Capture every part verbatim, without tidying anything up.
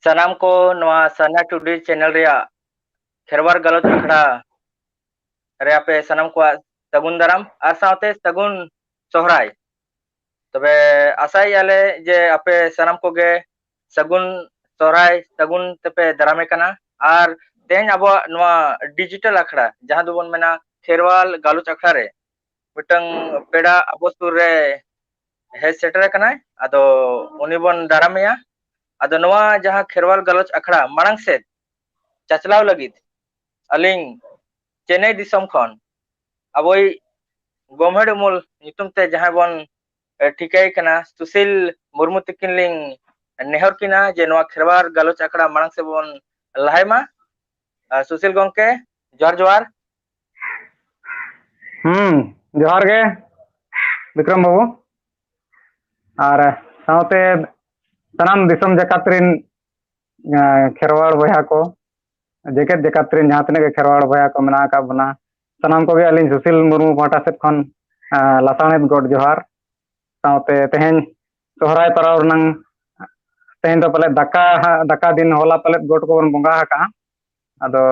ᱥᱟᱱᱟᱢ ᱠᱚ ᱱᱚᱣᱟ ᱥᱟᱨᱱᱟ ᱴᱩᱰᱮ ᱪᱮᱱᱮᱞ ᱨᱮᱭᱟᱜ ᱠᱷᱮᱨᱣᱟᱲ ᱜᱟᱞᱚᱪ ᱟᱠᱷᱲᱟ ᱨᱮ ᱟᱯᱮ ᱥᱟᱱᱟᱢ ᱠᱚᱣᱟᱜ ᱥᱟᱹᱜᱩᱱ ᱫᱟᱨᱟᱢ ᱟᱨ ᱥᱟᱶᱛᱮ ᱥᱟᱹᱜᱩᱱ ᱥᱚᱦᱨᱟᱭ᱾ ᱛᱚᱵᱮ ᱟᱥᱟᱭᱮᱫᱼᱟ ᱞᱮ ᱡᱮ ᱟᱯᱮ ᱥᱟᱱᱟᱢ ᱠᱚᱜᱮ ᱥᱟᱹᱜᱩᱱ ᱥᱚᱦᱨᱟᱭ ᱥᱟᱹᱜᱩᱱ ᱛᱮᱯᱮ ᱫᱟᱨᱟᱢᱮ ᱠᱟᱱᱟ᱾ ᱟᱨ ᱛᱮᱦᱮᱧ ᱟᱵᱚᱣᱟᱜ ᱱᱚᱣᱟ ᱰᱤᱡᱤᱴᱟᱞ ᱟᱠᱷᱲᱟ, ᱡᱟᱦᱟᱸ ᱫᱚᱵᱚᱱ ᱢᱮᱱᱟ ᱠᱷᱮᱨᱣᱟᱞ ᱜᱟᱞᱚᱪ ᱟᱠᱷᱲᱟ ᱨᱮ, ᱢᱤᱫᱴᱟᱝ ᱯᱮᱲᱟ ᱟᱵᱚ ᱥᱩᱨ ᱨᱮ ᱦᱮᱡ ᱥᱮᱴᱮᱨ ᱟᱠᱟᱱᱟᱭ᱾ ᱟᱫᱚ ᱩᱱᱤ ᱵᱚᱱ ᱫᱟᱨᱟᱢᱮᱭᱟ᱾ ᱟᱫᱚ ᱱᱚᱣᱟ ᱡᱟᱦᱟᱸ ᱠᱷᱮᱨᱣᱟᱞ ᱜᱟᱞᱚᱪ ᱟᱠᱷᱲᱟ ᱢᱟᱲᱟᱝ ᱥᱮᱫ ᱪᱟᱪᱞᱟᱣ ᱞᱟᱹᱜᱤᱫ ᱟᱹᱞᱤᱧ ᱪᱮᱱᱱᱟᱭ ᱫᱤᱥᱚᱢ ᱠᱷᱚᱱ ᱟᱵᱚᱭᱤᱡ ᱜᱚᱢᱦᱮᱲ ᱩᱢᱩᱞ ᱧᱩᱛᱩᱢ ᱛᱮ ᱡᱟᱦᱟᱸᱭ ᱵᱚᱱ, ᱮ, ᱴᱷᱤᱠᱟᱹᱭ ᱠᱟᱱᱟ, ᱥᱩᱥᱤᱞ ᱢᱩᱨᱢᱩ ᱛᱤᱠᱤᱱ ᱞᱤᱧ ᱱᱮᱦᱚᱨ ᱠᱤᱱᱟ ᱡᱮ ᱱᱚᱣᱟ ᱠᱷᱮᱨᱣᱟᱲ ᱜᱟᱞᱚᱪ ᱟᱠᱷᱲᱟ ᱢᱟᱲᱟᱝ ᱥᱮᱫ ᱵᱚᱱ ᱞᱟᱦᱟᱭ ᱢᱟ᱾ ᱟᱨ ᱥᱩᱥᱤᱞ ᱜᱚᱢᱠᱮ, ᱡᱚᱦᱟᱨ ᱡᱚᱦᱟᱨ᱾ ᱦᱩᱸ, ᱡᱚᱦᱟᱨ ᱜᱮ ᱵᱤᱠᱨᱚᱢ ᱵᱟᱹᱵᱩ, ᱟᱨ ᱥᱟᱶᱛᱮ ᱥᱟᱱᱟᱢ ᱫᱤᱥᱚᱢ ᱡᱟᱠᱟᱛ ᱨᱤᱱ, ᱮᱸ, ᱠᱷᱮᱨᱣᱟᱲ ᱵᱚᱭᱦᱟ ᱠᱚ, ᱡᱮᱜᱮᱛ ᱡᱟᱠᱟᱛ ᱨᱤᱱ ᱡᱟᱦᱟᱸ ᱛᱤᱱᱟᱹᱜ ᱜᱮ ᱠᱷᱮᱨᱣᱟᱲ ᱵᱚᱭᱦᱟ ᱠᱚ ᱢᱮᱱᱟᱜ ᱟᱠᱟᱫ ᱵᱚᱱᱟ, ᱥᱟᱱᱟᱢ ᱠᱚᱜᱮ ᱟᱹᱞᱤᱧ ᱥᱩᱥᱤᱞ ᱢᱩᱨᱢᱩ ᱯᱟᱦᱴᱟ ᱥᱮᱫ ᱠᱷᱚᱱ, ᱮᱸ, ᱞᱟᱥᱟᱬᱦᱮᱫ ᱜᱚᱰ ᱡᱚᱦᱟᱨ, ᱥᱟᱶᱛᱮ ᱛᱮᱦᱮᱧ ᱥᱚᱦᱨᱟᱭ ᱯᱟᱨᱟᱣ ᱨᱮᱱᱟᱝ, ᱛᱮᱦᱮᱧ ᱫᱚ ᱯᱟᱞᱮᱫ ᱫᱟᱠᱟ ᱦᱟᱸᱜ, ᱫᱟᱠᱟ ᱫᱤᱱ, ᱦᱚᱞᱟ ᱯᱟᱞᱮᱫ ᱜᱚᱰ ᱠᱚᱵᱚᱱ ᱵᱚᱸᱜᱟ ᱟᱠᱟᱜᱼᱟ᱾ ᱟᱫᱚ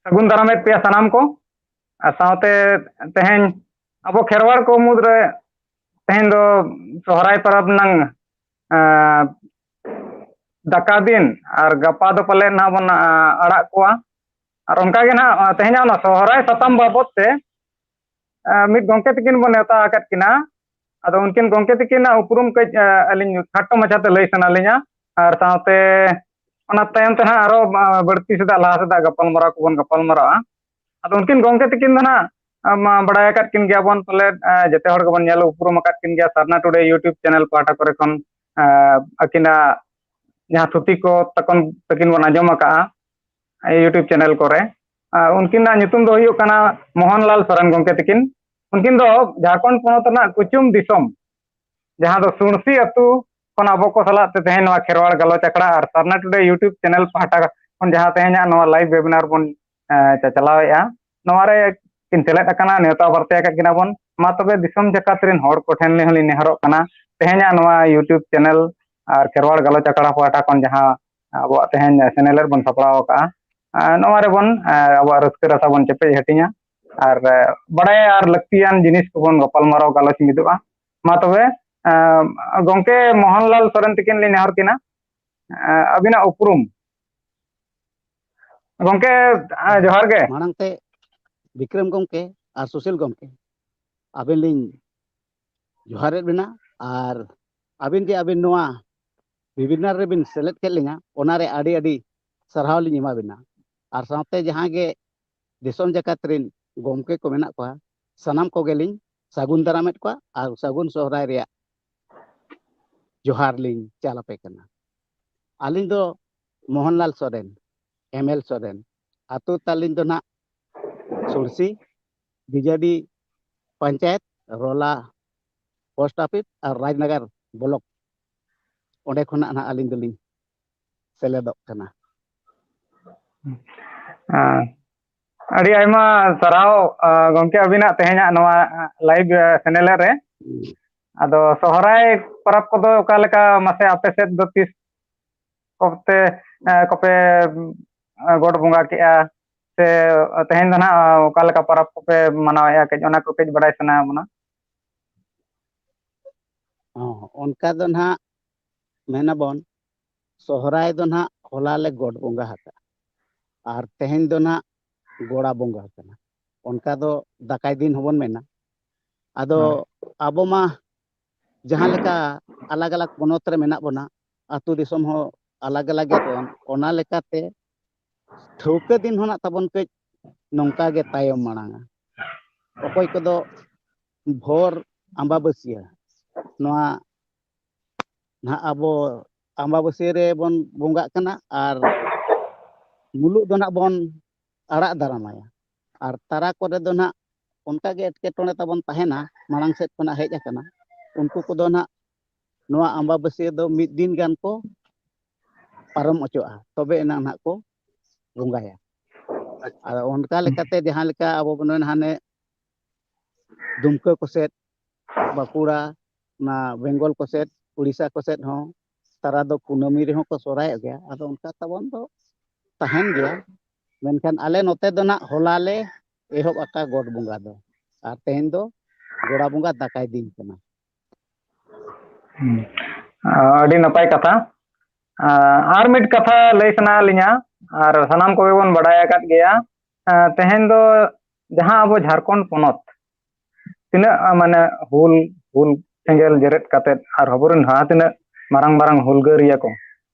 ᱥᱟᱹᱜᱩᱱ ᱫᱟᱨᱟᱢᱮᱫ ᱯᱮᱭᱟ ᱥᱟᱱᱟᱢ ᱠᱚ᱾ ᱟᱨ ᱥᱟᱶᱛᱮ ᱛᱮᱦᱮᱧ ᱟᱵᱚ ᱠᱷᱮᱨᱣᱟᱲ ᱠᱚ ᱢᱩᱫᱽᱨᱮ ᱛᱮᱦᱮᱧ ᱫᱚ ᱥᱚᱦᱨᱟᱭ ᱯᱚᱨᱚᱵᱽ ᱨᱮᱱᱟᱝ, ᱮᱸ, ᱫᱟᱠᱟ ᱫᱤᱱ, ᱟᱨ ᱜᱟᱯᱟ ᱫᱚ ᱯᱟᱞᱮ ᱱᱟᱦᱟᱜ ᱵᱚᱱ, ᱮᱸ, ᱟᱲᱟᱜ ᱠᱚᱣᱟ᱾ ᱟᱨ ᱚᱱᱠᱟ ᱜᱮ ᱱᱟᱦᱟᱜ, ᱮᱸ, ᱛᱮᱦᱮᱧᱟᱜ ᱚᱱᱟ ᱥᱚᱦᱨᱟᱭ ᱥᱟᱛᱟᱢ ᱵᱟᱵᱚᱫ ᱛᱮ, ᱮᱸ, ᱢᱤᱫ ᱜᱚᱢᱠᱮ ᱛᱤᱠᱤᱱ ᱵᱚᱱ ᱱᱮᱣᱛᱟ ᱟᱠᱟᱫ ᱠᱤᱱᱟ᱾ ᱟᱫᱚ ᱩᱱᱠᱤᱱ ᱜᱚᱢᱠᱮ ᱛᱤᱠᱤᱱᱟᱜ ᱩᱯᱨᱩᱢ ᱠᱟᱹᱡ, ᱮᱸ, ᱟᱹᱞᱤᱧ ᱠᱷᱟᱴᱚ ᱢᱟᱪᱷᱟᱛᱮ ᱞᱟᱹᱭ ᱥᱟᱱᱟ ᱞᱤᱧᱟ, ᱟᱨ ᱥᱟᱶᱛᱮ ᱚᱱᱟ ᱛᱟᱭᱚᱢ ᱛᱮ ᱱᱟᱦᱟᱜ ᱟᱨᱚ, ᱮᱸ, ᱵᱟᱹᱲᱛᱤ ᱥᱮᱫᱟᱜ ᱞᱟᱦᱟ ᱥᱮᱫᱟᱜ ᱜᱟᱯᱟᱞᱢᱟᱨᱟᱣ ᱠᱚᱵᱚᱱ ᱜᱟᱯᱟᱞᱢᱟᱨᱟᱣᱟ᱾ ᱟᱫᱚ ᱩᱱᱠᱤᱱ ᱜᱚᱢᱠᱮ ᱛᱤᱠᱤᱱ ᱫᱚ ᱱᱟᱦᱟᱜ, ᱮᱸ, ᱢᱟ ᱵᱟᱲᱟᱭ ᱟᱠᱟᱫ ᱠᱤᱱ ᱜᱮᱭᱟᱵᱚᱱ ᱯᱟᱞᱮᱫ, ᱮᱸ, ᱡᱮᱛᱮ ᱦᱚᱲ ᱜᱮᱵᱚᱱ ᱧᱮᱞ ᱩᱯᱨᱩᱢ ᱟᱠᱟᱫ ᱠᱤᱱ ᱜᱮᱭᱟ ᱥᱟᱨᱱᱟ ᱴᱩᱰᱮ YouTube ᱪᱮᱱᱮᱞ ᱯᱟᱦᱴᱟ ᱠᱚᱨᱮ ᱠᱷᱚᱱ, ᱮᱸ, ᱟᱹᱠᱤᱱᱟᱜ ᱡᱟᱦᱟᱸ ᱛᱷᱩᱛᱤ ᱠᱚ ᱛᱟᱠᱚᱱ, ᱛᱟᱹᱠᱤᱱ ᱵᱚᱱ ᱟᱸᱡᱚᱢ ᱟᱠᱟᱜᱼᱟ YouTube ᱪᱮᱱᱮᱞ ᱠᱚᱨᱮ᱾ ᱟᱨ ᱩᱱᱠᱤᱱᱟᱜ ᱧᱩᱛᱩᱢ ᱫᱚ ᱦᱩᱭᱩᱜ ᱠᱟᱱᱟ ᱢᱳᱦᱚᱱᱞᱟᱞ ᱥᱚᱨᱮᱱ ᱜᱚᱢᱠᱮ ᱛᱤᱠᱤᱱ᱾ ᱩᱱᱠᱤᱱ ᱫᱚ ᱡᱷᱟᱲᱠᱷᱚᱸᱰ ᱯᱚᱱᱚᱛ ᱨᱮᱱᱟᱜ ᱠᱩᱪᱩᱢ ᱫᱤᱥᱚᱢ, ᱡᱟᱦᱟᱸ ᱫᱚ ᱥᱩᱬᱥᱤ ᱟᱹᱛᱩ ᱠᱷᱚᱱ ᱟᱵᱚ ᱠᱚ ᱥᱟᱞᱟᱜ ᱛᱮ ᱛᱮᱦᱮᱧ ᱱᱚᱣᱟ ᱠᱷᱮᱨᱣᱟᱲ ᱜᱟᱞᱚᱪ ᱟᱠᱷᱲᱟ ᱟᱨ ᱥᱟᱨᱱᱟ ᱴᱩᱰᱮ YouTube ᱪᱮᱱᱮᱞ ᱯᱟᱦᱴᱟ ᱠᱷᱚᱱ ᱡᱟᱦᱟᱸ ᱛᱮᱦᱮᱧᱟᱜ ᱱᱚᱣᱟ live webinar ᱵᱚᱱ ᱮ, ᱪᱟᱪᱞᱟᱣᱮᱫᱼᱟ᱾ ᱱᱚᱣᱟ ᱨᱮ ᱠᱤᱱ ᱥᱮᱞᱮᱫ ᱟᱠᱟᱱᱟ, ᱱᱮᱣᱛᱟ ᱵᱟᱨᱛᱮ ᱟᱠᱟᱫ ᱠᱤᱱᱟ ᱵᱚᱱ᱾ ᱢᱟ ᱛᱚᱵᱮ ᱫᱤᱥᱚᱢ ᱡᱟᱠᱟᱛ ᱨᱮᱱ ᱦᱚᱲ ᱠᱚᱴᱷᱮᱱ ᱦᱚᱸᱞᱤᱧ ᱱᱮᱦᱚᱨᱚᱜ ᱠᱟᱱᱟ, ᱛᱮᱦᱮᱧᱟᱜ ᱱᱚᱣᱟ YouTube ᱪᱮᱱᱮᱞ ᱟᱨ ᱠᱷᱮᱨᱣᱟᱲ ᱜᱟᱞᱚᱪ ᱟᱠᱷᱲᱟ ᱯᱟᱦᱴᱟ ᱠᱷᱚᱱ ᱡᱟᱦᱟᱸ ᱟᱵᱚᱣᱟᱜ ᱛᱮᱦᱮᱧ ᱥᱮᱱᱮᱞᱮᱫ ᱵᱚᱱ ᱥᱟᱯᱲᱟᱣ ᱟᱠᱟᱫᱼᱟ, ᱮ, ᱱᱚᱣᱟ ᱨᱮᱵᱚᱱ, ᱮ, ᱟᱵᱚᱣᱟᱜ ᱨᱟᱹᱥᱠᱟᱹ ᱨᱟᱥᱟ ᱵᱚᱱ ᱪᱮᱯᱮᱡ ᱦᱟᱹᱴᱤᱧᱟ ᱟᱨ, ᱮ, ᱵᱟᱲᱟᱭ ᱟᱨ ᱞᱟᱹᱠᱛᱤᱭᱟᱱ ᱡᱤᱱᱤᱥ ᱠᱚᱵᱚᱱ ᱜᱟᱯᱟᱞᱢᱟᱨᱟᱣ ᱜᱟᱞᱚᱪ ᱢᱤᱫᱚᱜᱼᱟ᱾ ᱢᱟ ᱛᱚᱵᱮ, ᱮ, ᱜᱚᱢᱠᱮ ᱢᱳᱦᱚᱱᱞᱟᱞ ᱥᱚᱨᱮᱱ ᱛᱤᱠᱤᱱ ᱞᱤᱧ ᱱᱮᱦᱚᱨ ᱠᱤᱱᱟ, ᱮ, ᱟᱹᱵᱤᱱᱟᱜ ᱩᱯᱨᱩᱢ᱾ ᱜᱚᱢᱠᱮ, ᱮ, ᱡᱚᱦᱟᱨ ᱜᱮ᱾ ᱢᱟᱲᱟᱝ ᱛᱮ ᱵᱤᱠᱨᱚᱢ ᱜᱚᱢᱠᱮ ᱟᱨ ᱥᱩᱥᱤᱞ ᱜᱚᱢᱠᱮ, ᱟᱵᱮᱱ ᱞᱤᱧ ᱡᱚᱦᱟᱨᱮᱫ ᱵᱮᱱᱟ᱾ ᱟᱨ ᱟᱵᱮᱱ ᱡᱮ ᱟᱵᱮᱱ ᱱᱚᱣᱟ webinar ᱨᱮᱵᱮᱱ ᱥᱮᱞᱮᱫ ᱠᱮᱫ ᱞᱤᱧᱟ, ᱚᱱᱟᱨᱮ ᱟᱹᱰᱤ ᱟᱹᱰᱤ ᱥᱟᱨᱦᱟᱣ ᱞᱤᱧ ᱮᱢᱟ ᱵᱮᱱᱟ᱾ ᱟᱨ ᱥᱟᱶᱛᱮ ᱡᱟᱦᱟᱸ ᱜᱮ ᱫᱤᱥᱚᱢ ᱡᱟᱠᱟᱛ ᱨᱮᱱ ᱜᱚᱢᱠᱮ ᱠᱚ ᱢᱮᱱᱟᱜ ᱠᱚᱣᱟ, ᱥᱟᱱᱟᱢ ᱠᱚᱜᱮᱞᱤᱧ ᱥᱟᱹᱜᱩᱱ ᱫᱟᱨᱟᱢᱮᱫ ᱠᱚᱣᱟ ᱟᱨ ᱥᱟᱹᱜᱩᱱ ᱥᱚᱦᱨᱟᱭ ᱨᱮᱭᱟᱜ ᱡᱚᱦᱟᱨ ᱞᱤᱧ ᱪᱟᱞ ᱟᱯᱮ ᱠᱟᱱᱟ᱾ ᱟᱹᱞᱤᱧ ᱫᱚ ᱢᱳᱦᱚᱱᱞᱟᱞ ᱥᱚᱨᱮᱱ, ᱮᱢ ᱮᱞ ᱥᱚᱨᱮᱱ, ᱟᱹᱛᱩ ᱛᱟᱹᱞᱤᱧ ᱫᱚ ᱱᱟᱜ ᱥᱩᱲᱥᱤ, ᱵᱤᱡᱟᱰᱤ ᱯᱚᱧᱪᱟᱭᱮᱛ, ᱨᱚᱞᱟ ᱯᱳᱥᱴ ᱚᱯᱷᱤᱥ ᱟᱨ ᱨᱟᱡᱽᱱᱚᱜᱚᱨ ᱵᱞᱚᱠ, ᱚᱸᱰᱮ ᱠᱷᱚᱱᱟᱜ ᱱᱟᱜ ᱟᱹᱞᱤᱧ ᱫᱚᱞᱤᱧ ᱥᱮᱞᱮᱫᱚᱜ ᱠᱟᱱᱟ᱾ ᱦᱮᱸ, ᱟᱹᱰᱤ ᱟᱭᱢᱟ ᱥᱟᱨᱦᱟᱣ, ᱟ, ᱜᱚᱢᱠᱮ, ᱟᱹᱵᱤᱱᱟᱜ ᱛᱮᱦᱮᱧᱟᱜ ᱱᱚᱣᱟ, ᱟ, ᱞᱟᱭᱤᱵᱷ, ᱟ, ᱪᱮᱱᱮᱞ ᱨᱮ᱾ ᱟᱫᱚ ᱥᱚᱦᱨᱟᱭ ᱯᱚᱨᱚᱵᱽ ᱠᱚᱫᱚ ᱚᱠᱟ ᱞᱮᱠᱟ ᱢᱟᱥᱮ ᱟᱯᱮ ᱥᱮᱫ ᱫᱚ ᱛᱤᱥ ᱠᱚᱛᱮ, ᱟ, ᱠᱚᱯᱮ, ᱟ, ᱜᱚᱰ ᱵᱚᱸᱜᱟ ᱠᱮᱜᱼᱟ? ᱥᱮ ᱛᱮᱦᱮᱧ ᱫᱚ ᱱᱟᱦᱟᱜ ᱚᱠᱟ ᱞᱮᱠᱟ ᱯᱚᱨᱚᱵᱽ ᱠᱚᱯᱮ ᱢᱟᱱᱟᱣᱮᱫᱼᱟ? ᱠᱟᱹᱡ ᱚᱱᱟ ᱠᱚ ᱠᱟᱹᱡ ᱵᱟᱰᱟᱭ ᱥᱟᱱᱟ ᱵᱚᱱᱟ᱾ ᱦᱚᱸ, ᱚᱱᱠᱟ ᱫᱚ ᱱᱟᱦᱟᱜ ᱢᱮᱱᱟᱵᱚᱱ, ᱥᱚᱦᱨᱟᱭ ᱫᱚ ᱱᱟᱦᱟᱜ ᱦᱚᱞᱟ ᱞᱮ ᱜᱚᱰ ᱵᱚᱸᱜᱟ ᱟᱠᱟᱫᱼᱟ, ᱟᱨ ᱛᱮᱦᱮᱧ ᱫᱚ ᱱᱟᱦᱟᱜ ᱜᱚᱲᱟ ᱵᱚᱸᱜᱟ ᱠᱟᱱᱟ᱾ ᱚᱱᱠᱟ ᱫᱚ ᱫᱟᱠᱟᱭ ᱫᱤᱱ ᱦᱚᱸᱵᱚᱱ ᱢᱮᱱᱟ᱾ ᱟᱫᱚ ᱦᱮᱸ᱾ ᱟᱵᱚ ᱢᱟ ᱡᱟᱦᱟᱸ ᱞᱮᱠᱟ ᱟᱞᱟᱜᱽ ᱟᱞᱟᱜᱽ ᱯᱚᱱᱚᱛ ᱨᱮ ᱢᱮᱱᱟᱜ ᱵᱚᱱᱟ, ᱟᱹᱛᱩ ᱫᱤᱥᱚᱢ ᱦᱚᱸ ᱟᱞᱟᱜᱽ ᱟᱞᱟᱜᱽ ᱜᱮᱭᱟ ᱛᱟᱵᱚᱱ, ᱚᱱᱟ ᱞᱮᱠᱟᱛᱮ ᱴᱷᱟᱹᱣᱠᱟᱹ ᱫᱤᱱ ᱦᱚᱸ ᱱᱟᱜ ᱛᱟᱵᱚᱱ ᱠᱟᱹᱡ ᱱᱚᱝᱠᱟ ᱜᱮ ᱛᱟᱭᱚᱢ ᱢᱟᱲᱟᱝᱟ᱾ ᱚᱠᱚᱭ ᱠᱚᱫᱚ ᱵᱷᱳᱨ ᱟᱢᱵᱟᱵᱟᱹᱥᱭᱟᱹ, ᱱᱚᱣᱟ ᱱᱟᱦᱟᱜ ᱟᱵᱚ ᱟᱢᱵᱟᱵᱟᱹᱥᱭᱟᱹ ᱨᱮᱵᱚᱱ ᱵᱚᱸᱜᱟᱜ ᱠᱟᱱᱟ ᱟᱨ ᱢᱩᱞᱩᱜ ᱫᱚ ᱱᱟᱜ ᱵᱚᱱ ᱟᱲᱟᱜ ᱫᱟᱨᱟᱢᱟᱭᱟ᱾ ᱟᱨ ᱛᱟᱨᱟ ᱠᱚᱨᱮ ᱫᱚ ᱱᱟᱜ ᱚᱱᱠᱟ ᱜᱮ ᱮᱴᱠᱮᱴᱚᱬᱮ ᱛᱟᱵᱚᱱ ᱛᱟᱦᱮᱱᱟ, ᱢᱟᱲᱟᱝ ᱥᱮᱫ ᱠᱷᱚᱱᱟᱜ ᱦᱮᱡ ᱟᱠᱟᱱᱟ᱾ ᱩᱱᱠᱩ ᱠᱚᱫᱚ ᱱᱟᱜ ᱱᱚᱣᱟ ᱟᱢᱵᱟᱵᱟᱹᱥᱭᱟᱹ ᱫᱚ ᱢᱤᱫ ᱫᱤᱱ ᱜᱟᱱ ᱠᱚ ᱯᱟᱨᱚᱢ ᱚᱪᱚᱜᱼᱟ, ᱛᱚᱵᱮ ᱮᱱᱟᱝ ᱱᱟᱜ ᱠᱚ ᱵᱚᱸᱜᱟᱭᱟ᱾ ᱟᱫᱚ ᱚᱱᱠᱟ ᱞᱮᱠᱟᱛᱮ ᱡᱟᱦᱟᱸ ᱞᱮᱠᱟ ᱟᱵᱚ ᱵᱚᱱ ᱢᱮᱱᱟ ᱦᱟᱱᱮ ᱫᱩᱢᱠᱟᱹ ᱠᱚᱥᱮᱫ, ᱵᱟᱸᱠᱩᱲᱟ, ᱚᱱᱟ ᱵᱮᱝᱜᱚᱞ ᱠᱚᱥᱮᱫ, ᱩᱲᱤᱥᱥᱟ ᱠᱚᱥᱮᱫ ᱦᱚᱸ ᱛᱟᱨᱟ ᱫᱚ ᱠᱩᱱᱟᱹᱢᱤ ᱨᱮᱦᱚᱸ ᱠᱚ ᱥᱚᱨᱦᱟᱭᱚᱜ ᱜᱮᱭᱟ᱾ ᱟᱫᱚ ᱚᱱᱠᱟ ᱛᱟᱵᱚᱱ ᱫᱚ ᱛᱟᱦᱮᱱ ᱜᱮᱭᱟ, ᱢᱮᱱᱠᱷᱟᱱ ᱟᱞᱮ ᱱᱚᱛᱮ ᱫᱚ ᱱᱟᱜ ᱦᱚᱞᱟ ᱞᱮ ᱮᱦᱚᱵ ᱟᱠᱟᱫ ᱜᱚᱴ ᱵᱚᱸᱜᱟ ᱫᱚ, ᱟᱨ ᱛᱮᱦᱮᱧ ᱫᱚ ᱜᱚᱲᱟ ᱵᱚᱸᱜᱟ ᱫᱟᱠᱟᱭ ᱫᱤᱱ ᱠᱟᱱᱟ᱾ ᱦᱩᱸ᱾ ᱟᱹᱰᱤ ᱱᱟᱯᱟᱭ ᱠᱟᱛᱷᱟ᱾ ᱟᱨ ᱢᱤᱫ ᱠᱟᱛᱷᱟ ᱞᱟᱹᱭ ᱥᱟᱱᱟ ᱞᱤᱧᱟ, ᱟᱨ ᱥᱟᱱᱟᱢ ᱠᱚᱜᱮ ᱵᱚᱱ ᱵᱟᱰᱟᱭ ᱟᱠᱟᱫ ᱜᱮᱭᱟ, ᱛᱮᱦᱮᱧ ᱫᱚ ᱡᱟᱦᱟᱸ ᱟᱵᱚ ᱡᱷᱟᱲᱠᱷᱚᱸᱰ ᱯᱚᱱᱚᱛ ᱛᱤᱱᱟᱹᱜ ᱢᱟᱱᱮ ᱦᱩᱞ ᱦᱩᱞ ᱥᱮᱸᱜᱮᱞ ᱡᱮᱨᱮᱫ ᱠᱟᱛᱮᱫ ᱟᱨ ᱟᱵᱚᱨᱮᱱ ᱡᱟᱦᱟᱸ ᱛᱤᱱᱟᱹᱜ ᱢᱟᱨᱟᱝ ᱢᱟᱨᱟᱝ ᱦᱩᱞᱜᱟᱹᱨᱤᱭᱟᱹ ᱠᱚ,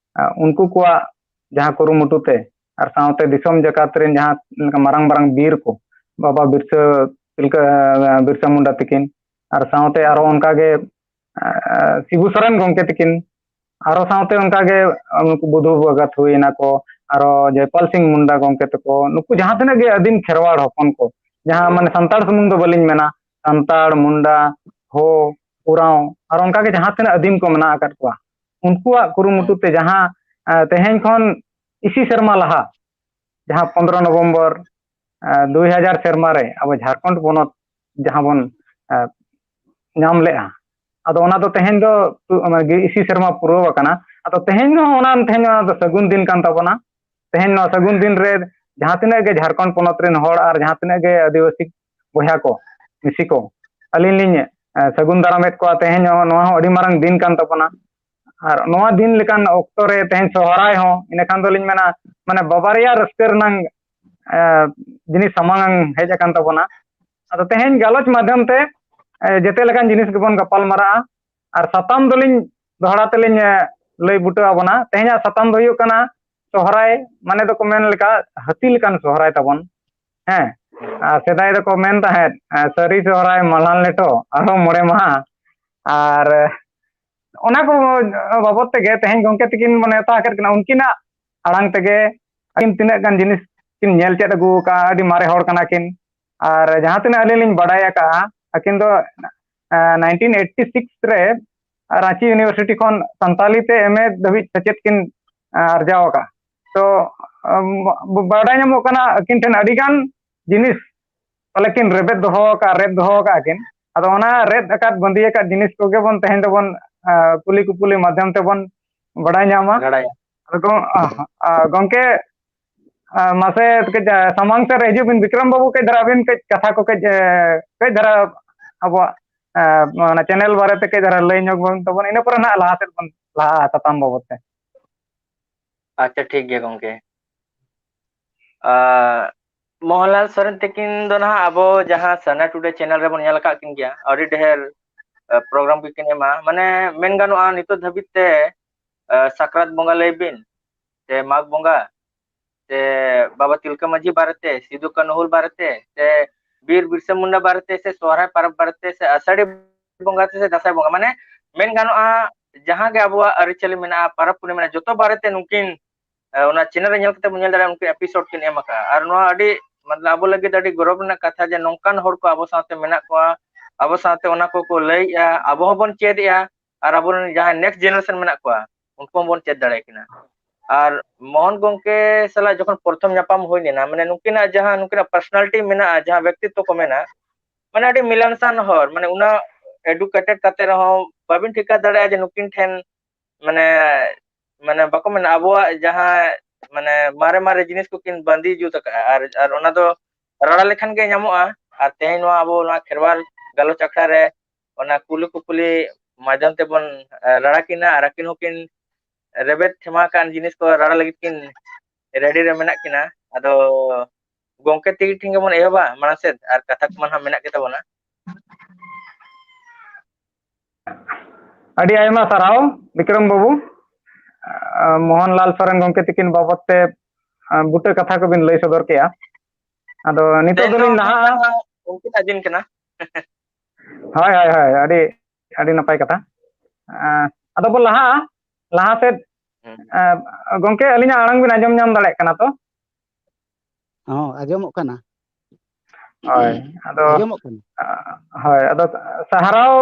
ᱩᱱᱠᱩ ᱠᱚᱣᱟᱜ ᱡᱟᱦᱟᱸ ᱠᱩᱨᱩᱢᱩᱴᱩ ᱛᱮ ᱟᱨ ᱥᱟᱶᱛᱮ ᱫᱤᱥᱚᱢ ᱡᱟᱠᱟᱛ ᱨᱮᱱ ᱡᱟᱦᱟᱸ ᱞᱮᱠᱟ ᱢᱟᱨᱟᱝ ᱢᱟᱨᱟᱝ ᱵᱤᱨ ᱠᱚ, ᱵᱟᱵᱟ ᱵᱤᱨᱥᱟᱹ ᱛᱤᱞᱠᱟᱹ ᱵᱤᱨᱥᱟ ᱢᱩᱱᱰᱟ ᱛᱤᱠᱤᱱ, ᱟᱨ ᱥᱟᱶᱛᱮ ᱟᱨᱚ ᱚᱱᱠᱟᱜᱮ ᱥᱤᱵᱩ ᱥᱚᱨᱮᱱ ᱜᱚᱢᱠᱮ ᱛᱤᱠᱤᱱ, ᱟᱨᱚ ᱥᱟᱶᱛᱮ ᱚᱱᱠᱟᱜᱮ ᱱᱩᱠᱩ ᱵᱩᱫᱷᱩ ᱵᱷᱚᱜᱚᱛ ᱦᱩᱭᱱᱟ ᱠᱚ, ᱟᱨᱚ ᱡᱚᱭᱯᱟᱞ ᱥᱤᱝ ᱢᱩᱱᱰᱟ ᱜᱚᱢᱠᱮ ᱛᱟᱠᱚ, ᱱᱩᱠᱩ ᱡᱟᱦᱟᱸ ᱛᱤᱱᱟᱹᱜ ᱜᱮ ᱟᱹᱫᱤᱢ ᱠᱷᱮᱨᱣᱟᱲ ᱦᱚᱯᱚᱱ ᱠᱚ, ᱡᱟᱦᱟᱸ ᱢᱟᱱᱮ ᱥᱟᱱᱛᱟᱲ ᱥᱩᱢᱩᱝ ᱫᱚ ᱵᱟᱹᱞᱤᱧ ᱢᱮᱱᱟ, ᱥᱟᱱᱛᱟᱲ, ᱢᱩᱱᱰᱟ, ᱦᱳ, ᱳᱨᱟᱸᱣ, ᱟᱨ ᱚᱱᱠᱟᱜᱮ ᱡᱟᱦᱟᱸ ᱛᱤᱱᱟᱹᱜ ᱟᱹᱫᱤᱢ ᱠᱚ ᱢᱮᱱᱟᱜ ᱟᱠᱟᱫ ᱠᱚᱣᱟ, ᱩᱱᱠᱩᱣᱟᱜ ᱠᱩᱨᱩᱢᱩᱴᱩ ᱛᱮ ᱡᱟᱦᱟᱸ ᱛᱮᱦᱮᱧ ᱠᱷᱚᱱ ᱤᱥᱤ ᱥᱮᱨᱢᱟ ᱞᱟᱦᱟ, ᱡᱟᱦᱟᱸ ᱯᱚᱱᱨᱚ ᱱᱚᱵᱷᱮᱢᱵᱚᱨ ᱫᱩᱭ ᱦᱟᱡᱟᱨ ᱥᱮᱨᱢᱟ ᱨᱮ ᱟᱵᱚ ᱡᱷᱟᱲᱠᱷᱚᱸᱰ ᱯᱚᱱᱚᱛ ᱡᱟᱦᱟᱸ ᱵᱚᱱ ᱧᱟᱢ ᱞᱮᱜᱼᱟ, ᱟᱫᱚ ᱚᱱᱟ ᱫᱚ ᱛᱮᱦᱮᱧ ᱫᱚ ᱤᱥᱤ ᱥᱮᱨᱢᱟ ᱯᱩᱨᱟᱹᱣ ᱟᱠᱟᱱᱟ᱾ ᱟᱫᱚ ᱛᱮᱦᱮᱧ ᱦᱚᱸ ᱚᱱᱟ ᱛᱮᱦᱮᱧ ᱚᱱᱟ ᱫᱚ ᱥᱟᱹᱜᱩᱱ ᱫᱤᱱ ᱠᱟᱱ ᱛᱟᱵᱚᱱᱟ᱾ ᱛᱮᱦᱮᱧ ᱱᱚᱣᱟ ᱥᱟᱹᱜᱩᱱ ᱫᱤᱱ ᱨᱮ ᱡᱟᱦᱟᱸ ᱛᱤᱱᱟᱹᱜ ᱜᱮ ᱡᱷᱟᱲᱠᱷᱚᱸᱰ ᱯᱚᱱᱚᱛ ᱨᱮᱱ ᱦᱚᱲ ᱟᱨ ᱡᱟᱦᱟᱸ ᱛᱤᱱᱟᱹᱜ ᱜᱮ ᱟᱹᱫᱤᱵᱟᱹᱥᱤ ᱵᱚᱭᱦᱟ ᱠᱚ, ᱢᱤᱥᱤ ᱠᱚ, ᱟᱹᱞᱤᱧ ᱞᱤᱧ ᱥᱟᱹᱜᱩᱱ ᱫᱟᱨᱟᱢᱮᱫ ᱠᱚᱣᱟ᱾ ᱛᱮᱦᱮᱧ ᱱᱚᱣᱟ ᱦᱚᱸ ᱟᱹᱰᱤ ᱢᱟᱨᱟᱝ ᱫᱤᱱ ᱠᱟᱱ ᱛᱟᱵᱚᱱᱟ᱾ ᱟᱨ ᱱᱚᱣᱟ ᱫᱤᱱ ᱞᱮᱠᱟᱱ ᱚᱠᱛᱚ ᱨᱮ ᱛᱮᱦᱮᱧ ᱥᱚᱦᱨᱟᱭ ᱦᱚᱸ ᱤᱱᱟᱹ ᱠᱷᱟᱱ ᱫᱚᱞᱤᱧ ᱢᱮᱱᱟ, ᱢᱟᱱᱮ ᱵᱟᱵᱟᱨᱮᱭᱟ ᱨᱟᱹᱥᱠᱟᱹ ᱨᱮᱱᱟᱝ ᱡᱤᱱᱤᱥ ᱥᱟᱢᱟᱝ ᱦᱮᱡ ᱟᱠᱟᱱ ᱛᱟᱵᱚᱱᱟ᱾ ᱟᱫᱚ ᱛᱮᱦᱮᱧ ᱜᱟᱞᱚᱪ ᱢᱟᱫᱽᱫᱷᱚᱢ ᱛᱮ ᱡᱮᱛᱮ ᱞᱮᱠᱟᱱ ᱡᱤᱱᱤᱥ ᱜᱮᱵᱚᱱ ᱜᱟᱯᱟᱞ ᱢᱟᱨᱟᱜᱼᱟ᱾ ᱟᱨ ᱥᱟᱛᱟᱢ ᱫᱚᱞᱤᱧ ᱫᱚᱦᱲᱟ ᱛᱮᱞᱤᱧ ᱞᱟᱹᱭ ᱵᱩᱴᱟᱹ ᱟᱵᱚᱱᱟ᱾ ᱛᱮᱦᱮᱧᱟᱜ ᱥᱟᱛᱟᱢ ᱫᱚ ᱦᱩᱭᱩᱜ ᱠᱟᱱᱟ ᱥᱚᱦᱨᱟᱭ, ᱢᱟᱱᱮ ᱫᱚᱠᱚ ᱢᱮᱱ ᱞᱮᱠᱟ ᱦᱟᱹᱛᱤ ᱞᱮᱠᱟᱱ ᱥᱚᱦᱨᱟᱭ ᱛᱟᱵᱚᱱ᱾ ᱦᱮᱸ, ᱟᱨ ᱥᱮᱫᱟᱭ ᱫᱚᱠᱚ ᱢᱮᱱ ᱛᱟᱦᱮᱸᱫ, ᱥᱟᱹᱨᱤ ᱥᱚᱦᱨᱟᱭ ᱢᱟᱞᱦᱟᱱ ᱞᱮᱴᱚ ᱟᱨᱦᱚᱸ ᱢᱚᱬᱮ ᱢᱟᱦᱟ᱾ ᱟᱨ ᱚᱱᱟ ᱠᱚ ᱵᱟᱵᱚᱫ ᱛᱮᱜᱮ ᱛᱮᱦᱮᱧ ᱜᱚᱢᱠᱮ ᱛᱤᱠᱤᱱ ᱵᱚᱱ ᱱᱮᱣᱛᱟ ᱟᱠᱟᱫ ᱠᱤᱱᱟ᱾ ᱩᱱᱠᱤᱱᱟᱜ ᱟᱲᱟᱝ ᱛᱮᱜᱮ ᱟᱹᱠᱤᱱ ᱛᱤᱱᱟᱹᱜ ᱜᱟᱱ ᱡᱤᱱᱤᱥ ᱠᱤᱱ ᱧᱮᱞ ᱪᱮᱫ ᱟᱹᱜᱩ ᱟᱠᱟᱫᱼᱟ, ᱟᱹᱰᱤ ᱢᱟᱨᱮ ᱦᱚᱲ ᱠᱟᱱᱟ ᱠᱤᱱ᱾ ᱟᱨ ᱡᱟᱦᱟᱸ ᱛᱤᱱᱟᱹᱜ ᱟᱹᱞᱤᱧ ᱞᱤᱧ ᱵᱟᱰᱟᱭ ᱟᱠᱟᱫᱼᱟ, ᱟᱹᱠᱤᱱ ᱫᱚ ᱱᱟᱭᱤᱱᱴᱤᱱ ᱮᱭᱤᱴᱤ ᱥᱤᱠᱥ ᱨᱮ ᱨᱟᱸᱪᱤ ᱤᱭᱩᱱᱤᱵᱷᱟᱨᱥᱤᱴᱤ ᱠᱷᱚᱱ ᱥᱟᱱᱛᱟᱞᱤ ᱛᱮ ᱮᱢ ᱮ ᱫᱷᱟᱹᱵᱤᱡ ᱥᱮᱪᱮᱫ ᱠᱤᱱ ᱟᱨᱡᱟᱣ ᱟᱠᱟᱫᱼᱟ᱾ ᱛᱚ ᱟᱢ, ᱵᱟᱰᱟᱭ ᱧᱟᱢᱚᱜ ᱠᱟᱱᱟ ᱟᱹᱠᱤᱱ ᱴᱷᱮᱱ ᱟᱹᱰᱤ ᱜᱟᱱ ᱡᱤᱱᱤᱥ ᱯᱟᱞᱮ ᱠᱤᱱ ᱨᱮᱵᱮᱫ ᱫᱚᱦᱚ ᱟᱠᱟᱫ, ᱨᱮᱫ ᱫᱚᱦᱚ ᱟᱠᱟᱫ ᱠᱤᱱ᱾ ᱟᱫᱚ ᱚᱱᱟ ᱨᱮᱫ ᱟᱠᱟᱫ, ᱵᱟᱸᱫᱤ ᱟᱠᱟᱫ ᱡᱤᱱᱤᱥ ᱠᱚᱜᱮ ᱵᱚᱱ ᱛᱮᱦᱮᱧ ᱫᱚᱵᱚᱱ, ᱟ, ᱠᱩᱞᱤ ᱠᱩᱯᱩᱞᱤ ᱢᱟᱫᱽᱫᱷᱚᱢ ᱛᱮᱵᱚᱱ ᱵᱟᱰᱟᱭ ᱧᱟᱢᱟ᱾ ᱵᱟᱰᱟᱭᱟ᱾ ᱟᱫᱚ ᱜᱚ-, ᱟ, ᱟ, ᱜᱚᱝᱠᱮ, ᱟ, ᱢᱟᱥᱮ ᱠᱟᱹᱡ, ᱟ, ᱥᱟᱢᱟᱝ ᱥᱮᱫ ᱨᱮ ᱦᱤᱡᱩᱜ ᱵᱤᱱ, ᱵᱤᱠᱨᱚᱢ ᱵᱟᱹᱵᱩ, ᱠᱟᱹᱡ ᱫᱷᱟᱨᱟ ᱟᱹᱵᱤᱱ ᱠᱟᱹᱡ ᱠᱟᱛᱷᱟ ᱠᱚ ᱠᱟᱹᱡ, ᱮ, ᱠᱟᱹᱡ ᱫᱷᱟᱨᱟ ᱟᱵᱚᱣᱟᱜ, ᱮ, ᱚᱱᱟ channel ᱵᱟᱨᱮᱛᱮ ᱠᱟᱹᱡ ᱫᱷᱟᱨᱟ ᱞᱟᱹᱭ ᱧᱚᱜ ᱵᱚᱱ ᱛᱟᱵᱚᱱ, ᱤᱱᱟᱹ ᱯᱚᱨᱮ ᱱᱟᱦᱟᱜ ᱞᱟᱦᱟ ᱥᱮᱫ ᱵᱚᱱ ᱞᱟᱦᱟᱜᱼᱟ ᱥᱟᱛᱟᱢ ᱵᱟᱵᱚᱫ ᱛᱮ᱾ ᱟᱪᱪᱷᱟ, ᱴᱷᱤᱠ ᱜᱮᱭᱟ ᱜᱚᱝᱠᱮ᱾ ᱟ, ᱢᱳᱦᱚᱱᱞᱟᱞ ᱥᱚᱨᱮᱱ ᱛᱟᱹᱠᱤᱱ ᱫᱚ ᱱᱟᱦᱟᱜ ᱟᱵᱚ ᱡᱟᱦᱟᱸ ᱥᱟᱱᱟ ᱴᱩᱰᱮ channel ᱨᱮᱵᱚᱱ ᱧᱮᱞ ᱟᱠᱟᱫ ᱠᱤᱱ ᱜᱮᱭᱟ, ᱟᱹᱰᱤ ᱰᱷᱮᱨ, ᱟ, program ᱜᱮᱠᱤᱱ ᱮᱢᱟ᱾ ᱢᱟᱱᱮ, ᱢᱮᱱ ᱜᱟᱱᱚᱜᱼᱟ, ᱱᱤᱛᱚᱜ ᱫᱷᱟᱹᱵᱤᱡ ᱛᱮ, ᱟ, ᱥᱟᱠᱨᱟᱛ ᱵᱚᱸᱜᱟ ᱞᱟᱹᱭ ᱵᱤᱱ, ᱥᱮ ᱢᱟᱜᱽ ᱵᱚᱸᱜᱟ, ᱥᱮ ᱵᱟᱵᱟ ᱛᱤᱞᱠᱟᱹ ᱢᱟᱹᱡᱷᱤ ᱵᱟᱨᱮᱛᱮ, ᱥᱤᱫᱩ ᱠᱟᱹᱱᱦᱩ ᱦᱩᱞ ᱵᱟᱨᱮᱛᱮ, ᱥᱮ ᱵᱤᱨ ᱵᱤᱨᱥᱟ ᱢᱩᱱᱰᱟ ᱵᱟᱨᱮᱛᱮ, ᱥᱮ ᱥᱚᱦᱨᱟᱭ ᱯᱚᱨᱚᱵᱽ ᱵᱟᱨᱮᱛᱮ, ᱥᱮ ᱟᱥᱟᱲᱤ ᱵᱚᱸᱜᱟ ᱛᱮ, ᱥᱮ ᱫᱟᱸᱥᱟᱭ ᱵᱚᱸᱜᱟ, ᱢᱟᱱᱮ, ᱢᱮᱱ ᱜᱟᱱᱚᱜᱼᱟ, ᱡᱟᱦᱟᱸ ᱜᱮ ᱟᱵᱚᱣᱟᱜ ᱟᱹᱨᱤᱪᱟᱹᱞᱤ ᱢᱮᱱᱟᱜᱼᱟ, ᱯᱚᱨᱚᱵᱽ ᱯᱩᱱᱟᱹᱭ ᱢᱮᱱᱟᱜᱼᱟ, ᱡᱚᱛᱚ ᱵᱟᱨᱮᱛᱮ ᱱᱩᱠᱤᱱ, ᱮ, ᱚᱱᱟ channel ᱨᱮ ᱧᱮᱞ ᱠᱟᱛᱮ ᱵᱚᱱ ᱧᱮᱞ ᱫᱟᱲᱮᱭᱟᱜᱼᱟ, ᱩᱱᱠᱤᱱ episode ᱠᱤᱱ ᱮᱢ ᱟᱠᱟᱫᱼᱟ᱾ ᱟᱨ ᱱᱚᱣᱟ ᱟᱹᱰᱤ, ᱢᱚᱛᱞᱚᱵ, ᱟᱵᱚ ᱞᱟᱹᱜᱤᱫ ᱟᱹᱰᱤ ᱜᱚᱨᱚᱵᱽ ᱨᱮᱱᱟᱜ ᱠᱟᱛᱷᱟ ᱡᱮ ᱱᱚᱝᱠᱟᱱ ᱦᱚᱲ ᱠᱚ ᱟᱵᱚ ᱥᱟᱶᱛᱮ ᱢᱮᱱᱟᱜ ᱠᱚᱣᱟ, ᱟᱵᱚ ᱥᱟᱶᱛᱮ ᱚᱱᱟ ᱠᱚᱠᱚ ᱞᱟᱹᱭᱮᱜᱼᱟ, ᱟᱨ ᱟᱵᱚᱨᱮᱱ ᱡᱟᱦᱟᱸᱭ next generation ᱢᱮᱱᱟᱜ ᱠᱚᱣᱟ, ᱩᱱᱠᱩ ᱦᱚᱸᱵᱚᱱ ᱪᱮᱫ ᱫᱟᱲᱮᱭᱟᱠᱤᱱᱟ᱾ ᱟᱨ ᱢᱳᱦᱚᱱ ᱜᱚᱝᱠᱮ ᱥᱟᱞᱟᱜ ᱡᱚᱠᱷᱚᱱ ᱯᱨᱚᱛᱷᱚᱢ ᱧᱟᱯᱟᱢ ᱦᱩᱭ ᱞᱮᱱᱟ, ᱢᱟᱱᱮ, ᱱᱩᱠᱤᱱᱟᱜ ᱡᱟᱦᱟᱸ ᱱᱩᱠᱤᱱᱟᱜ personality ᱢᱮᱱᱟᱜᱼᱟ, ᱡᱟᱦᱟᱸ ᱵᱮᱠᱛᱤᱛᱛᱚ ᱠᱚ ᱢᱮᱱᱟ, ᱢᱟᱱᱮ, ᱟᱹᱰᱤ ᱢᱤᱞᱟᱱᱥᱟᱱ ᱦᱚᱲ, ᱢᱟᱱᱮ, ᱩᱱᱟᱹᱜ educated ᱠᱟᱛᱮ ᱨᱮᱦᱚᱸ ᱵᱟᱵᱤᱱ ᱴᱷᱤᱠᱟᱹ ᱫᱟᱲᱮᱭᱟᱜᱼᱟ ᱡᱮ ᱱᱩᱠᱤᱱ ᱴᱷᱮᱱ, ᱢᱟᱱᱮ, ᱢᱟᱱᱮ, ᱵᱟᱠᱚ ᱢᱮᱱᱟ, ᱟᱵᱚᱣᱟᱜ ᱡᱟᱦᱟᱸ, ᱢᱟᱱᱮ, ᱢᱟᱨᱮ ᱢᱟᱨᱮ ᱡᱤᱱᱤᱥ ᱠᱚᱠᱤᱱ ᱵᱟᱸᱫᱤ ᱡᱩᱛ ᱟᱠᱟᱫᱼᱟ, ᱟᱨ, ᱟᱨ ᱚᱱᱟ ᱫᱚ ᱨᱟᱲᱟ ᱞᱮᱠᱷᱟᱱ ᱜᱮ ᱧᱟᱢᱚᱜᱼᱟ᱾ ᱟᱨ ᱛᱮᱦᱮᱧ ᱱᱚᱣᱟ ᱟᱵᱚ ᱱᱚᱣᱟ ᱠᱷᱮᱨᱣᱟᱞ ᱜᱟᱞᱚᱪ ᱟᱠᱷᱲᱟ ᱨᱮ ᱚᱱᱟ ᱠᱩᱞᱤ ᱠᱩᱯᱩᱞᱤ ᱢᱟᱫᱽᱫᱷᱚᱢ ᱛᱮᱵᱚᱱ, ᱮ, ᱨᱟᱲᱟ ᱠᱤᱱᱟ, ᱟᱨ ᱟᱹᱠᱤᱱ ᱦᱚᱸᱠᱤᱱ ᱨᱮᱵᱮᱫ ᱴᱷᱮᱢᱟ ᱟᱠᱟᱱ ᱡᱤᱱᱤᱥ ᱠᱚ ᱨᱟᱲᱟ ᱞᱟᱹᱜᱤᱫ ᱠᱤᱱ ready ᱨᱮ ᱢᱮᱱᱟᱜ ᱠᱤᱱᱟ᱾ ᱟᱫᱚ ᱜᱚᱝᱠᱮ ᱛᱤᱠᱤᱱ ᱴᱷᱮᱱ ᱜᱮᱵᱚᱱ ᱮᱦᱚᱵᱟ ᱢᱟᱲᱟᱝ ᱥᱮᱫ, ᱟᱨ ᱠᱟᱛᱷᱟ ᱠᱚᱢᱟ ᱱᱟᱦᱟᱜ ᱢᱮᱱᱟᱜ ᱜᱮ ᱛᱟᱵᱚᱱᱟ᱾ ᱟᱹᱰᱤ ᱟᱭᱢᱟ ᱥᱟᱨᱦᱟᱣ ᱵᱤᱠᱨᱚᱢ ᱵᱟᱹᱵᱩ, ᱟ, ᱢᱳᱦᱚᱱᱞᱟᱞ ᱥᱚᱨᱮᱱ ᱜᱚᱝᱠᱮ ᱛᱤᱠᱤᱱ ᱵᱟᱵᱚᱫ ᱛᱮ, ᱟ, ᱵᱩᱴᱟᱹ ᱠᱟᱛᱷᱟ ᱠᱚᱵᱤᱱ ᱞᱟᱹᱭ ᱥᱚᱫᱚᱨ ᱠᱮᱜᱼᱟ᱾ ᱟᱫᱚ ᱱᱤᱛᱚᱜ ᱛᱮᱦᱮᱧ ᱫᱚ ᱫᱚᱞᱤᱧ ᱞᱟᱦᱟᱜᱼᱟ᱾ ᱩᱱᱠᱤᱱᱟᱜ ᱫᱤᱱ ᱠᱟᱱᱟ᱾ ᱦᱳᱭ, ᱦᱳᱭ, ᱦᱳᱭ, ᱟᱹᱰᱤ, ᱟᱹᱰᱤ ᱱᱟᱯᱟᱭ ᱠᱟᱛᱷᱟ᱾ ᱟ, ᱟᱫᱚ ᱵᱚᱱ ᱞᱟᱦᱟᱜᱼᱟ ᱞᱟᱦᱟ ᱥᱮᱫ᱾ ᱦᱩᱸ᱾ ᱟ, ᱜᱚᱝᱠᱮ, ᱟᱹᱞᱤᱧᱟᱜ ᱟᱲᱟᱝ ᱵᱤᱱ ᱟᱸᱡᱚᱢ ᱧᱟᱢ ᱫᱟᱲᱮᱭᱟᱜ ᱠᱟᱱᱟ ᱛᱚ? ᱦᱚᱸ, ᱟᱸᱡᱚᱢᱚᱜ ᱠᱟᱱᱟ᱾ ᱦᱳᱭ, ᱟᱫᱚ, ᱟᱸᱡᱚᱢᱚᱜ ᱠᱟᱱᱟ᱾ ᱟ, ᱦᱳᱭ, ᱟᱫᱚ ᱥᱟᱨᱦᱟᱣ,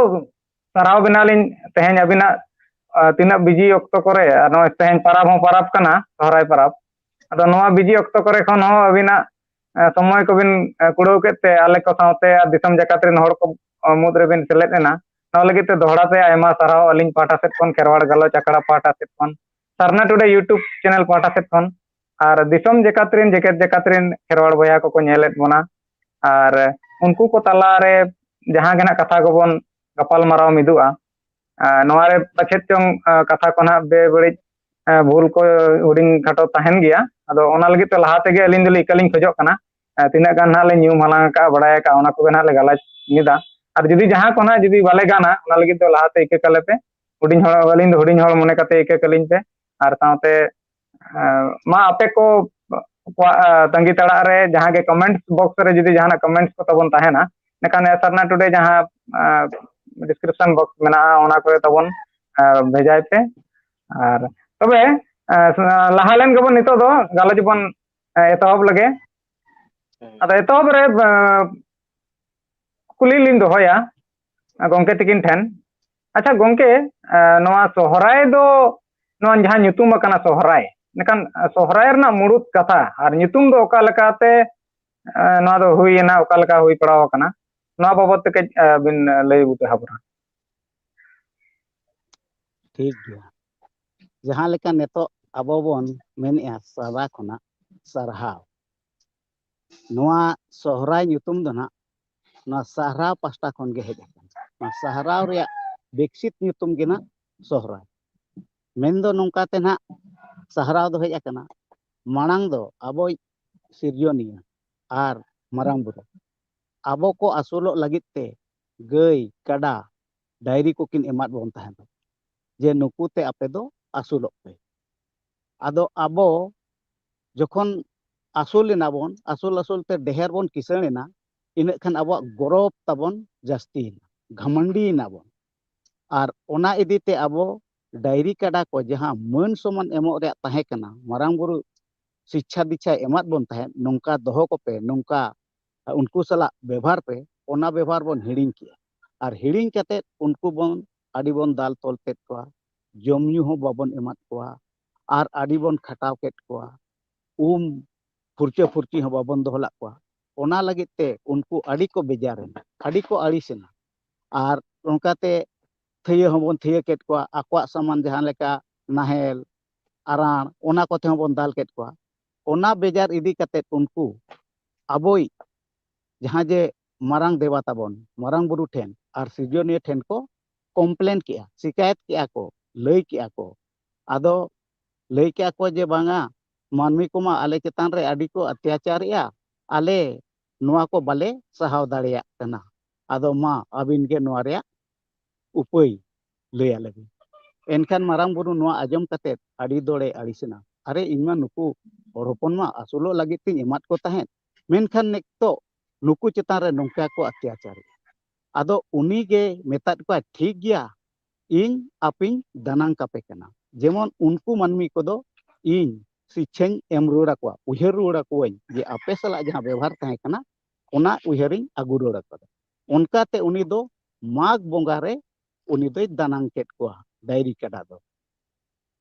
ᱥᱟᱨᱦᱟᱣ ᱵᱮᱱᱟᱞᱤᱧ ᱛᱮᱦᱮᱧ ᱟᱹᱵᱤᱱᱟᱜ, ᱟ, ᱛᱤᱱᱟᱹᱜ busy ᱚᱠᱛᱚ ᱠᱚᱨᱮ, ᱟᱨ ᱱᱚᱜᱼᱚᱭ ᱛᱮᱦᱮᱧ ᱯᱟᱨᱟᱵᱽ ᱦᱚᱸ ᱯᱟᱨᱟᱵᱽ ᱠᱟᱱᱟ, ᱥᱚᱦᱨᱟᱭ ᱯᱟᱨᱟᱵᱽ᱾ ᱟᱫᱚ ᱱᱚᱣᱟ ᱵᱤᱡᱤ ᱚᱠᱛᱚ ᱠᱚᱨᱮ ᱠᱷᱚᱱ ᱦᱚᱸ ᱟᱹᱵᱤᱱᱟᱜ, ᱮ, ᱥᱚᱢᱚᱭ ᱠᱚᱵᱤᱱ, ᱮ, ᱠᱩᱲᱟᱹᱣ ᱠᱮᱫ ᱛᱮ ᱟᱞᱮ ᱠᱚ ᱥᱟᱶᱛᱮ ᱟᱨ ᱫᱤᱥᱚᱢ ᱡᱟᱠᱟᱛ ᱨᱮᱱ ᱦᱚᱲ ᱠᱚ, ᱮ, ᱢᱩᱫᱽ ᱨᱮᱵᱤᱱ ᱥᱮᱞᱮᱫ ᱮᱱᱟ᱾ ᱱᱚᱣᱟ ᱞᱟᱹᱜᱤᱫ ᱛᱮ ᱫᱚᱦᱲᱟ ᱛᱮ ᱟᱭᱢᱟ ᱥᱟᱨᱦᱟᱣ ᱟᱹᱞᱤᱧ ᱯᱟᱦᱴᱟ ᱥᱮᱫ ᱠᱷᱚᱱ, ᱠᱷᱮᱨᱣᱟᱲ ᱜᱟᱞᱚᱪ ᱟᱠᱷᱲᱟ ᱯᱟᱦᱴᱟ ᱥᱮᱫ ᱠᱷᱚᱱ, ᱥᱟᱨᱱᱟ ᱴᱩᱰᱮ YouTube ᱪᱮᱱᱮᱞ ᱯᱟᱦᱴᱟ ᱥᱮᱫ ᱠᱷᱚᱱ, ᱟᱨ ᱫᱤᱥᱚᱢ ᱡᱟᱠᱟᱛ ᱨᱮᱱ, ᱡᱮᱜᱮᱛ ᱡᱟᱠᱟᱛ ᱨᱮᱱ ᱠᱷᱮᱨᱣᱟᱲ ᱵᱚᱭᱦᱟ ᱠᱚᱠᱚ ᱧᱮᱞᱮᱫ ᱵᱚᱱᱟ, ᱟᱨ ᱩᱱᱠᱩ ᱠᱚ ᱛᱟᱞᱟᱨᱮ ᱡᱟᱦᱟᱸ ᱜᱮ ᱱᱟᱜ ᱠᱟᱛᱷᱟ ᱠᱚᱵᱚᱱ ᱜᱟᱯᱟᱞ ᱢᱟᱨᱟᱣ ᱢᱤᱫᱚᱜᱼᱟ, ᱟᱨ ᱱᱚᱣᱟ ᱨᱮ ᱯᱟᱪᱮᱫ ᱪᱚᱝ, ᱟᱨ ᱠᱟᱛᱷᱟ ᱠᱚ ᱱᱟᱜ ᱵᱮᱵᱟᱹᱲᱤᱡ, ᱟᱨ ᱵᱷᱩᱞ ᱠᱚ ᱦᱩᱰᱤᱧ ᱠᱷᱟᱴᱚ ᱛᱟᱦᱮᱱ ᱜᱮᱭᱟ᱾ ᱟᱫᱚ ᱚᱱᱟ ᱞᱟᱹᱜᱤᱫ ᱛᱮ ᱞᱟᱦᱟ ᱛᱮᱜᱮ ᱟᱹᱞᱤᱧ ᱫᱚᱞᱤᱧ ᱤᱠᱟᱹ ᱞᱤᱧ ᱠᱷᱚᱡᱚᱜ ᱠᱟᱱᱟ, ᱟᱨ ᱛᱤᱱᱟᱹᱜ ᱜᱟᱱ ᱱᱟᱜ ᱞᱮ ᱧᱩᱢ ᱦᱟᱞᱟᱝ ᱟᱠᱟᱫᱼᱟ, ᱵᱟᱲᱟᱭ ᱟᱠᱟᱫᱼᱟ, ᱚᱱᱟ ᱠᱚᱜᱮ ᱱᱟᱜ ᱞᱮ ᱜᱟᱞᱚᱪ ᱢᱤᱫᱟ᱾ ᱟᱨ ᱡᱩᱫᱤ ᱡᱟᱦᱟᱸ ᱠᱚ ᱱᱟᱜ ᱡᱩᱫᱤ ᱵᱟᱞᱮ ᱜᱟᱱᱟ, ᱚᱱᱟ ᱞᱟᱹᱜᱤᱫ ᱫᱚ ᱞᱟᱦᱟᱛᱮ ᱤᱠᱟᱹ ᱠᱟᱞᱮ ᱯᱮ, ᱦᱩᱰᱤᱧ ᱦᱚᱲ, ᱟᱹᱞᱤᱧ ᱫᱚ ᱦᱩᱰᱤᱧ ᱦᱚᱲ ᱢᱚᱱᱮ ᱠᱟᱛᱮ ᱤᱠᱟᱹ ᱠᱟᱹᱞᱤᱧ ᱯᱮ᱾ ᱟᱨ ᱥᱟᱶᱛᱮ, ᱟᱨ ᱢᱟ ᱟᱯᱮ ᱠᱚ ᱠᱚᱣᱟᱜ, ᱟᱨ ᱛᱟᱺᱜᱤ ᱛᱟᱲᱟᱜ ᱨᱮ ᱡᱟᱦᱟᱸ ᱜᱮ comment box ᱨᱮ ᱡᱩᱫᱤ ᱡᱟᱦᱟᱱᱟᱜ comments ᱠᱚ ᱛᱟᱵᱚᱱ ᱛᱟᱦᱮᱱᱟ, ᱮᱱᱠᱷᱟᱱ ᱥᱟᱨᱱᱟ ᱴᱩᱰᱮ ᱡᱟᱦᱟᱸ, ᱟᱨ description box ᱢᱮᱱᱟᱜᱼᱟ, ᱚᱱᱟ ᱠᱚᱨᱮ ᱛᱟᱵᱚᱱ, ᱟᱨ ᱵᱷᱮᱡᱟᱭ ᱯᱮ᱾ ᱟᱨ ᱛᱚᱵᱮ, ᱟᱨ ᱞᱟᱦᱟ ᱞᱮᱱ ᱜᱮᱵᱚᱱ ᱱᱤᱛᱚᱜ ᱫᱚ ᱜᱟᱞᱚᱪ ᱵᱚᱱ, ᱟᱨ ᱮᱛᱚᱦᱚᱵ ᱞᱮᱜᱮ᱾ ᱟᱫᱚ ᱮᱛᱚᱦᱚᱵ ᱨᱮ, ᱟᱨ ᱠᱩᱠᱞᱤ ᱞᱤᱧ ᱫᱚᱦᱚᱭᱟ, ᱟᱨ ᱜᱚᱢᱠᱮ ᱛᱤᱠᱤᱱ ᱴᱷᱮᱱ᱾ ᱟᱪᱪᱷᱟ ᱜᱚᱢᱠᱮ, ᱟᱨ ᱱᱚᱣᱟ ᱥᱚᱦᱨᱟᱭ ᱫᱚ, ᱱᱚᱣᱟ ᱡᱟᱦᱟᱸ ᱧᱩᱛᱩᱢ ᱟᱠᱟᱱᱟ ᱥᱚᱦᱨᱟᱭ, ᱢᱮᱱᱠᱷᱟᱱ ᱥᱚᱦᱨᱟᱭ ᱨᱮᱱᱟᱜ ᱢᱩᱲᱩᱫ ᱠᱟᱛᱷᱟ ᱟᱨ ᱧᱩᱛᱩᱢ ᱫᱚ ᱚᱠᱟ ᱞᱮᱠᱟᱛᱮ, ᱟᱨ ᱱᱚᱣᱟ ᱫᱚ ᱦᱩᱭᱮᱱᱟ, ᱚᱠᱟ ᱞᱮᱠᱟ ᱦᱩᱭ ᱯᱟᱲᱟᱣ ᱟᱠᱟᱱᱟ, ᱱᱚᱣᱟ ᱵᱟᱵᱚᱫ ᱛᱮ ᱠᱟᱹᱡ, ᱟᱨ ᱵᱤᱱ ᱞᱟᱹᱭ ᱵᱩᱴᱟᱹ ᱟᱵᱚᱱᱟ᱾ ᱴᱷᱤᱠ ᱜᱮᱭᱟ᱾ ᱡᱟᱦᱟᱸ ᱞᱮᱠᱟ ᱱᱤᱛᱚᱜ ᱟᱵᱚ ᱵᱚᱱ ᱢᱮᱱᱮᱫᱼᱟ ᱥᱟᱫᱟ ᱠᱷᱚᱱᱟᱜ ᱥᱟᱨᱦᱟᱣ, ᱱᱚᱣᱟ ᱥᱚᱦᱨᱟᱭ ᱧᱩᱛᱩᱢ ᱫᱚ ᱱᱟᱜ ᱱᱚᱣᱟ ᱥᱟᱨᱦᱟᱣ ᱯᱟᱦᱴᱟ ᱠᱷᱚᱱ ᱜᱮ ᱦᱮᱡ ᱟᱠᱟᱱᱟ᱾ ᱱᱚᱣᱟ ᱥᱟᱨᱦᱟᱣ ᱨᱮᱭᱟᱜ ᱵᱤᱠᱥᱤᱛ ᱧᱩᱛᱩᱢ ᱜᱮ ᱱᱟᱜ ᱥᱚᱦᱨᱟᱭ᱾ ᱢᱮᱱᱫᱚ ᱱᱚᱝᱠᱟ ᱛᱮ ᱱᱟᱜ ᱥᱟᱨᱦᱟᱣ ᱫᱚ ᱦᱮᱡ ᱟᱠᱟᱱᱟ, ᱢᱟᱲᱟᱝ ᱫᱚ ᱟᱵᱚᱭᱤᱡ ᱥᱤᱨᱡᱚᱱᱤᱭᱟᱹ ᱟᱨ ᱢᱟᱨᱟᱝ ᱵᱩᱨᱩ ᱟᱵᱚ ᱠᱚ ᱟᱹᱥᱩᱞᱚᱜ ᱞᱟᱹᱜᱤᱫ ᱛᱮ ᱜᱟᱹᱭ, ᱠᱟᱰᱟ, ᱰᱟᱹᱝᱨᱤ ᱠᱚᱠᱤᱱ ᱮᱢᱟᱫ ᱵᱚᱱ ᱛᱟᱦᱮᱸᱫ, ᱡᱮ ᱱᱩᱠᱩ ᱛᱮ ᱟᱯᱮ ᱫᱚ ᱟᱹᱥᱩᱞᱚᱜ ᱯᱮ᱾ ᱟᱫᱚ ᱟᱵᱚ ᱡᱚᱠᱷᱚᱱ ᱟᱹᱥᱩᱞ ᱮᱱᱟ ᱵᱚᱱ, ᱟᱹᱥᱩᱞ ᱟᱹᱥᱩᱞ ᱛᱮ ᱰᱷᱮᱨ ᱵᱚᱱ ᱠᱤᱥᱟᱹᱬ ᱮᱱᱟ, ᱤᱱᱟᱹᱜ ᱠᱷᱟᱱ ᱟᱵᱚᱣᱟᱜ ᱜᱚᱨᱚᱵᱽ ᱛᱟᱵᱚᱱ ᱡᱟᱹᱥᱛᱤᱭᱮᱱᱟ, ᱜᱷᱟᱢᱟᱱᱰᱤᱭᱮᱱᱟ ᱵᱚᱱ᱾ ᱟᱨ ᱚᱱᱟ ᱤᱫᱤ ᱛᱮ ᱟᱵᱚ ᱰᱟᱹᱝᱨᱤ ᱠᱟᱰᱟ ᱠᱚ ᱡᱟᱦᱟᱸ ᱢᱟᱹᱱ ᱥᱚᱢᱟᱱ ᱮᱢᱚᱜ ᱨᱮᱭᱟᱜ ᱛᱟᱦᱮᱸ ᱠᱟᱱᱟ, ᱢᱟᱨᱟᱝ ᱵᱩᱨᱩ ᱥᱤᱪᱪᱷᱟ ᱫᱤᱪᱪᱷᱟᱭ ᱮᱢᱟᱫ ᱵᱚᱱ ᱛᱟᱦᱮᱸᱫ, ᱱᱚᱝᱠᱟ ᱫᱚᱦᱚ ᱠᱚᱯᱮ, ᱱᱚᱝᱠᱟ ᱩᱱᱠᱩ ᱥᱟᱞᱟᱜ ᱵᱮᱵᱷᱟᱨ ᱯᱮ, ᱚᱱᱟ ᱵᱮᱵᱷᱟᱨ ᱵᱚᱱ ᱦᱤᱲᱤᱧ ᱠᱮᱜᱼᱟ᱾ ᱟᱨ ᱦᱤᱲᱤᱧ ᱠᱟᱛᱮᱫ ᱩᱱᱠᱩ ᱵᱚᱱ ᱟᱹᱰᱤ ᱵᱚᱱ ᱫᱟᱞ ᱛᱚᱞ ᱠᱮᱫ ᱠᱚᱣᱟ, ᱡᱚᱢ ᱧᱩ ᱦᱚᱸ ᱵᱟᱵᱚᱱ ᱮᱢᱟᱫ ᱠᱚᱣᱟ, ᱟᱨ ᱟᱹᱰᱤ ᱵᱚᱱ ᱠᱷᱟᱴᱟᱣ ᱠᱮᱫ ᱠᱚᱣᱟ᱾ ᱩᱢ ᱯᱷᱩᱨᱪᱟᱹ ᱯᱷᱩᱨᱪᱤ ᱦᱚᱸ ᱵᱟᱵᱚᱱ ᱫᱚᱦᱚ ᱞᱮᱫ ᱠᱚᱣᱟ᱾ ᱚᱱᱟ ᱞᱟᱹᱜᱤᱫ ᱛᱮ ᱩᱱᱠᱩ ᱟᱹᱰᱤ ᱠᱚ ᱵᱮᱡᱟᱨ ᱮᱱᱟ, ᱟᱹᱰᱤ ᱠᱚ ᱟᱹᱲᱤᱥ ᱮᱱᱟ᱾ ᱟᱨ ᱚᱱᱠᱟᱛᱮ ᱛᱷᱤᱭᱟᱹ ᱦᱚᱸᱵᱚᱱ ᱛᱷᱤᱭᱟᱹ ᱠᱮᱫ ᱠᱚᱣᱟ, ᱟᱠᱚᱣᱟᱜ ᱥᱟᱢᱟᱱ ᱡᱟᱦᱟᱸ ᱞᱮᱠᱟ ᱱᱟᱦᱮᱞ, ᱟᱨᱟᱬ, ᱚᱱᱟ ᱠᱚᱛᱮ ᱦᱚᱸᱵᱚᱱ ᱫᱟᱞ ᱠᱮᱫ ᱠᱚᱣᱟ᱾ ᱚᱱᱟ ᱵᱮᱡᱟᱨ ᱤᱫᱤ ᱠᱟᱛᱮᱫ ᱩᱱᱠᱩ ᱟᱵᱚᱭᱤᱡ ᱡᱟᱦᱟᱸ ᱡᱮ ᱢᱟᱨᱟᱝ ᱫᱮᱵᱟ ᱛᱟᱵᱚᱱ, ᱢᱟᱨᱟᱝ ᱵᱩᱨᱩ ᱴᱷᱮᱱ ᱟᱨ ᱥᱤᱨᱡᱚᱱᱤᱭᱟᱹ ᱴᱷᱮᱱ ᱠᱚ ᱠᱚᱢᱯᱞᱮᱱ ᱠᱮᱜᱼᱟ, ᱥᱤᱠᱟᱭᱮᱛ ᱠᱮᱜᱼᱟ ᱠᱚ, ᱞᱟᱹᱭ ᱠᱮᱜᱼᱟ ᱠᱚ᱾ ᱟᱫᱚ ᱞᱟᱹᱭ ᱠᱮᱜᱼᱟ ᱠᱚ ᱡᱮ, "ᱵᱟᱝᱟ, ᱢᱟᱹᱱᱢᱤ ᱠᱚᱢᱟ ᱟᱞᱮ ᱪᱮᱛᱟᱱ ᱨᱮ ᱟᱹᱰᱤ ᱠᱚ ᱚᱛᱛᱟᱪᱟᱨᱮᱜᱼᱟ, ᱟᱞᱮ ᱱᱚᱣᱟ ᱠᱚ ᱵᱟᱞᱮ ᱥᱟᱦᱟᱣ ᱫᱟᱲᱮᱭᱟᱜ ᱠᱟᱱᱟ᱾ ᱟᱫᱚ ᱢᱟ ᱟᱹᱵᱤᱱ ᱜᱮ ᱱᱚᱣᱟ ᱨᱮᱭᱟᱜ ᱩᱯᱟᱹᱭ ᱞᱟᱹᱭ ᱟᱞᱮ ᱵᱤᱱ᱾" ᱮᱱᱠᱷᱟᱱ ᱢᱟᱨᱟᱝ ᱵᱩᱨᱩ ᱱᱚᱣᱟ ᱟᱸᱡᱚᱢ ᱠᱟᱛᱮᱫ ᱟᱹᱰᱤ ᱫᱚᱲᱮ ᱟᱹᱲᱤᱥᱮᱱᱟ᱾ "ᱟᱨᱮ, ᱤᱧ ᱢᱟ ᱱᱩᱠᱩ ᱦᱚᱲ ᱦᱚᱯᱚᱱ ᱢᱟ ᱟᱹᱥᱩᱞᱚᱜ ᱞᱟᱹᱜᱤᱫ ᱛᱤᱧ ᱮᱢᱟᱫ ᱠᱚ ᱛᱟᱦᱮᱸᱫ, ᱢᱮᱱᱠᱷᱟᱱ ᱱᱤᱛᱚᱜ ᱱᱩᱠᱩ ᱪᱮᱛᱟᱱ ᱨᱮ ᱱᱚᱝᱠᱟ ᱠᱚ ᱚᱛᱛᱟᱪᱟᱨᱮᱜᱼᱟ?" ᱟᱫᱚ ᱩᱱᱤ ᱜᱮ ᱢᱮᱛᱟᱫ ᱠᱚᱣᱟ, "ᱴᱷᱤᱠ ᱜᱮᱭᱟ, ᱤᱧ ᱟᱯᱮᱧ ᱫᱟᱱᱟᱝ ᱠᱟᱯᱮ ᱠᱟᱱᱟ, ᱡᱮᱢᱚᱱ ᱩᱱᱠᱩ ᱢᱟᱹᱱᱢᱤ ᱠᱚᱫᱚ ᱤᱧ ᱥᱤᱪᱪᱷᱟᱧ ᱮᱢ ᱨᱩᱣᱟᱹᱲ ᱟᱠᱚᱣᱟ, ᱩᱭᱦᱟᱹᱨ ᱨᱩᱣᱟᱹᱲ ᱟᱠᱚᱣᱟᱹᱧ ᱡᱮ ᱟᱯᱮ ᱥᱟᱞᱟᱜ ᱡᱟᱦᱟᱸ ᱵᱮᱵᱚᱦᱟᱨ ᱛᱟᱦᱮᱸ ᱠᱟᱱᱟ, ᱚᱱᱟ ᱩᱭᱦᱟᱹᱨᱤᱧ ᱟᱹᱜᱩ ᱨᱩᱣᱟᱹᱲ ᱟᱠᱟᱫᱟ᱾" ᱚᱱᱠᱟᱛᱮ ᱩᱱᱤ ᱫᱚ ᱢᱟᱜᱽ ᱵᱚᱸᱜᱟ ᱨᱮ ᱩᱱᱤ ᱫᱚᱭ ᱫᱟᱱᱟᱝ ᱠᱮᱫ ᱠᱚᱣᱟ ᱰᱟᱭᱨᱤ ᱠᱟᱰᱟ ᱫᱚ᱾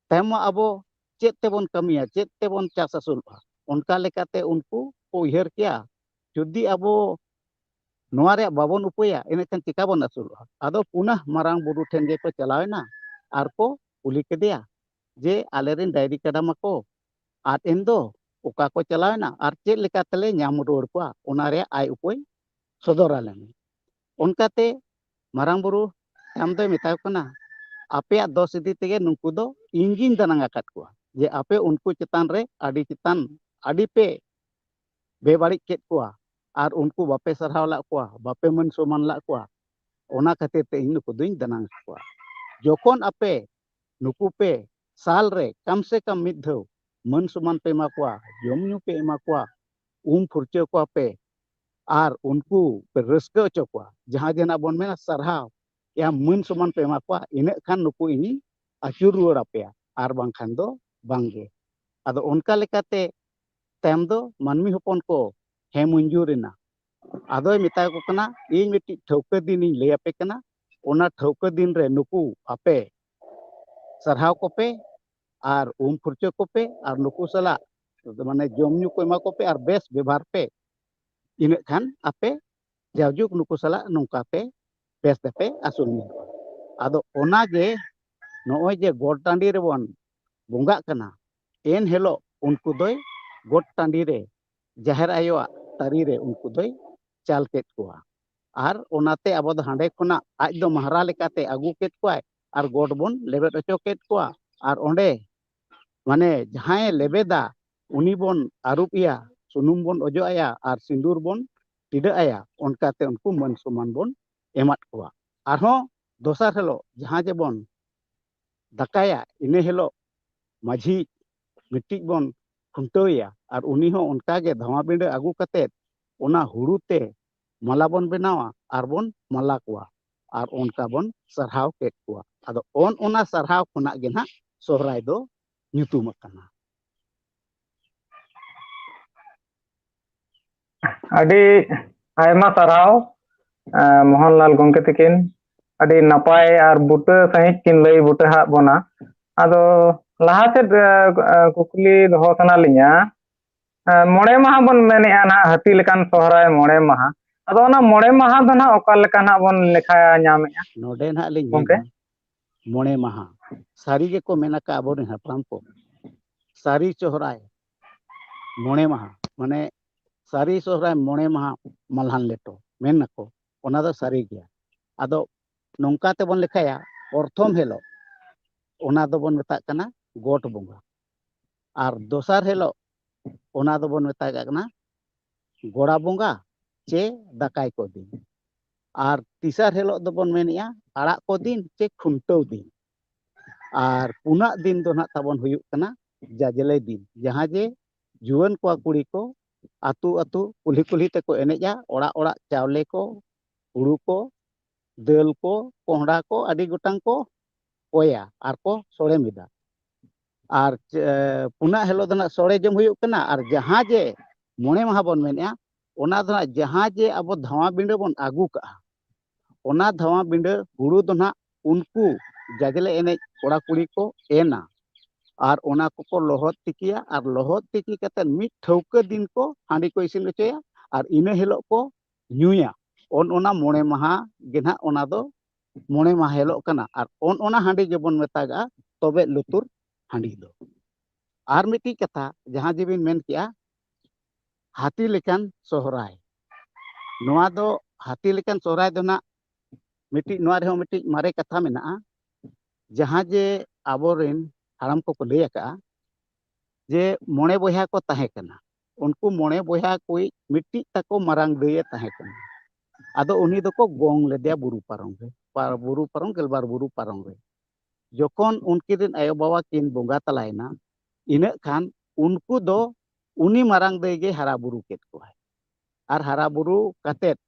ᱛᱟᱭᱚᱢ ᱢᱟ ᱟᱵᱚ ᱪᱮᱫ ᱛᱮᱵᱚᱱ ᱠᱟᱹᱢᱤᱭᱟ, ᱪᱮᱫ ᱛᱮᱵᱚᱱ ᱪᱟᱥ ᱟᱹᱥᱩᱞᱚᱜᱼᱟ? ᱚᱱᱠᱟ ᱞᱮᱠᱟᱛᱮ ᱩᱱᱠᱩ ᱠᱚ ᱩᱭᱦᱟᱹᱨ ᱠᱮᱭᱟ, ᱡᱩᱫᱤ ᱟᱵᱚ ᱱᱚᱣᱟ ᱨᱮᱭᱟᱜ ᱵᱟᱵᱚᱱ ᱩᱯᱟᱹᱭᱟ, ᱮᱱᱮᱠᱷᱟᱱ ᱪᱤᱠᱟ ᱵᱚᱱ ᱟᱹᱥᱩᱞᱚᱜᱼᱟ? ᱟᱫᱚ ᱯᱩᱱᱟᱹ ᱢᱟᱨᱟᱝ ᱵᱩᱨᱩ ᱴᱷᱮᱱ ᱜᱮᱠᱚ ᱪᱟᱞᱟᱣᱮᱱᱟ ᱟᱨ ᱠᱚ ᱠᱩᱞᱤ ᱠᱮᱫᱮᱭᱟ ᱡᱮ, "ᱟᱞᱮᱨᱮᱱ ᱰᱟᱭᱨᱤ ᱠᱟᱰᱟ ᱢᱟᱠᱚ ᱟᱫ ᱮᱱ ᱫᱚ, ᱚᱠᱟ ᱠᱚ ᱪᱟᱞᱟᱣᱮᱱᱟ ᱟᱨ ᱪᱮᱫ ᱞᱮᱠᱟ ᱛᱮᱞᱮ ᱧᱟᱢ ᱨᱩᱣᱟᱹᱲ ᱠᱚᱣᱟ, ᱚᱱᱟ ᱨᱮᱭᱟᱜ ᱟᱭ ᱩᱯᱟᱹᱭ ᱥᱚᱫᱚᱨ ᱟᱞᱮ ᱢᱮ᱾" ᱚᱱᱠᱟᱛᱮ ᱢᱟᱨᱟᱝ ᱵᱩᱨᱩ ᱛᱟᱭᱚᱢ ᱫᱚᱭ ᱢᱮᱛᱟ ᱠᱚ ᱠᱟᱱᱟ, "ᱟᱯᱮᱭᱟᱜ ᱫᱚᱥ ᱤᱫᱤ ᱛᱮᱜᱮ ᱱᱩᱠᱩ ᱫᱚ ᱤᱧ ᱜᱤᱧ ᱫᱟᱱᱟᱝ ᱟᱠᱟᱫ ᱠᱚᱣᱟ, ᱡᱮ ᱟᱯᱮ ᱩᱱᱠᱩ ᱪᱮᱛᱟᱱ ᱨᱮ ᱟᱹᱰᱤ ᱪᱮᱛᱟᱱ, ᱟᱹᱰᱤ ᱯᱮ ᱵᱮᱵᱟᱹᱲᱤᱡ ᱠᱮᱫ ᱠᱚᱣᱟ ᱟᱨ ᱩᱱᱠᱩ ᱵᱟᱯᱮ ᱥᱟᱨᱦᱟᱣ ᱞᱟᱜ ᱠᱚᱣᱟ, ᱵᱟᱯᱮ ᱢᱟᱹᱱ ᱥᱚᱢᱢᱟᱱ ᱞᱟᱜ ᱠᱚᱣᱟ, ᱚᱱᱟ ᱠᱷᱟᱹᱛᱤᱨ ᱛᱮ ᱤᱧ ᱱᱩᱠᱩ ᱫᱚᱧ ᱫᱟᱱᱟᱝ ᱟᱠᱟᱫ ᱠᱚᱣᱟ᱾ ᱡᱚᱠᱷᱚᱱ ᱟᱯᱮ ᱱᱩᱠᱩ ᱯᱮ ᱥᱟᱞ ᱨᱮ ᱠᱟᱢ ᱥᱮ ᱠᱟᱢ ᱢᱤᱫ ᱫᱷᱟᱣ ᱢᱟᱹᱱ ᱥᱚᱢᱢᱟᱱ ᱯᱮ ᱮᱢᱟ ᱠᱚᱣᱟ, ᱡᱚᱢ ᱧᱩ ᱯᱮ ᱮᱢᱟ ᱠᱚᱣᱟ, ᱩᱢ ᱯᱷᱩᱨᱪᱟᱹ ᱠᱚᱣᱟ ᱯᱮ ᱟᱨ ᱩᱱᱠᱩ ᱯᱮ ᱨᱟᱹᱥᱠᱟᱹ ᱦᱚᱪᱚ ᱠᱚᱣᱟ, ᱡᱟᱦᱟᱸ ᱡᱮ ᱱᱟᱜ ᱵᱚᱱ ᱢᱮᱱᱟ ᱥᱟᱨᱦᱟᱣ, ᱭᱟ ᱢᱟᱹᱱ ᱥᱚᱢᱢᱟᱱ ᱯᱮ ᱮᱢᱟ ᱠᱚᱣᱟ, ᱤᱱᱟᱹᱜ ᱠᱷᱟᱱ ᱱᱩᱠᱩ ᱤᱧᱤᱧ ᱟᱹᱪᱩᱨ ᱨᱩᱣᱟᱹᱲ ᱟᱯᱮᱭᱟ, ᱟᱨ ᱵᱟᱝᱠᱷᱟᱱ ᱫᱚ ᱵᱟᱝᱜᱮ᱾" ᱟᱫᱚ ᱚᱱᱠᱟ ᱞᱮᱠᱟᱛᱮ ᱛᱟᱭᱚᱢ ᱫᱚ ᱢᱟᱹᱱᱢᱤ ᱦᱚᱯᱚᱱ ᱠᱚ ᱦᱮᱸ ᱢᱚᱧᱡᱩᱨ ᱮᱱᱟ᱾ ᱟᱫᱚᱭ ᱢᱮᱛᱟ ᱠᱚ ᱠᱟᱱᱟ, "ᱤᱧ ᱢᱤᱫᱴᱤᱡ ᱴᱷᱟᱹᱣᱠᱟᱹ ᱫᱤᱱ ᱤᱧ ᱞᱟᱹᱭ ᱟᱯᱮ ᱠᱟᱱᱟ, ᱚᱱᱟ ᱴᱷᱟᱹᱣᱠᱟᱹ ᱫᱤᱱ ᱨᱮ ᱱᱩᱠᱩ ᱟᱯᱮ ᱥᱟᱨᱦᱟᱣ ᱠᱚᱯᱮ ᱟᱨ ᱩᱢ ᱯᱷᱩᱨᱪᱟᱹ ᱠᱚᱯᱮ ᱟᱨ ᱱᱩᱠᱩ ᱥᱟᱞᱟᱜ ᱢᱟᱱᱮ ᱡᱚᱢ ᱧᱩ ᱠᱚ ᱮᱢᱟ ᱠᱚᱯᱮ ᱟᱨ ᱵᱮᱥ ᱵᱮᱵᱷᱟᱨ ᱯᱮ, ᱤᱱᱟᱹᱜ ᱠᱷᱟᱱ ᱟᱯᱮ ᱡᱟᱭᱡᱩᱜᱽ ᱱᱩᱠᱩ ᱥᱟᱞᱟᱜ ᱱᱚᱝᱠᱟ ᱯᱮ ᱵᱮᱥ ᱛᱮᱯᱮ ᱟᱹᱥᱩᱞ ᱧᱚᱜᱚᱜᱼᱟ᱾ ᱟᱫᱚ ᱚᱱᱟᱜᱮ ᱱᱚᱜᱼᱚᱭ ᱡᱮ ᱜᱚᱴ ᱴᱟᱺᱰᱤ ᱨᱮᱵᱚᱱ ᱵᱚᱸᱜᱟᱜ ᱠᱟᱱᱟ, ᱮᱱ ᱦᱤᱞᱳᱜ ᱩᱱᱠᱩ ᱫᱚᱭ ᱜᱚᱴ ᱴᱟᱺᱰᱤ ᱨᱮ ᱡᱟᱦᱮᱨ ᱟᱭᱳᱣᱟᱜ ᱛᱟᱹᱨᱤ ᱨᱮ ᱩᱱᱠᱩ ᱫᱚᱭ ᱪᱟᱞ ᱠᱮᱫ ᱠᱚᱣᱟ᱾ ᱟᱨ ᱚᱱᱟᱛᱮ ᱟᱵᱚ ᱫᱚ ᱦᱟᱸᱰᱮ ᱠᱷᱚᱱᱟᱜ ᱟᱡ ᱫᱚ ᱢᱟᱦᱟᱨᱟ ᱞᱮᱠᱟᱛᱮ ᱟᱹᱜᱩ ᱠᱮᱫ ᱠᱚᱣᱟᱭ ᱟᱨ ᱜᱚᱴ ᱵᱚᱱ ᱞᱮᱵᱮᱫ ᱦᱚᱪᱚ ᱠᱮᱫ ᱠᱚᱣᱟ᱾ ᱟᱨ ᱚᱸᱰᱮ ᱢᱟᱱᱮ ᱡᱟᱦᱟᱸᱭᱮ ᱞᱮᱵᱮᱫᱟ ᱩᱱᱤ ᱵᱚᱱ ᱟᱹᱨᱩᱵ ᱮᱭᱟ, ᱥᱩᱱᱩᱢ ᱵᱚᱱ ᱚᱡᱚᱜ ᱟᱭᱟ ᱟᱨ ᱥᱤᱸᱫᱩᱨ ᱵᱚᱱ ᱴᱤᱰᱟᱹᱜ ᱟᱭᱟ᱾ ᱚᱱᱠᱟᱛᱮ ᱩᱱᱠᱩ ᱢᱟᱹᱱ ᱥᱚᱢᱢᱟᱱ ᱵᱚᱱ ᱮᱢᱟᱫ ᱠᱚᱣᱟ᱾ ᱟᱨᱦᱚᱸ ᱫᱚᱥᱟᱨ ᱦᱤᱞᱳᱜ ᱡᱟᱦᱟᱸ ᱡᱮᱵᱚᱱ ᱫᱟᱠᱟᱭᱟ, ᱤᱱᱟᱹ ᱦᱤᱞᱳᱜ ᱢᱟᱹᱡᱷᱤ ᱢᱤᱫᱴᱤᱡ ᱵᱚᱱ ᱠᱷᱩᱱᱴᱟᱹᱣ ᱮᱭᱟ ᱟᱨ ᱩᱱᱤ ᱦᱚᱸ ᱚᱱᱠᱟᱜᱮ ᱫᱷᱟᱣᱟ ᱵᱤᱸᱰᱟᱹ ᱟᱹᱜᱩ ᱠᱟᱛᱮᱫ ᱚᱱᱟ ᱦᱩᱲᱩ ᱛᱮ ᱢᱟᱞᱟ ᱵᱚᱱ ᱵᱮᱱᱟᱣᱟ ᱟᱨ ᱵᱚᱱ ᱢᱟᱞᱟ ᱠᱚᱣᱟ ᱟᱨ ᱚᱱᱠᱟ ᱵᱚᱱ ᱥᱟᱨᱦᱟᱣ ᱠᱮᱫ ᱠᱚᱣᱟ᱾ ᱟᱫᱚ ᱚᱱ ᱚᱱᱟ ᱥᱟᱨᱦᱟᱣ ᱠᱷᱚᱱᱟᱜ ᱜᱮ ᱱᱟᱦᱟᱜ ᱥᱚᱦᱨᱟᱭ ᱫᱚ ᱧᱩᱛᱩᱢ ᱟᱠᱟᱱᱟ᱾ ᱟᱹᱰᱤ ᱟᱭᱢᱟ ᱥᱟᱨᱦᱟᱣ, ᱮᱸ, ᱢᱳᱦᱚᱱᱞᱟᱞ ᱜᱚᱢᱠᱮ ᱛᱟᱹᱠᱤᱱ᱾ ᱟᱹᱰᱤ ᱱᱟᱯᱟᱭ ᱟᱨ ᱵᱩᱴᱟᱹ ᱥᱟᱺᱦᱤᱡ ᱠᱤᱱ ᱞᱟᱹᱭ ᱵᱩᱴᱟᱹ ᱟᱫ ᱵᱚᱱᱟ᱾ ᱟᱫᱚ ᱞᱟᱦᱟ ᱥᱮᱫ, ᱮᱸ, ᱮᱸ, ᱠᱩᱠᱞᱤ ᱫᱚᱦᱚ ᱥᱟᱱᱟ ᱞᱤᱧᱟ᱾ ᱮᱸ, ᱢᱚᱬᱮ ᱢᱟᱦᱟ ᱵᱚᱱ ᱢᱮᱱᱮᱜᱼᱟ ᱱᱟᱦᱟᱜ, ᱦᱟᱹᱛᱤ ᱞᱮᱠᱟᱱ ᱥᱚᱦᱨᱟᱭ ᱢᱚᱬᱮ ᱢᱟᱦᱟ᱾ ᱟᱫᱚ ᱚᱱᱟ ᱢᱚᱬᱮ ᱢᱟᱦᱟ ᱫᱚ ᱱᱟᱦᱟᱜ ᱚᱠᱟ ᱞᱮᱠᱟ ᱱᱟᱦᱟᱜ ᱵᱚᱱ ᱞᱮᱠᱷᱟ ᱧᱟᱢᱮᱜᱼᱟ? ᱱᱚᱰᱮ ᱱᱟᱦᱟᱜ ᱞᱤᱧ ᱜᱚᱢᱠᱮ? ᱢᱮᱱᱟ, ᱢᱚᱬᱮ ᱢᱟᱦᱟ ᱥᱟᱹᱨᱤ ᱜᱮᱠᱚ ᱢᱮᱱ ᱟᱠᱟᱫ ᱟᱵᱚᱨᱮᱱ ᱦᱟᱯᱲᱟᱢ ᱠᱚ, ᱥᱟᱹᱨᱤ ᱥᱚᱦᱨᱟᱭ ᱢᱚᱬᱮ ᱢᱟᱦᱟ, ᱢᱟᱱᱮ ᱥᱟᱹᱨᱤ ᱥᱚᱦᱨᱟᱭ ᱢᱚᱬᱮ ᱢᱟᱦᱟ ᱢᱟᱞᱦᱟᱱ ᱞᱮᱴᱚ ᱢᱮᱱ ᱟᱠᱚ, ᱚᱱᱟ ᱫᱚ ᱥᱟᱹᱨᱤ ᱜᱮᱭᱟ᱾ ᱟᱫᱚ ᱱᱚᱝᱠᱟ ᱛᱮᱵᱚᱱ ᱞᱮᱠᱷᱟᱭᱟ, ᱯᱨᱚᱛᱷᱚᱢ ᱦᱤᱞᱳᱜ ᱚᱱᱟ ᱫᱚᱵᱚᱱ ᱢᱮᱛᱟᱜ ᱠᱟᱱᱟ ᱜᱚᱴ ᱵᱚᱸᱜᱟ, ᱟᱨ ᱫᱚᱥᱟᱨ ᱦᱤᱞᱳᱜ ᱚᱱᱟ ᱫᱚᱵᱚᱱ ᱢᱮᱛᱟᱜ ᱠᱟᱱᱟ ᱜᱚᱲᱟ ᱵᱚᱸᱜᱟ ᱪᱮ ᱫᱟᱠᱟᱭ ᱠᱚ ᱫᱤᱱ, ᱟᱨ ᱛᱮᱥᱟᱨ ᱦᱤᱞᱳᱜ ᱫᱚᱵᱚᱱ ᱢᱮᱱᱮᱜᱼᱟ ᱟᱲᱟᱜ ᱠᱚ ᱫᱤᱱ ᱪᱮ ᱠᱷᱩᱱᱴᱟᱹᱣ ᱫᱤᱱ, ᱟᱨ ᱯᱩᱱᱟᱜ ᱫᱤᱱ ᱫᱚ ᱱᱟᱦᱟᱜ ᱛᱟᱵᱚᱱ ᱦᱩᱭᱩᱜ ᱠᱟᱱᱟ ᱡᱟᱡᱽᱞᱮ ᱫᱤᱱ, ᱡᱟᱦᱟᱸ ᱡᱮ ᱡᱩᱣᱟᱹᱱ ᱠᱚᱲᱟ ᱠᱩᱲᱤ ᱠᱚ ᱟᱹᱛᱩ ᱟᱹᱛᱩ ᱠᱩᱞᱦᱤ ᱠᱩᱞᱦᱤ ᱛᱮᱠᱚ ᱮᱱᱮᱡᱼᱟ, ᱚᱲᱟᱜ ᱚᱲᱟᱜ ᱪᱟᱣᱞᱮ ᱠᱚ, ᱦᱩᱲᱩ ᱠᱚ, ᱫᱟᱹᱞ ᱠᱚ, ᱠᱚᱸᱦᱰᱟ ᱠᱚ, ᱟᱹᱰᱤ ᱜᱚᱴᱟᱝ ᱠᱚ ᱠᱚᱭᱟ ᱟᱨ ᱠᱚ ᱥᱚᱲᱮ ᱢᱤᱫᱟ᱾ ᱟᱨ ᱪᱮ-, ᱯᱩᱱᱟᱜ ᱦᱤᱞᱳᱜ ᱫᱚ ᱱᱟᱜ ᱥᱚᱲᱮ ᱡᱚᱢ ᱦᱩᱭᱩᱜ ᱠᱟᱱᱟ᱾ ᱟᱨ ᱡᱟᱦᱟᱸ ᱡᱮ ᱢᱚᱬᱮ ᱢᱟᱦᱟ ᱵᱚᱱ ᱢᱮᱱᱮᱜᱼᱟ, ᱚᱱᱟ ᱫᱚ ᱱᱟᱜ ᱡᱟᱦᱟᱸ ᱡᱮ ᱟᱵᱚ ᱫᱷᱟᱣᱟ ᱵᱤᱸᱰᱟᱹ ᱵᱚᱱ ᱟᱹᱜᱩ ᱠᱟᱜᱼᱟ, ᱚᱱᱟ ᱫᱷᱟᱣᱟ ᱵᱤᱸᱰᱟᱹ ᱦᱩᱲᱩ ᱫᱚ ᱱᱟᱜ ᱩᱱᱠᱩ ᱡᱟᱡᱽᱞᱮ ᱮᱱᱮᱡ ᱠᱚᱲᱟ ᱠᱩᱲᱤ ᱠᱚ ᱮᱱᱟ᱾ ᱟᱨ ᱚᱱᱟ ᱠᱚᱠᱚ ᱞᱚᱦᱚᱫ ᱛᱤᱠᱤᱭᱟ, ᱟᱨ ᱞᱚᱦᱚᱫ ᱛᱤᱠᱤ ᱠᱟᱛᱮ ᱢᱤᱫ ᱴᱷᱟᱹᱣᱠᱟᱹ ᱫᱤᱱ ᱠᱚ ᱦᱟᱺᱰᱤ ᱠᱚ ᱤᱥᱤᱱ ᱦᱚᱪᱚᱭᱟ, ᱟᱨ ᱤᱱᱟᱹ ᱦᱤᱞᱳᱜ ᱠᱚ ᱧᱩᱭᱟ᱾ ᱚᱱ ᱚᱱᱟ ᱢᱚᱬᱮ ᱢᱟᱦᱟ ᱜᱮ ᱱᱟᱦᱟᱜ ᱚᱱᱟ ᱫᱚ ᱢᱚᱬᱮ ᱢᱟᱦᱟ ᱦᱤᱞᱳᱜ ᱠᱟᱱᱟ᱾ ᱟᱨ ᱚᱱ ᱚᱱᱟ ᱦᱟᱺᱰᱤ ᱜᱮᱵᱚᱱ ᱢᱮᱛᱟᱜᱟᱜᱼᱟ ᱛᱚᱵᱮᱡ ᱞᱩᱛᱩᱨ ᱦᱟᱺᱰᱤ ᱫᱚ᱾ ᱟᱨ ᱢᱤᱫᱴᱤᱡ ᱠᱟᱛᱷᱟ, ᱡᱟᱦᱟᱸ ᱡᱮᱵᱤᱱ ᱢᱮᱱ ᱠᱮᱜᱼᱟ, ᱦᱟᱹᱛᱤ ᱞᱮᱠᱟᱱ ᱥᱚᱦᱨᱟᱭ᱾ ᱱᱚᱣᱟ ᱫᱚ ᱦᱟᱹᱛᱤ ᱞᱮᱠᱟᱱ ᱥᱚᱦᱨᱟᱭ ᱫᱚ ᱱᱟᱜ ᱢᱤᱫᱴᱤᱡ, ᱱᱚᱣᱟ ᱨᱮᱦᱚᱸ ᱢᱤᱫᱴᱤᱡ ᱢᱟᱨᱮ ᱠᱟᱛᱷᱟ ᱢᱮᱱᱟᱜᱼᱟ᱾ ᱡᱟᱦᱟᱸ ᱡᱮ ᱟᱵᱚᱨᱮᱱ ᱦᱟᱲᱟᱢ ᱠᱚᱠᱚ ᱞᱟᱹᱭ ᱟᱠᱟᱫᱼᱟ, ᱡᱮ ᱢᱚᱬᱮ ᱵᱚᱭᱦᱟ ᱠᱚ ᱛᱟᱦᱮᱸ ᱠᱟᱱᱟ᱾ ᱩᱱᱠᱩ ᱢᱚᱬᱮ ᱵᱚᱭᱦᱟ ᱠᱚᱭᱤᱡ ᱢᱤᱫᱴᱤᱡ ᱛᱟᱠᱚ ᱢᱟᱨᱟᱝ ᱫᱟᱹᱭᱮ ᱛᱟᱦᱮᱸ ᱠᱟᱱᱟ᱾ ᱟᱫᱚ ᱩᱱᱤ ᱫᱚᱠᱚ ᱜᱚᱝ ᱞᱮᱫᱮᱭᱟ ᱵᱩᱨᱩ ᱯᱟᱨᱚᱢ ᱨᱮ, ᱯᱟ-, ᱵᱩᱨᱩ ᱯᱟᱨᱚᱢ, ᱜᱮᱞᱵᱟᱨ ᱵᱩᱨᱩ ᱯᱟᱨᱚᱢ ᱨᱮ᱾ ᱡᱚᱠᱷᱚᱱ ᱩᱱᱠᱤᱱ ᱨᱮᱱ ᱟᱭᱳᱼᱵᱟᱵᱟ ᱠᱤᱱ ᱵᱚᱸᱜᱟ ᱛᱟᱞᱟᱭᱮᱱᱟ, ᱤᱱᱟᱹᱜ ᱠᱷᱟᱱ ᱩᱱᱠᱩ ᱫᱚ ᱩᱱᱤ ᱢᱟᱨᱟᱝ ᱫᱟᱹᱭ ᱜᱮ ᱦᱟᱨᱟ ᱵᱩᱨᱩ ᱠᱮᱫ ᱠᱚᱣᱟᱭ᱾ ᱟᱨ ᱦᱟᱨᱟ ᱵᱩᱨᱩ ᱠᱟᱛᱮᱫ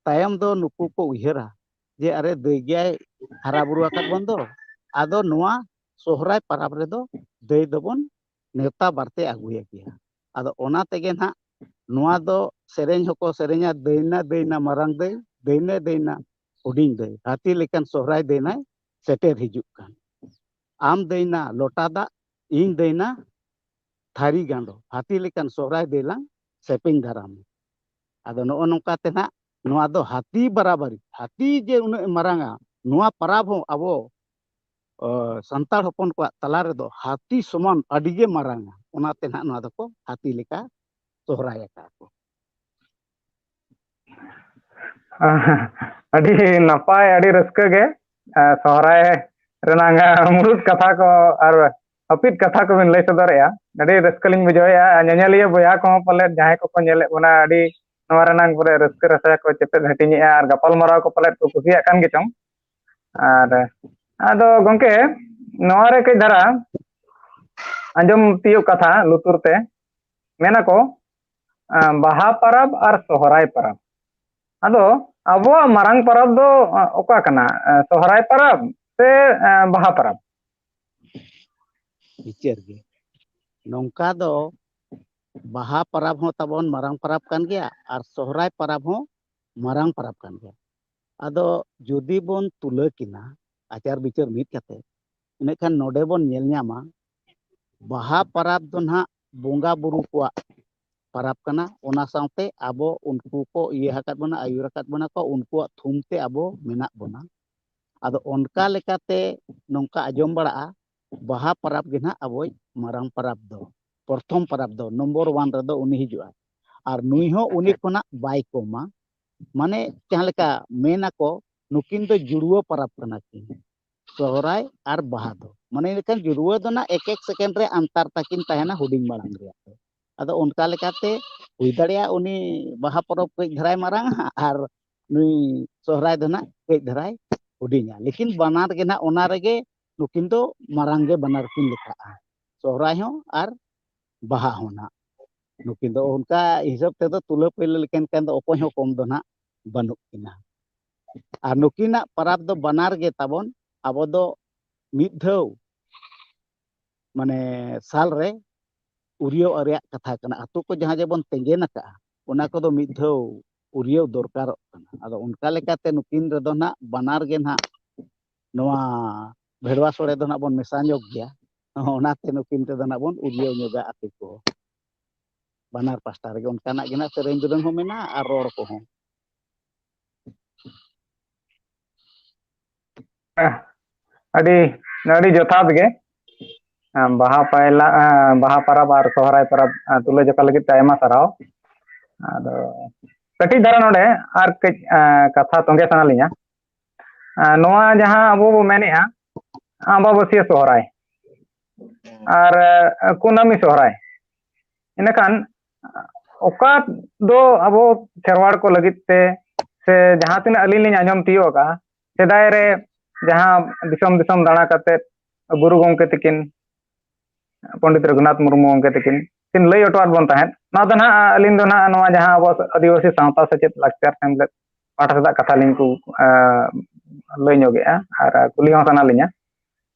ᱛᱟᱭᱚᱢ ᱫᱚ ᱱᱩᱠᱩ ᱠᱚ ᱩᱭᱦᱟᱹᱨᱟ ᱡᱮ, "ᱟᱨᱮ, ᱫᱟᱹᱭ ᱜᱮᱭᱟᱭ ᱦᱟᱨᱟ ᱵᱩᱨᱩ ᱟᱠᱟᱫ ᱵᱚᱱ ᱫᱚ, ᱟᱫᱚ ᱱᱚᱣᱟ ᱥᱚᱦᱨᱟᱭ ᱯᱟᱨᱟᱵᱽ ᱨᱮᱫᱚ ᱫᱟᱹᱭ ᱫᱚᱵᱚᱱ ᱱᱮᱣᱛᱟ ᱵᱟᱨᱛᱮ ᱟᱹᱜᱩᱭᱮ ᱜᱮᱭᱟ᱾" ᱟᱫᱚ ᱚᱱᱟ ᱛᱮᱜᱮ ᱱᱟᱦᱟᱜ ᱱᱚᱣᱟ ᱫᱚ ᱥᱮᱨᱮᱧ ᱦᱚᱸᱠᱚ ᱥᱮᱨᱮᱧᱟ, "ᱫᱟᱹᱭᱱᱟ ᱫᱟᱹᱭᱱᱟ ᱢᱟᱨᱟᱝ ᱫᱟᱹᱭ, ᱫᱟᱹᱭᱱᱟ ᱫᱟᱹᱭᱱᱟ ᱦᱩᱰᱤᱧ ᱫᱟᱹᱭ, ᱦᱟᱹᱛᱤ ᱞᱮᱠᱟᱱ ᱥᱚᱦᱨᱟᱭ ᱫᱟᱹᱭᱱᱟᱭ ᱥᱮᱴᱮᱨ ᱦᱤᱡᱩᱜ ᱠᱟᱱ᱾ ᱟᱢ ᱫᱟᱹᱭᱱᱟ ᱞᱚᱴᱟ ᱫᱟᱜ, ᱤᱧ ᱫᱟᱹᱭᱱᱟ ᱛᱷᱟᱹᱨᱤ ᱜᱟᱸᱰᱚ, ᱦᱟᱹᱛᱤ ᱞᱮᱠᱟᱱ ᱥᱚᱦᱨᱟᱭ ᱫᱟᱹᱭᱞᱟᱝ ᱥᱮᱯᱮᱧ ᱫᱟᱨᱟᱢ᱾" ᱟᱫᱚ ᱱᱚᱜᱼᱚ ᱱᱚᱝᱠᱟ ᱛᱮ ᱱᱟᱜ ᱱᱚᱣᱟ ᱫᱚ ᱦᱟᱹᱛᱤ ᱵᱟᱨᱟᱵᱟᱨᱤ, ᱦᱟᱹᱛᱤ ᱡᱮ ᱩᱱᱟᱹᱜ ᱮ ᱢᱟᱨᱟᱝᱟ, ᱱᱚᱣᱟ ᱯᱟᱨᱟᱵᱽ ᱦᱚᱸ ᱟᱵᱚ, ᱚ, ᱥᱟᱱᱛᱟᱲ ᱦᱚᱯᱚᱱ ᱠᱚᱣᱟᱜ ᱛᱟᱞᱟ ᱨᱮᱫᱚ ᱦᱟᱹᱛᱤ ᱥᱚᱢᱟᱱ ᱟᱹᱰᱤ ᱜᱮ ᱢᱟᱨᱟᱝᱟ᱾ ᱚᱱᱟᱛᱮ ᱱᱟᱜ ᱱᱚᱣᱟ ᱫᱚᱠᱚ ᱦᱟᱹᱛᱤ ᱞᱮᱠᱟ ᱥᱚᱦᱨᱟᱭ ᱟᱠᱟᱫ ᱠᱚ᱾ ᱟᱹᱰᱤ ᱱᱟᱯᱟᱭ, ᱟᱹᱰᱤ ᱨᱟᱹᱥᱠᱟᱹ ᱜᱮ, ᱟᱨ ᱥᱚᱦᱨᱟᱭ ᱨᱮᱱᱟᱜ ᱢᱩᱲᱩᱫ ᱠᱟᱛᱷᱟ ᱠᱚ ᱟᱨ ᱦᱟᱹᱯᱤᱫ ᱠᱟᱛᱷᱟ ᱠᱚᱵᱤᱱ ᱞᱟᱹᱭ ᱥᱚᱫᱚᱨᱮᱜᱼᱟ᱾ ᱟᱹᱰᱤ ᱨᱟᱹᱥᱠᱟᱹ ᱞᱤᱧ ᱵᱩᱡᱷᱟᱹᱣᱮᱫᱼᱟ᱾ ᱧᱮᱧᱮᱞᱤᱭᱟᱹ ᱵᱚᱭᱦᱟ ᱠᱚᱦᱚᱸ ᱯᱟᱞᱮᱫ ᱡᱟᱦᱟᱸᱭ ᱠᱚᱠᱚ ᱧᱮᱞᱮᱫ ᱵᱚᱱᱟ, ᱟᱹᱰᱤ ᱱᱚᱣᱟ ᱨᱮᱱᱟᱜ ᱯᱚᱨᱮ ᱨᱟᱹᱥᱠᱟᱹ ᱨᱟᱥᱟ ᱠᱚ ᱪᱮᱯᱮᱫ ᱦᱟᱹᱴᱤᱧᱮᱜᱼᱟ ᱟᱨ ᱜᱟᱯᱟᱞ ᱢᱟᱨᱟᱣ ᱠᱚ ᱯᱟᱞᱮᱫ ᱠᱚ ᱠᱩᱥᱤᱭᱟᱜ ᱠᱟᱱ ᱜᱮᱪᱚᱝ᱾ ᱟᱨ ᱟᱫᱚ ᱜᱚᱢᱠᱮ, ᱱᱚᱣᱟ ᱨᱮ ᱠᱟᱹᱡ ᱫᱷᱟᱨᱟ ᱟᱸᱡᱚᱢ ᱛᱤᱭᱳᱜ ᱠᱟᱛᱷᱟ ᱞᱩᱛᱩᱨ ᱛᱮ, ᱢᱮᱱᱟᱠᱚ, ᱟᱸ, ᱵᱟᱦᱟ ᱯᱟᱨᱟᱵᱽ ᱟᱨ ᱥᱚᱦᱨᱟᱭ ᱯᱟᱨᱟᱵᱽ᱾ ᱟᱫᱚ ᱟᱵᱚᱣᱟᱜ ᱢᱟᱨᱟᱝ ᱯᱟᱨᱟᱵᱽ ᱫᱚ, ᱟᱸ, ᱚᱠᱟ ᱠᱟᱱᱟ? ᱟᱸ, ᱥᱚᱦᱨᱟᱭ ᱯᱟᱨᱟᱵᱽ ᱥᱮ, ᱟᱸ, ᱵᱟᱦᱟ ᱯᱟᱨᱟᱵᱽ? ᱵᱤᱪᱟᱹᱨ ᱜᱮ ᱱᱚᱝᱠᱟ ᱫᱚ, ᱵᱟᱦᱟ ᱯᱟᱨᱟᱵᱽ ᱦᱚᱸ ᱛᱟᱵᱚᱱ ᱢᱟᱨᱟᱝ ᱯᱟᱨᱟᱵᱽ ᱠᱟᱱ ᱜᱮᱭᱟ ᱟᱨ ᱥᱚᱦᱨᱟᱭ ᱯᱟᱨᱟᱵᱽ ᱦᱚᱸ ᱢᱟᱨᱟᱝ ᱯᱟᱨᱟᱵᱽ ᱠᱟᱱ ᱜᱮᱭᱟ᱾ ᱟᱫᱚ ᱡᱩᱫᱤ ᱵᱚᱱ ᱛᱩᱞᱟᱹ ᱠᱤᱱᱟ ᱟᱪᱟᱨ ᱵᱤᱪᱟᱹᱨ ᱢᱤᱫ ᱠᱟᱛᱮ, ᱤᱱᱟᱹ ᱠᱷᱟᱱ ᱱᱚᱰᱮ ᱵᱚᱱ ᱧᱮᱞ ᱧᱟᱢᱟ ᱵᱟᱦᱟ ᱯᱟᱨᱟᱵᱽ ᱫᱚ ᱱᱟᱦᱟᱜ ᱵᱚᱸᱜᱟ ᱵᱩᱨᱩ ᱠᱚᱣᱟᱜ ᱯᱟᱨᱟᱵᱽ ᱠᱟᱱᱟ᱾ ᱚᱱᱟ ᱥᱟᱶᱛᱮ ᱟᱵᱚ ᱩᱱᱠᱩ ᱠᱚ ᱤᱭᱟᱹ ᱟᱠᱟᱫ ᱵᱚᱱᱟ, ᱟᱹᱭᱩᱨ ᱟᱠᱟᱫ ᱵᱚᱱᱟ ᱠᱚ, ᱩᱱᱠᱩᱣᱟᱜ ᱛᱷᱩᱢ ᱛᱮ ᱟᱵᱚ ᱢᱮᱱᱟᱜ ᱵᱚᱱᱟ᱾ ᱟᱫᱚ ᱚᱱᱠᱟ ᱞᱮᱠᱟᱛᱮ ᱱᱚᱝᱠᱟ ᱟᱸᱡᱚᱢ ᱵᱟᱲᱟᱜᱼᱟ, ᱵᱟᱦᱟ ᱯᱟᱨᱟᱵᱽ ᱜᱮ ᱱᱟᱦᱟᱜ ᱟᱵᱚᱭᱤᱡ ᱢᱟᱨᱟᱝ ᱯᱟᱨᱟᱵᱽ ᱫᱚ, ᱯᱨᱚᱛᱷᱚᱢ ᱯᱟᱨᱟᱵᱽ ᱫᱚ, ᱱᱚᱢᱵᱚᱨ ᱚᱣᱟᱱ ᱨᱮᱫᱚ ᱩᱱᱤ ᱦᱤᱡᱩᱜᱼᱟ᱾ ᱟᱨ ᱱᱩᱭ ᱦᱚᱸ ᱩᱱᱤ ᱠᱷᱚᱱᱟᱜ ᱵᱟᱭ ᱠᱚᱢᱟ᱾ ᱢᱟᱱᱮ ᱡᱟᱦᱟᱸ ᱞᱮᱠᱟ ᱢᱮᱱ ᱟᱠᱚ, ᱱᱩᱠᱤᱱ ᱫᱚ ᱡᱩᱲᱩᱣᱟᱹ ᱯᱟᱨᱟᱵᱽ ᱠᱟᱱᱟ ᱠᱤᱱ, ᱥᱚᱦᱨᱟᱭ ᱟᱨ ᱵᱟᱦᱟ ᱫᱚ᱾ ᱢᱟᱱᱮ ᱤᱱᱟᱹᱠᱷᱟᱱ ᱡᱩᱲᱩᱣᱟᱹ ᱫᱚ ᱱᱟᱜ ᱮᱠ ᱮᱠ ᱥᱮᱠᱮᱱᱰ ᱨᱮ ᱟᱱᱛᱟᱨ ᱛᱟᱹᱠᱤᱱ ᱛᱟᱦᱮᱱᱟ ᱦᱩᱰᱤᱧ ᱢᱟᱲᱟᱝ ᱨᱮᱭᱟᱜ ᱫᱚ᱾ ᱟᱫᱚ ᱚᱱᱠᱟ ᱞᱮᱠᱟᱛᱮ ᱦᱩᱭ ᱫᱟᱲᱮᱭᱟᱜᱼᱟ ᱩᱱᱤ ᱵᱟᱦᱟ ᱯᱚᱨᱚᱵᱽ ᱠᱟᱹᱡ ᱫᱷᱟᱨᱟᱭ ᱢᱟᱨᱟᱝᱟ ᱟᱨ ᱱᱩᱭ ᱥᱚᱦᱨᱟᱭ ᱫᱚ ᱱᱟᱜ ᱠᱟᱹᱡ ᱫᱷᱟᱨᱟᱭ ᱦᱩᱰᱤᱧᱟ, ᱞᱮᱠᱤᱱ ᱵᱟᱱᱟᱨ ᱜᱮ ᱱᱟᱜ ᱚᱱᱟ ᱨᱮᱜᱮ ᱱᱩᱠᱤᱱ ᱫᱚ ᱢᱟᱨᱟᱝ ᱜᱮ ᱵᱟᱱᱟᱨ ᱠᱤᱱ ᱞᱮᱠᱷᱟᱜᱼᱟ, ᱥᱚᱦᱨᱟᱭ ᱦᱚᱸ ᱟᱨ ᱵᱟᱦᱟ ᱦᱚᱸ ᱱᱟᱜ᱾ ᱱᱩᱠᱤᱱ ᱫᱚ ᱚᱱᱠᱟ ᱦᱤᱥᱟᱹᱵ ᱛᱮᱫᱚ ᱛᱩᱞᱟᱹ ᱯᱟᱹᱭᱞᱟᱹ ᱞᱮᱠᱟᱱ ᱠᱷᱟᱱ ᱫᱚ ᱚᱠᱚᱭ ᱦᱚᱸ ᱠᱚᱢ ᱫᱚ ᱱᱟᱜ ᱵᱟᱹᱱᱩᱜ ᱠᱤᱱᱟ᱾ ᱟᱨ ᱱᱩᱠᱤᱱᱟᱜ ᱯᱟᱨᱟᱵᱽ ᱫᱚ ᱵᱟᱱᱟᱨ ᱜᱮ ᱛᱟᱵᱚᱱ, ᱟᱵᱚ ᱫᱚ ᱢᱤᱫ ᱫᱷᱟᱣ ᱢᱟᱱᱮ ᱥᱟᱞ ᱨᱮ ᱩᱨᱤᱭᱟᱹᱣ ᱨᱮᱭᱟᱜ ᱠᱟᱛᱷᱟ ᱠᱟᱱᱟ᱾ ᱟᱛᱳ ᱠᱚ ᱡᱟᱦᱟᱸ ᱡᱮᱵᱚᱱ ᱛᱮᱸᱜᱮᱱ ᱟᱠᱟᱫᱼᱟ, ᱚᱱᱟ ᱠᱚᱫᱚ ᱢᱤᱫ ᱫᱷᱟᱣ ᱩᱨᱤᱭᱟᱹᱣ ᱫᱚᱨᱠᱟᱨᱚᱜ ᱠᱟᱱᱟ᱾ ᱟᱫᱚ ᱚᱱᱠᱟ ᱞᱮᱠᱟᱛᱮ ᱱᱩᱠᱤᱱ ᱨᱮᱫᱚ ᱱᱟᱜ ᱵᱟᱱᱟᱨ ᱜᱮ ᱱᱟᱜ ᱱᱚᱣᱟ ᱵᱷᱮᱲᱣᱟ ᱥᱳᱲᱮ ᱫᱚ ᱱᱟᱜ ᱵᱚᱱ ᱢᱮᱥᱟ ᱧᱚᱜ ᱜᱮᱭᱟ᱾ ᱚᱱᱟᱛᱮ ᱱᱩᱠᱤᱱ ᱨᱮᱫᱚ ᱱᱟᱜ ᱵᱚᱱ ᱩᱨᱤᱭᱟᱹᱣ ᱧᱚᱜᱟ ᱟᱛᱳ ᱠᱚ᱾ ᱵᱟᱱᱟᱨ ᱯᱟᱥᱴᱟ ᱨᱮᱜᱮ ᱚᱱᱠᱟᱱᱟᱜ ᱜᱮ ᱱᱟᱜ ᱥᱮᱨᱮᱧ ᱫᱩᱨᱟᱹᱝ ᱦᱚᱸ ᱢᱮᱱᱟᱜᱼᱟ ᱟᱨ ᱨᱚᱲ ᱠᱚᱦᱚᱸ᱾ ᱟᱹᱰᱤ ᱟᱹᱰᱤ ᱡᱚᱛᱷᱟᱛ ᱜᱮ᱾ ᱵᱟᱦᱟ ᱯᱟᱭᱞᱟ ᱵᱟᱦᱟ ᱯᱚᱨᱚᱵᱽ ᱟᱨ ᱥᱚᱦᱨᱟᱭ ᱯᱚᱨᱚᱵᱽ ᱛᱩᱞᱟᱹᱡᱚᱠᱷᱟ ᱞᱟᱹᱜᱤᱫ ᱛᱮ ᱟᱭᱢᱟ ᱥᱟᱨᱦᱟᱣ᱾ ᱟᱫᱚ ᱠᱟᱹᱴᱤᱡ ᱫᱷᱟᱨᱟ ᱱᱚᱰᱮ ᱟᱨ ᱠᱟᱹᱡ ᱠᱟᱛᱷᱟ ᱛᱚᱸᱜᱮ ᱥᱟᱱᱟ ᱞᱤᱧᱟ᱾ ᱱᱚᱣᱟ ᱡᱟᱦᱟᱸ ᱟᱵᱚ ᱵᱚ ᱢᱮᱱᱮᱫᱼᱟ ᱟᱢᱵᱟᱵᱟᱹᱥᱭᱟᱹ ᱥᱚᱦᱨᱟᱭ ᱟᱨ ᱠᱩᱱᱟᱹᱢᱤ ᱥᱚᱦᱨᱟᱭ, ᱤᱱᱟᱹᱠᱷᱟᱱ ᱚᱠᱟ ᱫᱚ ᱟᱵᱚ ᱠᱷᱮᱨᱣᱟᱲ ᱠᱚ ᱞᱟᱹᱜᱤᱫ ᱛᱮ ᱥᱮ ᱡᱟᱦᱟᱸ ᱛᱤᱱᱟᱹᱜ ᱟᱹᱞᱤᱧ ᱞᱤᱧ ᱟᱸᱡᱚᱢ ᱛᱤᱭᱳᱜ ᱟᱠᱟᱫᱼᱟ, ᱥᱮᱫᱟᱭ ᱨᱮ ᱡᱟᱦᱟᱸ ᱫᱤᱥᱚᱢ ᱫᱤᱥᱚᱢ ᱫᱟᱬᱟ ᱠᱟᱛᱮᱫ ᱜᱩᱨᱩ ᱜᱚᱢᱠᱮ ᱛᱟᱹᱠᱤᱱ, ᱯᱚᱱᱰᱤᱛ ᱨᱚᱜᱷᱩᱱᱟᱛᱷ ᱢᱩᱨᱢᱩ ᱜᱚᱢᱠᱮ ᱛᱟᱹᱠᱤᱱ ᱠᱤᱱ ᱞᱟᱹᱭ ᱦᱚᱴᱚᱣᱟᱫ ᱵᱚᱱ ᱛᱟᱦᱮᱸᱫ᱾ ᱱᱚᱣᱟ ᱫᱚ ᱱᱟᱦᱟᱜ ᱟᱹᱞᱤᱧ ᱫᱚ ᱱᱟᱦᱟᱜ ᱱᱚᱣᱟ ᱡᱟᱦᱟᱸ ᱟᱵᱚ ᱟᱹᱫᱤᱵᱟᱹᱥᱤ ᱥᱟᱶᱛᱟ ᱥᱮᱪᱮᱫ ᱞᱟᱠᱪᱟᱨ ᱥᱮᱢᱞᱮᱫ ᱯᱟᱦᱴᱟ ᱥᱮᱫᱟᱜ ᱠᱟᱛᱷᱟ ᱞᱤᱧ ᱠᱚ, ᱮᱸ, ᱞᱟᱹᱭ ᱧᱚᱜᱮᱜᱼᱟ ᱟᱨ ᱠᱩᱞᱤ ᱦᱚᱸ ᱥᱟᱱᱟ ᱞᱤᱧᱟ᱾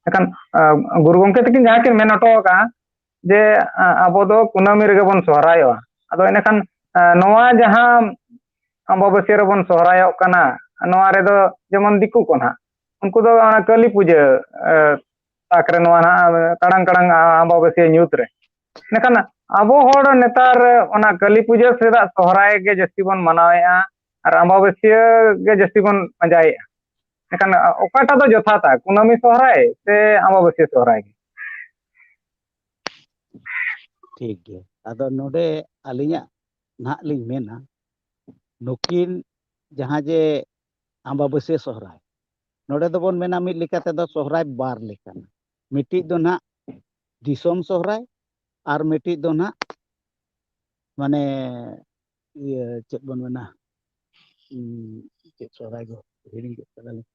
ᱮᱱᱠᱷᱟᱱ, ᱮᱸ, ᱜᱩᱨᱩ ᱜᱚᱢᱠᱮ ᱛᱟᱹᱠᱤᱱ ᱡᱟᱦᱟᱸ ᱠᱤᱱ ᱢᱮᱱ ᱦᱚᱴᱚ ᱟᱠᱟᱫᱼᱟ ᱡᱮ, ᱮᱸ, ᱟᱵᱚ ᱫᱚ ᱠᱩᱱᱟᱹᱢᱤ ᱨᱮᱜᱮ ᱵᱚᱱ ᱥᱚᱦᱨᱟᱭᱚᱜᱼᱟ᱾ ᱟᱫᱚ ᱮᱸᱰᱮᱠᱷᱟᱱ, ᱮᱸ, ᱱᱚᱣᱟ ᱡᱟᱦᱟᱸ ᱟᱢᱵᱟᱵᱟᱹᱥᱭᱟᱹ ᱨᱮᱵᱚᱱ ᱥᱚᱦᱨᱟᱭᱚᱜ ᱠᱟᱱᱟ, ᱱᱚᱣᱟ ᱨᱮᱫᱚ ᱡᱮᱢᱚᱱ ᱫᱤᱠᱩ ᱠᱚ ᱱᱟᱦᱟᱜ, ᱩᱱᱠᱩ ᱫᱚ ᱚᱱᱟ ᱠᱟᱹᱞᱤ ᱯᱩᱡᱟᱹ, ᱮᱸ, ᱛᱟᱠ ᱨᱮ ᱱᱚᱣᱟ ᱱᱟᱦᱟᱜ ᱠᱟᱲᱟᱝ ᱠᱟᱲᱟᱝ ᱟᱢᱵᱟᱵᱟᱹᱥᱭᱟᱹ ᱧᱩᱛ ᱨᱮ᱾ ᱢᱮᱱᱠᱷᱟᱱ ᱟᱵᱚ ᱦᱚᱲ ᱱᱮᱛᱟᱨ ᱚᱱᱟ ᱠᱟᱹᱞᱤ ᱯᱩᱡᱟᱹ ᱥᱮᱫᱟᱜ ᱥᱚᱦᱨᱟᱭ ᱜᱮ ᱡᱟᱹᱥᱛᱤ ᱵᱚᱱ ᱢᱟᱱᱟᱣᱮᱫᱼᱟ, ᱟᱨ ᱟᱢᱵᱟᱵᱟᱹᱥᱭᱟᱹ ᱜᱮ ᱡᱟᱹᱥᱛᱤ ᱵᱚᱱ ᱯᱟᱸᱡᱟᱭᱮᱫᱼᱟ᱾ ᱢᱮᱱᱠᱷᱟᱱ ᱚᱠᱟᱴᱟᱜ ᱫᱚ ᱡᱚᱛᱷᱟᱛᱟ, ᱠᱩᱱᱟᱹᱢᱤ ᱥᱚᱦᱨᱟᱭ ᱥᱮ ᱟᱢᱵᱟᱵᱟᱹᱥᱭᱟᱹ ᱥᱚᱦᱨᱟᱭ ᱜᱮ? ᱴᱷᱤᱠ ᱜᱮ᱾ ᱟᱫᱚ ᱱᱚᱰᱮ ᱟᱹᱞᱤᱧᱟᱜ ᱱᱟᱦᱟᱜ ᱞᱤᱧ ᱢᱮᱱᱟ, ᱱᱩᱠᱤᱱ ᱡᱟᱦᱟᱸ ᱡᱮ ᱟᱢᱵᱟᱵᱟᱹᱥᱭᱟᱹ ᱥᱚᱦᱨᱟᱭ, ᱱᱚᱰᱮ ᱫᱚᱵᱚᱱ ᱢᱮᱱᱟ ᱢᱤᱫ ᱞᱮᱠᱟ ᱛᱮᱫᱚ ᱥᱚᱦᱨᱟᱭ ᱵᱟᱨ ᱞᱮᱠᱟᱱᱟ᱾ ᱢᱤᱫᱴᱤᱡ ᱫᱚ ᱱᱟᱦᱟᱜ ᱫᱤᱥᱚᱢ ᱥᱚᱦᱨᱟᱭ, ᱟᱨ ᱢᱤᱫᱴᱤᱡ ᱫᱚ ᱱᱟᱦᱟᱜ ᱢᱟᱱᱮ ᱤᱭᱟᱹ ᱪᱮᱫ ᱵᱚᱱ ᱢᱮᱱᱟ, ᱩᱸ, ᱪᱮᱫ ᱥᱚᱦᱨᱟᱭ ᱫᱚ ᱦᱤᱲᱤᱧ ᱠᱮᱫ ᱛᱟᱵᱚᱱᱟᱞᱤᱧ,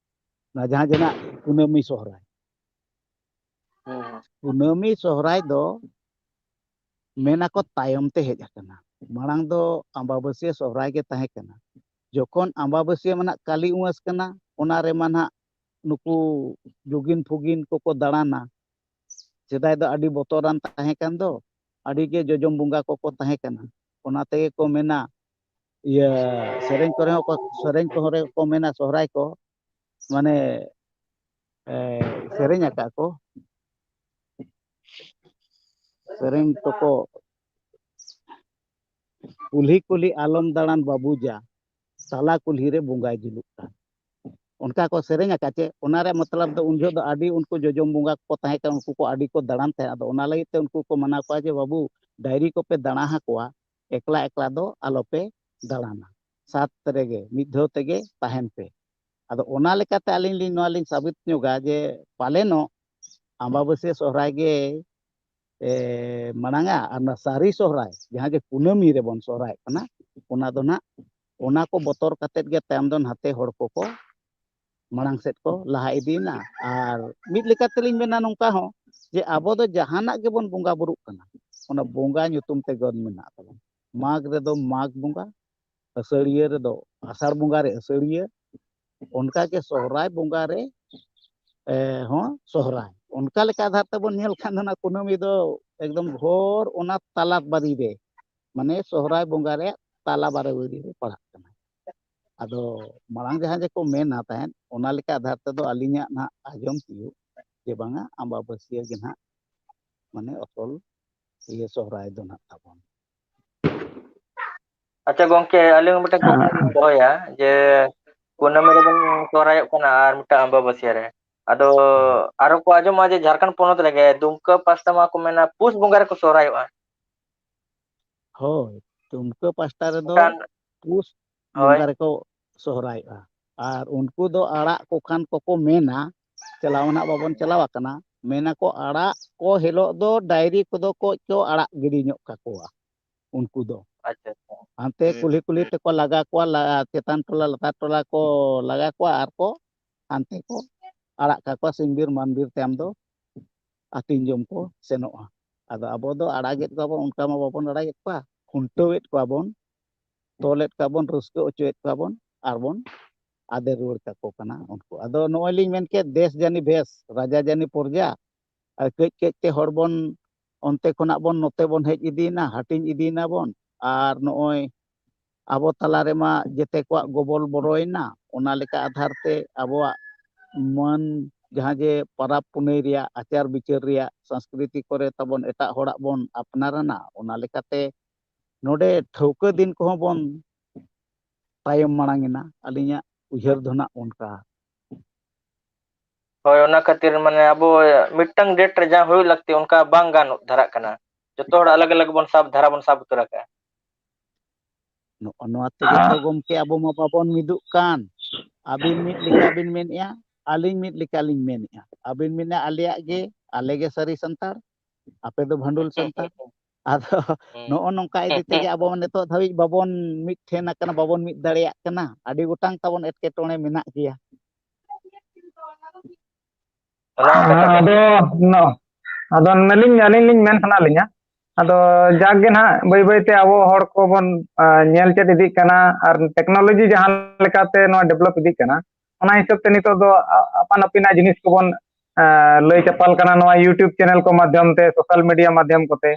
ᱚᱱᱟ ᱡᱟᱦᱟᱸ ᱡᱮ ᱱᱟᱦᱟᱜ ᱠᱩᱱᱟᱹᱢᱤ ᱥᱚᱦᱨᱟᱭ᱾ ᱦᱮᱸ᱾ ᱠᱩᱱᱟᱹᱢᱤ ᱥᱚᱦᱨᱟᱭ ᱫᱚ ᱢᱮᱱᱟᱠᱚ ᱛᱟᱭᱚᱢ ᱛᱮ ᱦᱮᱡ ᱟᱠᱟᱱᱟ᱾ ᱢᱟᱲᱟᱝ ᱫᱚ ᱟᱢᱵᱟᱵᱟᱹᱥᱭᱟᱹ ᱥᱚᱦᱨᱟᱭ ᱜᱮ ᱛᱟᱦᱮᱸ ᱠᱟᱱᱟ᱾ ᱡᱚᱠᱷᱚᱱ ᱟᱢᱵᱟᱵᱟᱹᱥᱭᱟᱹ ᱢᱟ ᱱᱟᱦᱟᱜ ᱠᱟᱹᱞᱤ ᱩᱢᱟᱹᱥ ᱠᱟᱱᱟ, ᱚᱱᱟ ᱨᱮᱢᱟ ᱱᱟᱦᱟᱜ ᱱᱩᱠᱩ ᱡᱩᱜᱤᱱ ᱯᱷᱩᱜᱤᱱ ᱠᱚᱠᱚ ᱫᱟᱬᱟᱱᱟ᱾ ᱥᱮᱫᱟᱭ ᱫᱚ ᱟᱹᱰᱤ ᱵᱚᱛᱚᱨᱟᱱ ᱛᱟᱦᱮᱸ ᱠᱟᱱ ᱫᱚ, ᱟᱹᱰᱤ ᱜᱮ ᱡᱚᱡᱚᱢ ᱵᱚᱸᱜᱟ ᱠᱚᱠᱚ ᱛᱟᱦᱮᱸ ᱠᱟᱱᱟ᱾ ᱚᱱᱟ ᱛᱮᱜᱮ ᱠᱚ ᱢᱮᱱᱟ, ᱤᱭᱟᱹ, ᱥᱮᱨᱮᱧ ᱠᱚᱨᱮ ᱦᱚᱸ ᱠᱚ, ᱥᱮᱨᱮᱧ ᱠᱚᱨᱮ ᱠᱚ ᱢᱮᱱᱟ, ᱥᱚᱦᱨᱟᱭ ᱠᱚ, ᱢᱟᱱᱮ, ᱮ, ᱥᱮᱨᱮᱧ ᱟᱠᱟᱫ ᱠᱚ, ᱥᱮᱨᱮᱧ ᱠᱚᱠᱚ, ᱠᱩᱞᱦᱤ ᱠᱩᱞᱦᱤ ᱟᱞᱚᱢ ᱫᱟᱬᱟᱱ ᱵᱟᱹᱵᱩ ᱡᱟ, ᱛᱟᱞᱟ ᱠᱩᱞᱦᱤ ᱨᱮ ᱵᱚᱸᱜᱟᱭ ᱡᱩᱞᱩᱜ ᱠᱟᱱ᱾ ᱚᱱᱠᱟ ᱠᱚ ᱥᱮᱨᱮᱧ ᱟᱠᱟᱫ ᱪᱮ, ᱚᱱᱟ ᱨᱮᱭᱟᱜ ᱢᱚᱛᱞᱚᱵ ᱫᱚ ᱩᱱ ᱡᱚᱦᱚᱜ ᱫᱚ ᱟᱹᱰᱤ ᱩᱱᱠᱩ ᱡᱚᱡᱚᱢ ᱵᱚᱸᱜᱟ ᱠᱚ ᱛᱟᱦᱮᱸ ᱠᱟᱱᱟ, ᱩᱱᱠᱩ ᱠᱚ ᱟᱹᱰᱤ ᱠᱚ ᱫᱟᱬᱟᱱ ᱛᱟᱦᱮᱸᱫ᱾ ᱟᱫᱚ ᱚᱱᱟ ᱞᱟᱹᱜᱤᱫ ᱛᱮ ᱩᱱᱠᱩ ᱠᱚ ᱢᱟᱱᱟ ᱠᱚᱣᱟ ᱡᱮ, "ᱵᱟᱹᱵᱩ, ᱰᱟᱹᱝᱨᱤ ᱠᱚᱯᱮ ᱫᱟᱬᱟ ᱟᱠᱚᱣᱟ, ᱮᱠᱞᱟ ᱮᱠᱞᱟ ᱫᱚ ᱟᱞᱚᱯᱮ ᱫᱟᱬᱟᱱᱟ, ᱥᱟᱛ ᱨᱮᱜᱮ ᱢᱤᱫ ᱫᱷᱟᱣ ᱛᱮᱜᱮ ᱛᱟᱦᱮᱱ ᱯᱮ᱾" ᱟᱫᱚ ᱚᱱᱟ ᱞᱮᱠᱟᱛᱮ ᱟᱹᱞᱤᱧ ᱞᱤᱧ ᱱᱚᱣᱟ ᱞᱤᱧ ᱥᱟᱵᱤᱛ ᱧᱚᱜᱟ ᱡᱮ ᱯᱟᱞᱮᱱᱚᱜ ᱟᱢᱵᱟᱵᱟᱹᱥᱭᱟᱹ ᱥᱚᱦᱨᱟᱭ ᱜᱮ, ᱮ, ᱢᱟᱲᱟᱝᱟ, ᱟᱨ ᱚᱱᱟ ᱥᱟᱹᱨᱤ ᱥᱚᱦᱨᱟᱭ, ᱡᱟᱦᱟᱸ ᱡᱮ ᱠᱩᱱᱟᱹᱢᱤ ᱨᱮᱵᱚᱱ ᱥᱚᱦᱨᱟᱭᱚᱜ ᱠᱟᱱᱟ, ᱚᱱᱟ ᱫᱚ ᱱᱟᱜ, ᱚᱱᱟ ᱠᱚ ᱵᱚᱛᱚᱨ ᱠᱟᱛᱮᱫ ᱜᱮ ᱛᱟᱭᱚᱢ ᱫᱚ ᱱᱟᱛᱮ ᱦᱚᱲ ᱠᱚᱠᱚ ᱢᱟᱲᱟᱝ ᱥᱮᱫ ᱠᱚ ᱞᱟᱦᱟ ᱤᱫᱤᱭᱮᱱᱟ᱾ ᱟᱨ ᱢᱤᱫ ᱞᱮᱠᱟ ᱛᱮᱞᱤᱧ ᱢᱮᱱᱟ ᱱᱚᱝᱠᱟ ᱦᱚᱸ, ᱡᱮ ᱟᱵᱚ ᱫᱚ ᱡᱟᱦᱟᱱᱟᱜ ᱜᱮᱵᱚᱱ ᱵᱚᱸᱜᱟ ᱵᱩᱨᱩᱜ ᱠᱟᱱᱟ, ᱚᱱᱟ ᱵᱚᱸᱜᱟ ᱧᱩᱛᱩᱢ ᱛᱮᱜᱮ ᱢᱮᱱᱟᱜ ᱛᱟᱵᱚᱱᱟ᱾ ᱢᱟᱜᱽ ᱨᱮᱫᱚ ᱢᱟᱜᱽ ᱵᱚᱸᱜᱟ, ᱟᱹᱥᱟᱹᱲᱤᱭᱟᱹ ᱨᱮᱫᱚ ᱟᱥᱟᱲ ᱵᱚᱸᱜᱟ ᱨᱮ ᱟᱹᱥᱟᱹᱲᱤᱭᱟᱹ, ᱚᱱᱠᱟᱜᱮ ᱥᱚᱦᱨᱟᱭ ᱵᱚᱸᱜᱟ ᱨᱮ, ᱮ, ᱦᱚᱸ ᱥᱚᱦᱨᱟᱭ᱾ ᱚᱱᱠᱟ ᱞᱮᱠᱟ ᱟᱫᱷᱟᱨ ᱛᱮᱵᱚᱱ ᱧᱮᱞ ᱠᱷᱟᱱ ᱫᱚ ᱚᱱᱟ ᱠᱩᱱᱟᱹᱢᱤ ᱫᱚ ᱮᱠᱫᱚᱢ ᱜᱷᱳᱨ ᱚᱱᱟ ᱛᱟᱞᱟ ᱵᱟᱨᱤ ᱨᱮ, ᱢᱟᱱᱮ ᱥᱚᱦᱨᱟᱭ ᱵᱚᱸᱜᱟ ᱨᱮᱭᱟᱜ ᱛᱟᱞᱟ ᱵᱟᱨᱟᱵᱟᱨᱤ ᱨᱮ ᱯᱟᱲᱟᱜ ᱠᱟᱱᱟ᱾ ᱟᱫᱚ ᱢᱟᱲᱟᱝ ᱡᱟᱦᱟᱸ ᱡᱮᱠᱚ ᱢᱮᱱᱟ ᱛᱟᱦᱮᱸᱫ, ᱚᱱᱟ ᱞᱮᱠᱟ ᱟᱫᱷᱟᱨ ᱛᱮᱫᱚ ᱟᱹᱞᱤᱧᱟᱜ ᱱᱟᱦᱟᱜ ᱟᱸᱡᱚᱢ ᱛᱤᱭᱳᱜ, ᱡᱮ ᱵᱟᱝᱟ ᱟᱢᱵᱟᱵᱟᱹᱥᱭᱟᱹ ᱜᱮ ᱱᱟᱦᱟᱜ ᱢᱟᱱᱮ ᱟᱥᱚᱞ ᱤᱭᱟᱹ ᱥᱚᱦᱨᱟᱭ ᱫᱚ ᱱᱟᱦᱟᱜ ᱛᱟᱵᱚᱱ᱾ ᱟᱪᱪᱷᱟ ᱜᱚᱝᱠᱮ, ᱟᱹᱞᱤᱧ ᱢᱤᱫᱴᱮᱱ ᱠᱩᱠᱞᱤ ᱞᱤᱧ ᱫᱚᱦᱚᱭᱟ ᱡᱮ ᱠᱩᱱᱟᱹᱢᱤ ᱨᱮᱵᱚᱱ ᱥᱚᱦᱨᱟᱭᱚᱜ ᱠᱟᱱᱟ ᱟᱨ ᱢᱤᱫᱴᱟᱝ ᱟᱢᱵᱟᱵᱟᱹᱥᱭᱟᱹ ᱨᱮ, ᱟᱫᱚ ᱟᱨᱚ ᱠᱚ ᱟᱸᱡᱚᱢᱚᱜᱼᱟ ᱡᱮ ᱡᱷᱟᱲᱠᱷᱚᱸᱰ ᱯᱚᱱᱚᱛ ᱨᱮᱜᱮ ᱫᱩᱢᱠᱟᱹ ᱯᱟᱥᱴᱟ ᱢᱟᱠᱚ ᱢᱮᱱᱟ ᱯᱩᱥ ᱵᱚᱸᱜᱟ ᱨᱮᱠᱚ ᱥᱚᱦᱨᱟᱭᱚᱜᱼᱟ᱾ ᱦᱳᱭ, ᱫᱩᱢᱠᱟᱹ ᱯᱟᱥᱴᱟ ᱨᱮᱫᱚ ᱮᱱᱠᱷᱟᱱ ᱯᱩᱥ ᱦᱳᱭ᱾ ᱵᱚᱸᱜᱟ ᱨᱮᱠᱚ ᱥᱚᱦᱨᱟᱭᱚᱜᱼᱟ᱾ ᱟᱨ ᱩᱱᱠᱩ ᱫᱚ ᱟᱲᱟᱜ ᱠᱚ ᱠᱷᱟᱱ ᱠᱚᱠᱚ ᱢᱮᱱᱟ, ᱪᱟᱞᱟᱣ ᱱᱟᱜ ᱵᱟᱵᱚᱱ ᱪᱟᱞᱟᱣ ᱟᱠᱟᱱᱟ, ᱢᱮᱱᱟᱠᱚ ᱟᱲᱟᱜ ᱠᱚ ᱦᱤᱞᱳᱜ ᱫᱚ ᱰᱟᱭᱨᱤ ᱠᱚᱫᱚ ᱠᱚ ᱪᱚ ᱟᱲᱟᱜ ᱜᱤᱰᱤ ᱧᱚᱜ ᱠᱟᱠᱚᱣᱟ ᱩᱱᱠᱩ ᱫᱚ᱾ ᱟᱪᱪᱷᱟ, ᱟᱪᱪᱷᱟ᱾ ᱦᱟᱱᱛᱮ ᱦᱩᱸ, ᱠᱩᱞᱦᱤ ᱠᱩᱞᱦᱤ ᱦᱩᱸ᱾ ᱛᱮᱠᱚ ᱞᱟᱜᱟ ᱠᱚᱣᱟ, ᱞᱟ-, ᱪᱮᱛᱟᱱ ᱴᱚᱞᱟ ᱞᱟᱛᱟᱨ ᱴᱚᱞᱟ ᱠᱚ ᱞᱟᱜᱟ ᱠᱚᱣᱟ ᱟᱨ ᱠᱚ ᱦᱟᱱᱛᱮ ᱠᱚ ᱟᱲᱟᱜ ᱠᱟᱠᱚᱣᱟ ᱥᱤᱢ ᱵᱤᱨ ᱢᱟᱱ ᱵᱤᱨ ᱛᱟᱭᱚᱢ ᱫᱚ ᱟᱹᱛᱤᱧ ᱡᱚᱢ ᱠᱚ ᱥᱮᱱᱚᱜᱼᱟ᱾ ᱟᱫᱚ ᱟᱵᱚ ᱫᱚ ᱟᱲᱟᱜᱮᱫ ᱠᱚᱣᱟ ᱵᱚᱱ, ᱚᱱᱠᱟ ᱢᱟ ᱵᱟᱵᱚᱱ ᱟᱲᱟᱜᱮᱫ ᱠᱚᱣᱟ, ᱠᱷᱩᱱᱴᱟᱹᱣᱮᱫ ᱠᱚᱣᱟ ᱵᱚᱱ, ᱛᱚᱞᱮᱫ ᱠᱚᱣᱟ ᱵᱚᱱ, ᱨᱟᱹᱥᱠᱟᱹ ᱦᱚᱪᱚᱭᱮᱫ ᱠᱚᱣᱟ ᱵᱚᱱ, ᱟᱨ ᱵᱚᱱ ᱟᱫᱮᱨ ᱨᱩᱣᱟᱹᱲ ᱠᱟᱠᱚ ᱠᱟᱱᱟ ᱩᱱᱠᱩ᱾ ᱟᱫᱚ ᱱᱚᱜᱼᱚᱭ ᱞᱤᱧ ᱢᱮᱱ ᱠᱮᱫ, ᱫᱮᱥ ᱡᱟᱹᱱᱤ ᱵᱷᱮᱥ, ᱨᱟᱡᱟ ᱡᱟᱹᱱᱤ ᱯᱚᱨᱡᱟ, ᱟᱨ ᱠᱟᱹᱡ ᱠᱟᱹᱡ ᱛᱮ ᱦᱚᱲ ᱵᱚᱱ ᱚᱱᱛᱮ ᱠᱷᱚᱱᱟᱜ ᱵᱚᱱ ᱱᱚᱛᱮ ᱵᱚᱱ ᱦᱮᱡ ᱤᱫᱤᱭᱮᱱᱟ, ᱦᱟᱹᱴᱤᱧ ᱤᱫᱤᱭᱮᱱᱟ ᱵᱚᱱ, ᱟᱨ ᱱᱚᱜᱼᱚᱭ ᱟᱵᱚ ᱛᱟᱞᱟ ᱨᱮᱢᱟ ᱡᱮᱛᱮ ᱠᱚᱣᱟᱜ ᱜᱚᱵᱚᱞ ᱵᱚᱨᱚᱭᱮᱱᱟ, ᱚᱱᱟ ᱞᱮᱠᱟ ᱟᱫᱷᱟᱨ ᱛᱮ ᱟᱵᱚᱣᱟᱜ ᱢᱟᱹᱱ, ᱡᱟᱦᱟᱸ ᱡᱮ ᱯᱟᱨᱟᱵᱽ ᱯᱩᱱᱟᱹᱭ ᱨᱮᱭᱟᱜ ᱟᱪᱟᱨ ᱵᱤᱪᱟᱹᱨ ᱨᱮᱭᱟᱜ ᱥᱚᱝᱥᱠᱨᱤᱛᱤ ᱠᱚᱨᱮ ᱛᱟᱵᱚᱱ ᱮᱴᱟᱜ ᱦᱚᱲᱟᱜ ᱵᱚᱱ ᱟᱯᱱᱟᱨᱟᱱᱟ, ᱚᱱᱟ ᱞᱮᱠᱟᱛᱮ ᱱᱚᱰᱮ ᱴᱷᱟᱹᱣᱠᱟᱹ ᱫᱤᱱ ᱠᱚᱦᱚᱸ ᱵᱚᱱ ᱛᱟᱭᱚᱢ ᱢᱟᱲᱟᱝ ᱮᱱᱟ᱾ ᱟᱹᱞᱤᱧᱟᱜ ᱩᱭᱦᱟᱹᱨ ᱫᱚ ᱱᱟᱜ ᱚᱱᱠᱟ᱾ ᱦᱳᱭ, ᱚᱱᱟ ᱠᱷᱟᱹᱛᱤᱨ ᱢᱟᱱᱮ ᱟᱵᱚ ᱢᱤᱫᱴᱟᱝ ᱰᱮᱴ ᱨᱮ ᱡᱟᱦᱟᱸ ᱦᱩᱭᱩᱜ ᱞᱟᱹᱠᱛᱤ ᱚᱱᱠᱟ ᱵᱟᱝ ᱜᱟᱱᱚᱜ ᱫᱷᱟᱨᱟᱜ ᱠᱟᱱᱟ᱾ ᱡᱚᱛᱚ ᱦᱚᱲ ᱟᱞᱟᱜᱽ ᱟᱞᱟᱜᱽ ᱵᱚᱱ ᱥᱟᱵ ᱫᱷᱟᱨᱟ ᱵᱚᱱ ᱥᱟᱵ ᱩᱛᱟᱹᱨ ᱟᱠᱟᱫᱼᱟ᱾ ᱱᱚᱜᱼᱚ ᱱᱚᱣᱟ ᱛᱮᱜᱮ ᱛᱚ ᱜᱚᱢᱠᱮ ᱟᱵᱚ ᱢᱟ ᱵᱟᱵᱚᱱ ᱢᱤᱫᱚᱜ ᱠᱟᱱ᱾ ᱟᱹᱵᱤᱱ ᱢᱤᱫ ᱞᱮᱠᱟ ᱵᱤᱱ ᱢᱮᱱᱮᱫᱼᱟ, ᱟᱹᱞᱤᱧ ᱢᱤᱫ ᱞᱮᱠᱟᱞᱤᱧ ᱢᱮᱱᱮᱫᱼᱟ᱾ ᱟᱹᱵᱤᱱ ᱢᱮᱱᱮᱫᱼᱟ ᱟᱞᱮᱭᱟᱜ ᱜᱮ, ᱟᱞᱮ ᱜᱮ ᱥᱟᱹᱨᱤ ᱥᱟᱱᱛᱟᱲ, ᱟᱯᱮ ᱫᱚ ᱵᱷᱟᱱᱰᱩᱞ ᱥᱟᱱᱛᱟᱲ᱾ ᱟᱫᱚ ᱦᱩᱸ᱾ ᱱᱚᱜᱼᱚ ᱱᱚᱝᱠᱟ ᱤᱫᱤ ᱛᱮᱜᱮ ᱟᱵᱚ ᱱᱤᱛᱚᱜ ᱫᱷᱟᱹᱵᱤᱡ ᱵᱟᱵᱚᱱ ᱢᱤᱫ ᱴᱷᱮᱱ ᱟᱠᱟᱱᱟ, ᱵᱟᱵᱚᱱ ᱢᱤᱫ ᱫᱟᱲᱮᱭᱟᱜ ᱠᱟᱱᱟ᱾ ᱟᱹᱰᱤ ᱜᱚᱴᱟᱝ ᱛᱟᱵᱚᱱ ᱮᱴᱠᱮᱴᱚᱬᱮ ᱢᱮᱱᱟᱜ ᱜᱮᱭᱟ᱾ ᱚᱱᱟ ᱠᱟᱛᱷᱟ ᱠᱟᱱᱟ᱾ ᱟᱫᱚ ᱱᱚ-, ᱟᱫᱚ ᱱᱟᱹᱞᱤᱧ, ᱟᱹᱞᱤᱧ ᱞᱤᱧ ᱢᱮᱱ ᱥᱟᱱᱟ ᱞᱤᱧᱟ᱾ ᱟᱫᱚ ᱡᱟᱠ ᱜᱮ ᱱᱟᱦᱟᱜ ᱵᱟᱹᱭ ᱵᱟᱹᱭ ᱛᱮ ᱟᱵᱚ ᱦᱚᱲ ᱠᱚᱵᱚᱱ, ᱟ, ᱧᱮᱞ ᱪᱮᱫ ᱤᱫᱤᱜ ᱠᱟᱱᱟ, ᱟᱨ ᱴᱮᱠᱱᱳᱞᱚᱡᱤ ᱡᱟᱦᱟᱸ ᱞᱮᱠᱟᱛᱮ ᱱᱚᱣᱟ ᱰᱮᱵᱷᱞᱚᱯ ᱤᱫᱤᱜ ᱠᱟᱱᱟ, ᱚᱱᱟ ᱦᱤᱥᱟᱹᱵ ᱛᱮ ᱱᱤᱛᱚᱜ ᱫᱚ ᱟ-, ᱟᱯᱟᱱ ᱟᱹᱯᱤᱱᱟᱜ ᱡᱤᱱᱤᱥ ᱠᱚᱵᱚᱱ, ᱟ, ᱞᱟᱹᱭ ᱪᱟᱯᱟᱞ ᱠᱟᱱᱟ ᱱᱚᱣᱟ YouTube ᱪᱮᱱᱮᱞ ᱠᱚ ᱢᱟᱫᱽᱫᱷᱚᱢ ᱛᱮ, ᱥᱳᱥᱟᱞ ᱢᱤᱰᱤᱭᱟ ᱢᱟᱫᱽᱫᱷᱚᱢ ᱠᱚᱛᱮ,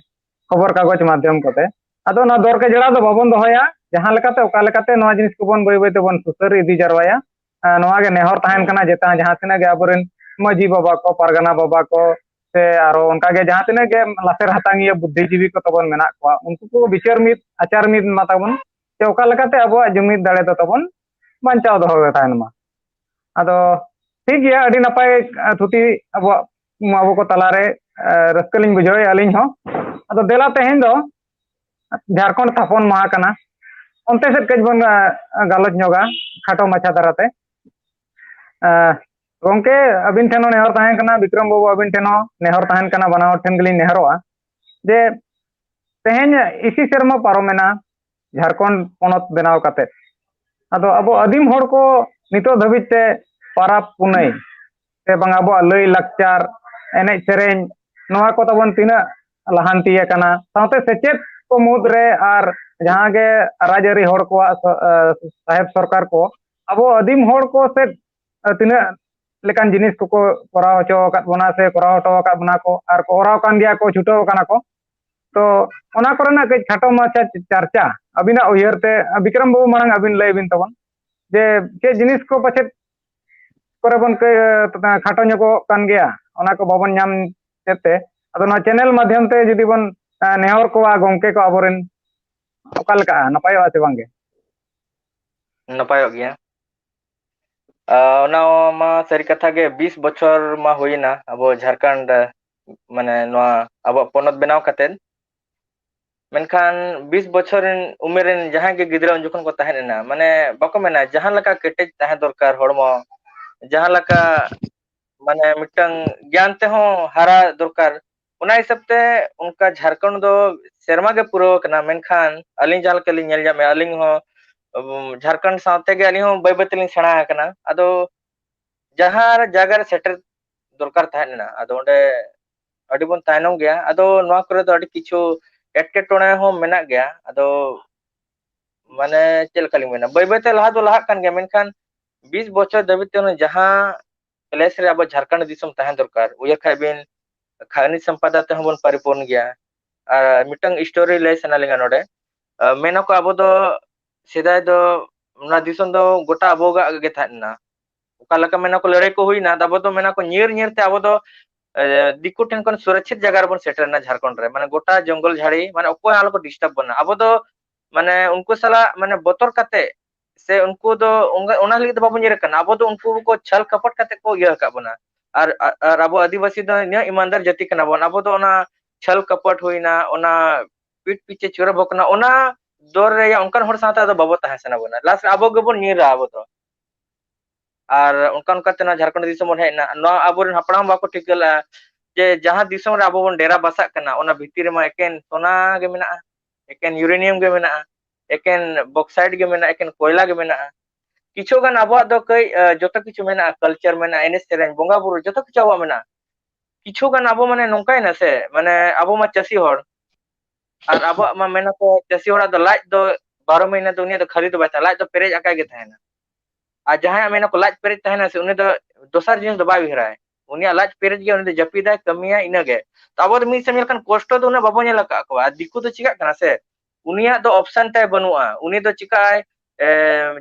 ᱠᱷᱚᱵᱚᱨ ᱠᱟᱜᱚᱡᱽ ᱢᱟᱫᱽᱫᱷᱚᱢ ᱠᱚᱛᱮ᱾ ᱟᱫᱚ ᱚᱱᱟ ᱫᱚᱨ ᱠᱟᱡᱟᱲᱟ ᱫᱚ ᱵᱟᱵᱚᱱ ᱫᱚᱦᱚᱭᱟ, ᱡᱟᱦᱟᱸ ᱞᱮᱠᱟᱛᱮ ᱚᱠᱟ ᱞᱮᱠᱟᱛᱮ ᱱᱚᱣᱟ ᱡᱤᱱᱤᱥ ᱠᱚᱵᱚᱱ ᱵᱟᱹᱭ ᱵᱟᱹᱭ ᱛᱮᱵᱚᱱ ᱥᱩᱥᱟᱹᱨ ᱤᱫᱤ ᱡᱟᱨᱣᱟᱭᱟ᱾ ᱟ, ᱱᱚᱣᱟ ᱜᱮ ᱱᱮᱦᱚᱨ ᱛᱟᱦᱮᱱ ᱦᱩᱸ᱾ ᱠᱟᱱᱟ, ᱡᱮ ᱛᱟ-, ᱡᱟᱦᱟᱸ ᱛᱤᱱᱟᱹᱜ ᱜᱮ ᱟᱵᱚᱨᱮᱱ, ᱢᱟᱹᱡᱷᱤ ᱵᱟᱵᱟ ᱠᱚ, ᱯᱟᱨᱜᱟᱱᱟ ᱵᱟᱵᱟ ᱠᱚ, ᱥᱮ ᱟᱨᱚ ᱚᱱᱠᱟᱜᱮ ᱡᱟᱦᱟᱸ ᱛᱤᱱᱟᱹᱜ ᱜᱮ ᱞᱟᱥᱮᱨ ᱦᱟᱛᱟᱝᱤᱭᱟᱹ ᱵᱩᱫᱽᱫᱷᱤᱡᱤᱵᱤ ᱠᱚ ᱛᱟᱵᱚᱱ ᱢᱮᱱᱟᱜ ᱠᱚᱣᱟ, ᱩᱱᱠᱩ ᱠᱚ ᱵᱤᱪᱟᱹᱨ ᱢᱤᱫ ᱟᱪᱟᱨ ᱢᱤᱫ ᱢᱟ ᱛᱟᱵᱚᱱ, ᱡᱮ ᱚᱠᱟ ᱞᱮᱠᱟᱛᱮ ᱟᱵᱚᱣᱟᱜ ᱡᱩᱢᱤᱫ ᱫᱟᱲᱮ ᱫᱚ ᱛᱟᱵᱚᱱ ᱵᱟᱧᱪᱟᱣ ᱫᱚᱦᱚ ᱜᱮ ᱛᱟᱦᱮᱱ ᱢᱟ᱾ ᱟᱫᱚ ᱴᱷᱤᱠ ᱜᱮᱭᱟ, ᱟᱹᱰᱤ ᱱᱟᱯᱟᱭ, ᱟᱸ, ᱛᱷᱩᱛᱤ ᱟᱵᱚᱣᱟᱜ, ᱟᱵᱚ ᱠᱚ ᱛᱟᱞᱟᱨᱮ, ᱟᱸ, ᱨᱟᱹᱥᱠᱟᱹ ᱞᱤᱧ ᱵᱩᱡᱷᱟᱹᱣᱮᱫᱼᱟ ᱟᱹᱞᱤᱧ ᱦᱚᱸ᱾ ᱟᱫᱚ ᱫᱮᱞᱟ ᱛᱮᱦᱮᱧ ᱫᱚ ᱡᱷᱟᱲᱠᱷᱚᱸᱰ ᱛᱷᱟᱯᱚᱱ ᱢᱟᱦᱟ ᱠᱟᱱᱟ, ᱚᱱᱛᱮ ᱥᱮᱫ ᱠᱟᱹᱡ ᱵᱚᱱ, ᱟᱸ, ᱜᱟᱞᱚᱪ ᱧᱚᱜᱟ ᱠᱷᱟᱴᱚ ᱢᱟᱪᱷᱟ ᱫᱷᱟᱨᱟᱛᱮ᱾ ᱟᱸ, ᱜᱚᱢᱠᱮ, ᱟᱹᱵᱤᱱ ᱴᱷᱮᱱ ᱦᱚᱸ ᱱᱮᱦᱚᱨ ᱛᱟᱦᱮᱸ ᱠᱟᱱᱟ, ᱵᱤᱠᱨᱚᱢ ᱵᱟᱹᱵᱩ, ᱟᱹᱵᱤᱱ ᱴᱷᱮᱱ ᱦᱚᱸ ᱱᱮᱦᱚᱨ ᱛᱟᱦᱮᱸ ᱠᱟᱱᱟ, ᱵᱟᱱᱟ ᱦᱚᱲ ᱴᱷᱮᱱ ᱜᱮᱞᱤᱧ ᱱᱮᱦᱚᱨᱚᱜᱼᱟ ᱡᱮ ᱛᱮᱦᱮᱧ ᱤᱥᱤ ᱥᱮᱨᱢᱟ ᱯᱟᱨᱚᱢᱮᱱᱟ ᱡᱷᱟᱲᱠᱷᱚᱸᱰ ᱯᱚᱱᱚᱛ ᱵᱮᱱᱟᱣ ᱠᱟᱛᱮᱫ᱾ ᱟᱫᱚ ᱟᱵᱚ ᱟᱹᱫᱤᱢ ᱦᱚᱲ ᱠᱚ ᱱᱤᱛᱚᱜ ᱫᱷᱟᱹᱵᱤᱡ ᱛᱮ ᱯᱟᱨᱟᱵᱽ ᱯᱩᱱᱟᱹᱭ ᱥᱮ ᱵᱟᱝ ᱟᱵᱚᱣᱟᱜ ᱞᱟᱹᱭ ᱞᱟᱠᱪᱟᱨ, ᱮᱱᱮᱡ ᱥᱮᱨᱮᱧ, ᱱᱚᱣᱟ ᱠᱚ ᱛᱟᱵᱚᱱ ᱛᱤᱱᱟᱹᱜ ᱞᱟᱦᱟᱱᱛᱤ ᱟᱠᱟᱱᱟ, ᱥᱟᱶᱛᱮ ᱥᱮᱪᱮᱫ ᱠᱚ ᱢᱩᱫᱽ ᱨᱮ ᱟᱨ ᱡᱟᱦᱟᱸ ᱜᱮ ᱨᱟᱡᱽᱟᱹᱨᱤ ᱦᱚᱲ ᱠᱚᱣᱟᱜ ᱥᱚ-, ᱟᱸ, ᱥᱟᱦᱮᱵ ᱥᱚᱨᱠᱟᱨ ᱠᱚ ᱟᱵᱚ ᱟᱹᱫᱤᱢ ᱦᱚᱲ ᱠᱚ ᱥᱮᱫ, ᱟᱸ, ᱛᱤᱱᱟᱹᱜ ᱞᱮᱠᱟᱱ ᱡᱤᱱᱤᱥ ᱠᱚᱠᱚ ᱠᱚᱨᱟᱣ ᱦᱚᱪᱚ ᱟᱠᱟᱫ ᱵᱚᱱᱟ ᱥᱮ ᱠᱚᱨᱟᱣ ᱦᱚᱴᱚ ᱟᱠᱟᱫ ᱵᱚᱱᱟ ᱠᱚ, ᱟᱨ ᱠᱚ ᱠᱚᱨᱟᱣ ᱠᱟᱱ ᱜᱮᱭᱟ ᱠᱚ, ᱪᱷᱩᱴᱟᱹᱣ ᱟᱠᱟᱱᱟ ᱠᱚ᱾ ᱛᱚ ᱚᱱᱟ ᱠᱚᱨᱮᱱᱟᱜ ᱠᱟᱹᱡ ᱠᱷᱟᱴᱚ ᱢᱟᱪᱷᱟ ᱪᱟᱨᱪᱟ ᱟᱹᱵᱤᱱᱟᱜ ᱩᱭᱦᱟᱹᱨ ᱛᱮ, ᱵᱤᱠᱨᱚᱢ ᱵᱟᱹᱵᱩ, ᱢᱟᱲᱟᱝ ᱟᱹᱵᱤᱱ ᱞᱟᱹᱭ ᱵᱤᱱ ᱛᱟᱵᱚᱱ ᱡᱮ ᱪᱮᱫ ᱡᱤᱱᱤᱥ ᱠᱚ ᱯᱟᱪᱮᱫ ᱠᱚᱨᱮ ᱵᱚᱱ ᱠᱟᱹ-, ᱠᱷᱟᱴᱚ ᱧᱚᱜᱚᱜ ᱠᱟᱱ ᱜᱮᱭᱟ, ᱚᱱᱟ ᱠᱚ ᱵᱟᱵᱚᱱ ᱧᱟᱢ ᱮᱫ ᱛᱮ᱾ ᱟᱫᱚ ᱱᱚᱣᱟ ᱪᱮᱱᱮᱞ ᱢᱟᱫᱽᱫᱷᱚᱢ ᱛᱮ ᱡᱩᱫᱤ ᱵᱚᱱ, ᱮ, ᱱᱮᱦᱚᱨ ᱠᱚᱣᱟ ᱜᱚᱢᱠᱮ ᱠᱚ ᱟᱵᱚᱨᱮᱱ, ᱚᱠᱟ ᱞᱮᱠᱟᱜᱼᱟ, ᱱᱟᱯᱟᱭᱚᱜᱼᱟ ᱥᱮ ᱵᱟᱝᱜᱮ? ᱱᱟᱯᱟᱭᱚᱜ ᱜᱮᱭᱟ᱾ ᱟᱨ ᱚᱱᱟ ᱢᱟ ᱥᱟᱹᱨᱤ ᱠᱟᱛᱷᱟ ᱜᱮ, ᱵᱤᱥ ᱵᱚᱪᱷᱚᱨ ᱢᱟ ᱦᱩᱭᱮᱱᱟ ᱟᱵᱚ ᱡᱷᱟᱲᱠᱷᱚᱸᱰ, ᱢᱟᱱᱮ ᱱᱚᱣᱟ ᱟᱵᱚᱣᱟᱜ ᱯᱚᱱᱚᱛ ᱵᱮᱱᱟᱣ ᱠᱟᱛᱮᱫ᱾ ᱢᱮᱱᱠᱷᱟᱱ ᱵᱤᱥ ᱵᱚᱪᱷᱚᱨ ᱨᱮᱱ ᱩᱢᱮᱨ ᱨᱮᱱ ᱡᱟᱦᱟᱸᱭ ᱜᱮ ᱜᱤᱫᱽᱨᱟᱹ ᱩᱱ ᱡᱚᱠᱷᱚᱱ ᱠᱚ ᱛᱟᱦᱮᱸ ᱞᱮᱱᱟ, ᱢᱟᱱᱮ ᱵᱟᱠᱚ ᱢᱮᱱᱟ ᱡᱟᱦᱟᱸ ᱞᱮᱠᱟ ᱠᱮᱴᱮᱡ ᱛᱟᱦᱮᱸ ᱫᱚᱨᱠᱟᱨ ᱦᱚᱲᱢᱚ, ᱡᱟᱦᱟᱸ ᱞᱮᱠᱟ ᱢᱟᱱᱮ ᱢᱤᱫᱴᱟᱝ ᱜᱮᱭᱟᱱ ᱛᱮᱦᱚᱸ ᱦᱟᱨᱟ ᱫᱚᱨᱠᱟᱨ, ᱚᱱᱟ ᱦᱤᱥᱟᱹᱵ ᱛᱮ ᱚᱱᱠᱟ ᱡᱷᱟᱲᱠᱷᱚᱸᱰ ᱫᱚ ᱥᱮᱨᱢᱟ ᱜᱮ ᱯᱩᱨᱟᱹᱣ ᱟᱠᱟᱱᱟ᱾ ᱢᱮᱱᱠᱷᱟᱱ ᱟᱹᱞᱤᱧ ᱡᱟᱦᱟᱸ ᱞᱮᱠᱟ ᱞᱤᱧ ᱧᱮᱞ ᱧᱟᱢᱮᱫᱼᱟ, ᱟᱹᱞᱤᱧ ᱦᱚᱸ, ᱩᱢ, ᱡᱷᱟᱲᱠᱷᱚᱸᱰ ᱥᱟᱶᱛᱮ ᱜᱮ ᱟᱹᱞᱤᱧ ᱦᱚᱸ ᱵᱟᱹᱭ ᱵᱟᱹᱭ ᱛᱮᱞᱤᱧ ᱥᱮᱬᱟ ᱟᱠᱟᱱᱟ᱾ ᱟᱫᱚ ᱡᱟᱦᱟᱸ ᱡᱟᱭᱜᱟ ᱨᱮ ᱥᱮᱴᱮᱨ ᱫᱚᱨᱠᱟᱨ ᱛᱟᱦᱮᱸ ᱞᱮᱱᱟ, ᱟᱫᱚ ᱚᱸᱰᱮ ᱟᱹᱰᱤ ᱵᱚᱱ ᱛᱟᱭᱱᱚᱢ ᱜᱮᱭᱟ᱾ ᱟᱫᱚ ᱱᱚᱣᱟ ᱠᱚᱨᱮ ᱫᱚ ᱟᱹᱰᱤ ᱠᱤᱪᱷᱩ ᱮᱴᱠᱮᱴᱚᱬᱮ ᱦᱚᱸ ᱢᱮᱱᱟᱜ ᱜᱮᱭᱟ᱾ ᱟᱫᱚ ᱢᱟᱱᱮ ᱪᱮᱫ ᱞᱮᱠᱟ ᱞᱤᱧ ᱢᱮᱱᱟ, ᱵᱟᱹᱭ ᱵᱟᱹᱭ ᱛᱮ ᱞᱟᱦᱟ ᱫᱚ ᱞᱟᱦᱟᱜ ᱠᱟᱱ ᱜᱮᱭᱟ, ᱢᱮᱱᱠᱷᱟᱱ ᱵᱤᱥ ᱵᱚᱪᱷᱚᱨ ᱫᱷᱟᱹᱵᱤᱡ ᱛᱮ ᱚᱱᱟ ᱡᱟᱦᱟᱸ place ᱨᱮ ᱟᱵᱚ ᱡᱷᱟᱲᱠᱷᱚᱸᱰ ᱫᱤᱥᱚᱢ ᱛᱟᱦᱮᱸ ᱫᱚᱨᱠᱟᱨ, ᱩᱭᱦᱟᱹᱨ ᱠᱷᱟᱡ ᱵᱤᱱ ᱠᱷᱟᱜᱽᱱᱤ ᱥᱚᱢᱯᱟᱫᱟ ᱛᱮᱦᱚᱸ ᱵᱚᱱ ᱯᱚᱨᱤᱯᱩᱨᱱ ᱜᱮᱭᱟ᱾ ᱟᱨ ᱢᱤᱫᱴᱟᱝ story ᱞᱟᱹᱭ ᱥᱟᱱᱟ ᱞᱤᱧᱟ ᱱᱚᱰᱮ᱾ ᱟᱨ ᱢᱮᱱᱟᱠᱚ ᱟᱵᱚ ᱫᱚ ᱥᱮᱫᱟᱭ ᱫᱚ ᱚᱱᱟ ᱫᱤᱥᱚᱢ ᱫᱚ ᱜᱚᱴᱟ ᱟᱵᱚᱣᱟᱜ ᱜᱮ ᱛᱟᱦᱮᱸ ᱞᱮᱱᱟ᱾ ᱚᱠᱟ ᱞᱮᱠᱟ ᱢᱮᱱᱟ ᱠᱚ ᱞᱟᱹᱲᱦᱟᱹᱭ ᱠᱚ ᱦᱩᱭᱱᱟ, ᱟᱵᱚ ᱫᱚ ᱢᱮᱱᱟ ᱠᱚ ᱧᱤᱨ ᱧᱤᱨ ᱛᱮ ᱟᱵᱚ ᱫᱚ ᱫᱤᱠᱩ ᱴᱷᱮᱱ ᱠᱷᱚᱱ ᱥᱩᱨᱚᱠᱪᱷᱤᱛ ᱡᱟᱭᱜᱟ ᱨᱮᱵᱚᱱ ᱥᱮᱴᱮᱨ ᱮᱱᱟ ᱡᱷᱟᱲᱠᱷᱚᱸᱰ ᱨᱮ᱾ ᱢᱟᱱᱮ ᱜᱚᱴᱟ ᱡᱚᱝᱜᱚᱞ ᱡᱷᱟᱹᱲᱤ, ᱢᱟᱱᱮ ᱚᱠᱚᱭ ᱦᱚᱸ ᱟᱞᱚ ᱠᱚ ᱰᱤᱥᱴᱟᱨᱵ ᱵᱚᱱᱟ᱾ ᱟᱵᱚ ᱫᱚ ᱢᱟᱱᱮ ᱩᱱᱠᱩ ᱥᱟᱞᱟᱜ ᱢᱟᱱᱮ ᱵᱚᱛᱚᱨ ᱠᱟᱛᱮ ᱥᱮ ᱩᱱᱠᱩ ᱫᱚ ᱚᱱᱟ ᱞᱟᱹᱜᱤᱫ ᱫᱚ ᱵᱟᱵᱚᱱ ᱧᱤᱨ ᱟᱠᱟᱱᱟ᱾ ᱟᱵᱚ ᱫᱚ ᱩᱱᱠᱩ ᱠᱚ ᱪᱷᱟᱞ ᱠᱟᱯᱚᱴ ᱠᱟᱛᱮ ᱠᱚ ᱤᱭᱟᱹ ᱟᱠᱟᱫ ᱵᱚᱱᱟ᱾ ᱟᱨ ᱟᱨ ᱟᱵᱚ ᱟᱹᱫᱤᱵᱟᱹᱥᱤ ᱫᱚ ᱱᱤᱭᱟᱹ ᱤᱢᱟᱱᱫᱟᱨ ᱡᱟᱹᱛᱤ ᱠᱟᱱᱟ ᱵᱚᱱ᱾ ᱟᱵᱚ ᱫᱚ ᱚᱱᱟ ᱪᱷᱟᱞ ᱠᱟᱯᱚᱴ ᱦᱩᱭᱱᱟ, ᱚᱱᱟ ᱯᱤᱴ ᱯᱤᱪᱷᱮ ᱪᱩᱨᱟᱹ ᱵᱷᱚᱠᱱᱟ, ᱚᱱᱟ ᱫᱚᱨ ᱨᱮᱭᱟᱜ ᱚᱱᱠᱟᱱ ᱦᱚᱲ ᱥᱟᱶᱛᱮ ᱟᱫᱚ ᱵᱟᱵᱚ ᱛᱟᱦᱮᱸ ᱥᱟᱱᱟ ᱵᱚᱱᱟ᱾ ᱞᱟᱥᱴ ᱨᱮ ᱟᱵᱚ ᱜᱮᱵᱚᱱ ᱧᱤᱨᱟ ᱟᱵᱚ ᱫᱚ᱾ ᱟᱨ ᱚᱱᱠᱟ ᱚᱱᱠᱟ ᱛᱮ ᱱᱚᱣᱟ ᱡᱷᱟᱲᱠᱷᱚᱸᱰ ᱫᱤᱥᱚᱢ ᱵᱚᱱ ᱦᱮᱡ ᱮᱱᱟ᱾ ᱱᱚᱣᱟ ᱟᱵᱚᱨᱮᱱ ᱦᱟᱯᱲᱟᱢ ᱵᱟᱠᱚ ᱴᱷᱤᱠᱟᱹ ᱞᱮᱜᱼᱟ ᱡᱮ ᱡᱟᱦᱟᱸ ᱫᱤᱥᱚᱢ ᱨᱮ ᱟᱵᱚ ᱵᱚᱱ ᱰᱮᱨᱟ ᱵᱟᱥᱟᱜ ᱠᱟᱱᱟ, ᱚᱱᱟ ᱵᱷᱤᱛᱤᱨ ᱨᱮᱢᱟ ᱮᱠᱮᱱ ᱥᱚᱱᱟ ᱜᱮ ᱢᱮᱱᱟᱜᱼᱟ, ᱮᱠᱮᱱ ᱤᱭᱩᱨᱮᱱᱤᱭᱟᱢ ᱜᱮ ᱢᱮᱱᱟᱜᱼᱟ, ᱮᱠᱮᱱ ᱵᱚᱠᱥᱟᱭᱤᱰ ᱜᱮ ᱢᱮᱱᱟᱜᱼᱟ, ᱮᱠᱮᱱ ᱠᱚᱭᱞᱟ ᱜᱮ ᱢᱮᱱᱟᱜᱼᱟ᱾ ᱠᱤᱪᱷᱩ ᱜᱟᱱ ᱟᱵᱚᱣᱟᱜ ᱫᱚ ᱠᱟᱹᱡ ᱡᱚᱛᱚ ᱠᱤᱪᱷᱩ ᱢᱮᱱᱟᱜᱼᱟ, ᱠᱟᱞᱪᱟᱨ ᱢᱮᱱᱟᱜᱼᱟ, ᱮᱱᱮᱡ ᱥᱮᱨᱮᱧ, ᱵᱚᱸᱜᱟ ᱵᱩᱨᱩ, ᱡᱚᱛᱚ ᱠᱤᱪᱷᱩ ᱟᱵᱚᱣᱟᱜ ᱢᱮᱱᱟᱜᱼᱟ᱾ ᱠᱤᱪᱷᱩ ᱜᱟᱱ ᱟᱵᱚ ᱢᱟᱱᱮ ᱱᱚᱝᱠᱟᱭᱮᱱᱟ ᱥᱮ, ᱢᱟᱱᱮ ᱟᱵᱚ ᱢᱟ ᱪᱟᱹᱥᱤ ᱦᱚᱲ, ᱟᱨ ᱟᱵᱚᱣᱟᱜ ᱢᱟ ᱢᱮᱱᱟ ᱠᱚ ᱪᱟᱹᱥᱤ ᱦᱚᱲᱟᱜ ᱫᱚ ᱞᱟᱡ ᱫᱚ ᱵᱟᱨᱚ ᱢᱟᱹᱦᱱᱟᱹ ᱫᱚ ᱩᱱᱤᱭᱟᱜ ᱫᱚ ᱠᱷᱟᱹᱞᱤ ᱫᱚ ᱵᱟᱭ ᱛᱟᱦᱮᱱᱟ, ᱞᱟᱡ ᱫᱚ ᱯᱮᱨᱮᱡ ᱟᱠᱟᱭ ᱜᱮ ᱛᱟᱦᱮᱱᱟ᱾ ᱟᱨ ᱡᱟᱦᱟᱸᱭᱟᱜ ᱢᱮᱱᱟ ᱠᱚ ᱞᱟᱡ ᱯᱮᱨᱮᱡ ᱛᱟᱦᱮᱱᱟ ᱥᱮ, ᱩᱱᱤ ᱫᱚ ᱫᱚᱥᱟᱨ ᱡᱤᱱᱤᱥ ᱫᱚ ᱵᱟᱭ ᱩᱭᱦᱟᱹᱨᱟᱭ᱾ ᱩᱱᱤᱭᱟᱜ ᱞᱟᱡ ᱯᱮᱨᱮᱡ ᱜᱮ, ᱩᱱᱤ ᱫᱚ ᱡᱟᱹᱯᱤᱫᱟᱭ, ᱠᱟᱹᱢᱤᱭᱟᱭ, ᱤᱱᱟᱹᱜᱮ᱾ ᱛᱚ ᱟᱵᱚ ᱫᱚ ᱢᱤᱫ ᱥᱮᱫ ᱧᱮᱞ ᱠᱷᱟᱱ ᱠᱚᱥᱴᱚ ᱫᱚ ᱩᱱᱟᱹᱜ ᱵᱟᱵᱚᱱ ᱧᱮᱞ ᱟᱠᱟᱫ ᱠᱚᱣᱟ᱾ ᱟᱨ ᱫᱤᱠᱩ ᱫᱚ ᱪᱤᱠᱟᱹᱜ ᱠᱟᱱᱟ ᱥᱮ, ᱩᱱᱤᱭᱟᱜ ᱫᱚ ᱚᱯᱥᱟᱱ ᱛᱟᱭ ᱵᱟᱹᱱᱩᱜᱼᱟ᱾ ᱩᱱᱤ ᱫᱚ ᱪᱤᱠᱟᱹᱜ ᱟᱭ, ᱮ,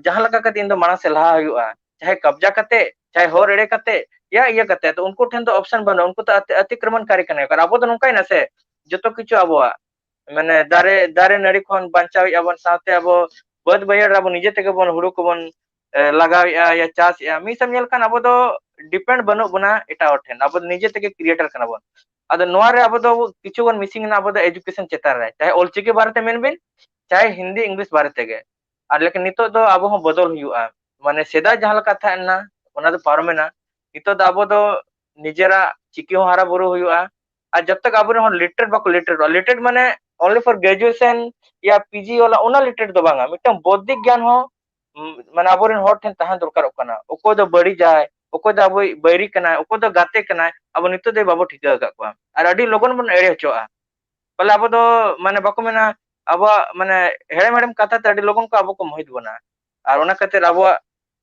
ᱡᱟᱦᱟᱸ ᱞᱮᱠᱟ ᱠᱟᱛᱮ ᱤᱧ ᱫᱚ ᱢᱟᱲᱟᱝ ᱥᱮᱫ ᱞᱟᱦᱟ ᱦᱩᱭᱩᱜᱼᱟ, ᱪᱟᱦᱮ ᱠᱟᱵᱽᱡᱟ ᱠᱟᱛᱮ, ᱪᱟᱦᱮ ᱦᱚᱲ ᱮᱲᱮ ᱠᱟᱛᱮ, ᱭᱟ ᱤᱭᱟᱹ ᱠᱟᱛᱮ᱾ ᱛᱚ ᱩᱱᱠᱩ ᱴᱷᱮᱱ ᱫᱚ ᱚᱯᱥᱟᱱ ᱵᱟᱹᱱᱩᱜᱼᱟ, ᱩᱱᱠᱩ ᱫᱚ ᱟᱛᱤ-, ᱟᱛᱤᱠᱨᱚᱢᱚᱱᱠᱟᱨᱤ ᱠᱟᱱᱟ ᱠᱚ᱾ ᱟᱨ ᱟᱵᱚ ᱫᱚ ᱱᱚᱝᱠᱟᱭᱮᱱᱟ ᱥᱮ, ᱡᱚᱛᱚ ᱠᱤᱪᱷᱩ ᱟᱵᱚᱣᱟᱜ ᱢᱟᱱᱮ ᱫᱟᱨᱮ, ᱫᱟᱨᱮ ᱱᱟᱹᱲᱤ ᱠᱷᱚᱱ ᱵᱟᱧᱪᱟᱣᱮᱫᱼᱟ ᱵᱚᱱ, ᱥᱟᱶᱛᱮ ᱟᱵᱚ ᱵᱟᱹᱫ ᱵᱟᱹᱭᱦᱟᱹᱲ ᱨᱮ ᱟᱵᱚ ᱱᱤᱡᱮ ᱛᱮᱜᱮ ᱵᱚᱱ ᱦᱩᱲᱩ ᱠᱚᱵᱚᱱ, ᱮ, ᱞᱟᱜᱟᱣᱮᱫᱼᱟ ᱭᱟ ᱪᱟᱥᱮᱫᱼᱟ᱾ ᱢᱤᱫ ᱥᱮᱫ ᱧᱮᱞ ᱠᱷᱟᱱ ᱟᱵᱚ ᱫᱚ ᱰᱤᱯᱮᱱᱰ ᱵᱟᱹᱱᱩᱜ ᱵᱚᱱᱟ ᱮᱴᱟᱜ ᱦᱚᱲ ᱴᱷᱮᱱ, ᱟᱵᱚ ᱫᱚ ᱱᱤᱡᱮ ᱛᱮᱜᱮ ᱠᱨᱤᱭᱮᱴᱟᱨ ᱠᱟᱱᱟ ᱵᱚᱱ᱾ ᱟᱫᱚ ᱱᱚᱣᱟ ᱨᱮ ᱟᱵᱚ ᱫᱚ ᱠᱤᱪᱷᱩ ᱵᱚᱱ ᱢᱤᱥᱤᱝ ᱮᱱᱟ ᱟᱵᱚ ᱫᱚ ᱮᱡᱩᱠᱮᱥᱚᱱ ᱪᱮᱛᱟᱱ ᱨᱮ, ᱪᱟᱦᱮ ᱚᱞᱪᱤᱠᱤ ᱵᱟᱨᱮᱛᱮ ᱢᱮᱱ ᱵᱤᱱ, ᱪᱟᱦᱮ ᱦᱤᱱᱫᱤ ᱤᱝᱞᱤᱥ ᱵᱟᱨᱮ ᱛᱮᱜᱮ᱾ ᱟᱨ ᱞᱮᱠᱤᱱ ᱱᱤᱛᱚᱜ ᱫᱚ ᱟᱵᱚ ᱦᱚᱸ ᱵᱚᱫᱚᱞ ᱦᱩᱭᱩᱜᱼᱟ᱾ ᱢᱟᱱᱮ ᱥᱮᱫᱟᱭ ᱡᱟᱦᱟᱸ ᱞᱮᱠᱟ ᱛᱟᱦᱮᱸ ᱞᱮᱱᱟ, ᱚᱱᱟ ᱫᱚ ᱯᱟᱨᱚᱢᱮᱱᱟ᱾ ᱱᱤᱛᱚᱜ ᱫᱚ ᱟᱵᱚ ᱫᱚ ᱱᱤᱡᱮᱨᱟᱜ ᱪᱤᱠᱤ ᱦᱚᱸ ᱦᱟᱨᱟ ᱵᱩᱨᱩ ᱦᱩᱭᱩᱜᱼᱟ᱾ ᱟᱨ ᱡᱚᱵ ᱛᱚᱠ ᱟᱵᱚᱨᱮᱱ ᱦᱚᱲ ᱞᱤᱴᱟᱨᱮᱴ ᱵᱟᱠᱚ ᱞᱤᱴᱟᱨᱮᱴᱚᱜᱼᱟ, ᱞᱤᱴᱟᱨᱮᱴ ᱢᱟᱱᱮ only for graduation ᱭᱟ ᱯᱤᱡᱤ ᱣᱟᱞᱟ, ᱚᱱᱟ ᱞᱤᱴᱟᱨᱮᱴ ᱫᱚ ᱵᱟᱝᱟ, ᱢᱤᱫᱴᱟᱝ ᱵᱳᱫᱽᱫᱷᱤᱠ ᱜᱮᱭᱟᱱ ᱦᱚᱸ, ᱩᱢ, ᱢᱟᱱᱮ ᱟᱵᱚᱨᱮᱱ ᱦᱚᱲ ᱴᱷᱮᱱ ᱛᱟᱦᱮᱸ ᱫᱚᱨᱠᱟᱨᱚᱜ ᱠᱟᱱᱟ᱾ ᱚᱠᱚᱭ ᱫᱚ ᱵᱟᱹᱲᱤᱡᱟᱭ, ᱚᱠᱚᱭ ᱫᱚ ᱟᱵᱚᱭᱤᱡ ᱵᱟᱹᱭᱨᱤ ᱠᱟᱱᱟᱭ, ᱚᱠᱚᱭ ᱫᱚ ᱜᱟᱛᱮ ᱠᱟᱱᱟᱭ, ᱟᱵᱚ ᱱᱤᱛᱚᱜ ᱫᱷᱟᱹᱵᱤᱡ ᱵᱟᱵᱚ ᱴᱷᱤᱠᱟᱹ ᱟᱠᱟᱫ ᱠᱚᱣᱟ᱾ ᱟᱨ ᱟᱹᱰᱤ ᱞᱚᱜᱚᱱ ᱵᱚᱱ ᱮᱲᱮ ᱦᱚᱪᱚᱜᱼᱟ᱾ ᱵᱚᱞᱮ ᱟᱵᱚ ᱫᱚ ᱢᱟᱱᱮ ᱵᱟᱠᱚ ᱢᱮᱱᱟ, ᱟᱵᱚᱣᱟᱜ ᱢᱟᱱᱮ ᱦᱮᱲᱮᱢ ᱦᱮᱲᱮᱢ ᱠᱟᱛᱷᱟ ᱛᱮ ᱟᱹᱰᱤ ᱞᱚᱜᱚᱱ ᱠᱚ ᱟᱵᱚ ᱠᱚ ᱢᱳᱦᱤᱛ ᱵᱚᱱᱟ᱾ ᱟᱨ ᱚᱱᱟ ᱠᱷᱟᱹᱛᱤᱨ ᱟᱵᱚᱣᱟᱜ,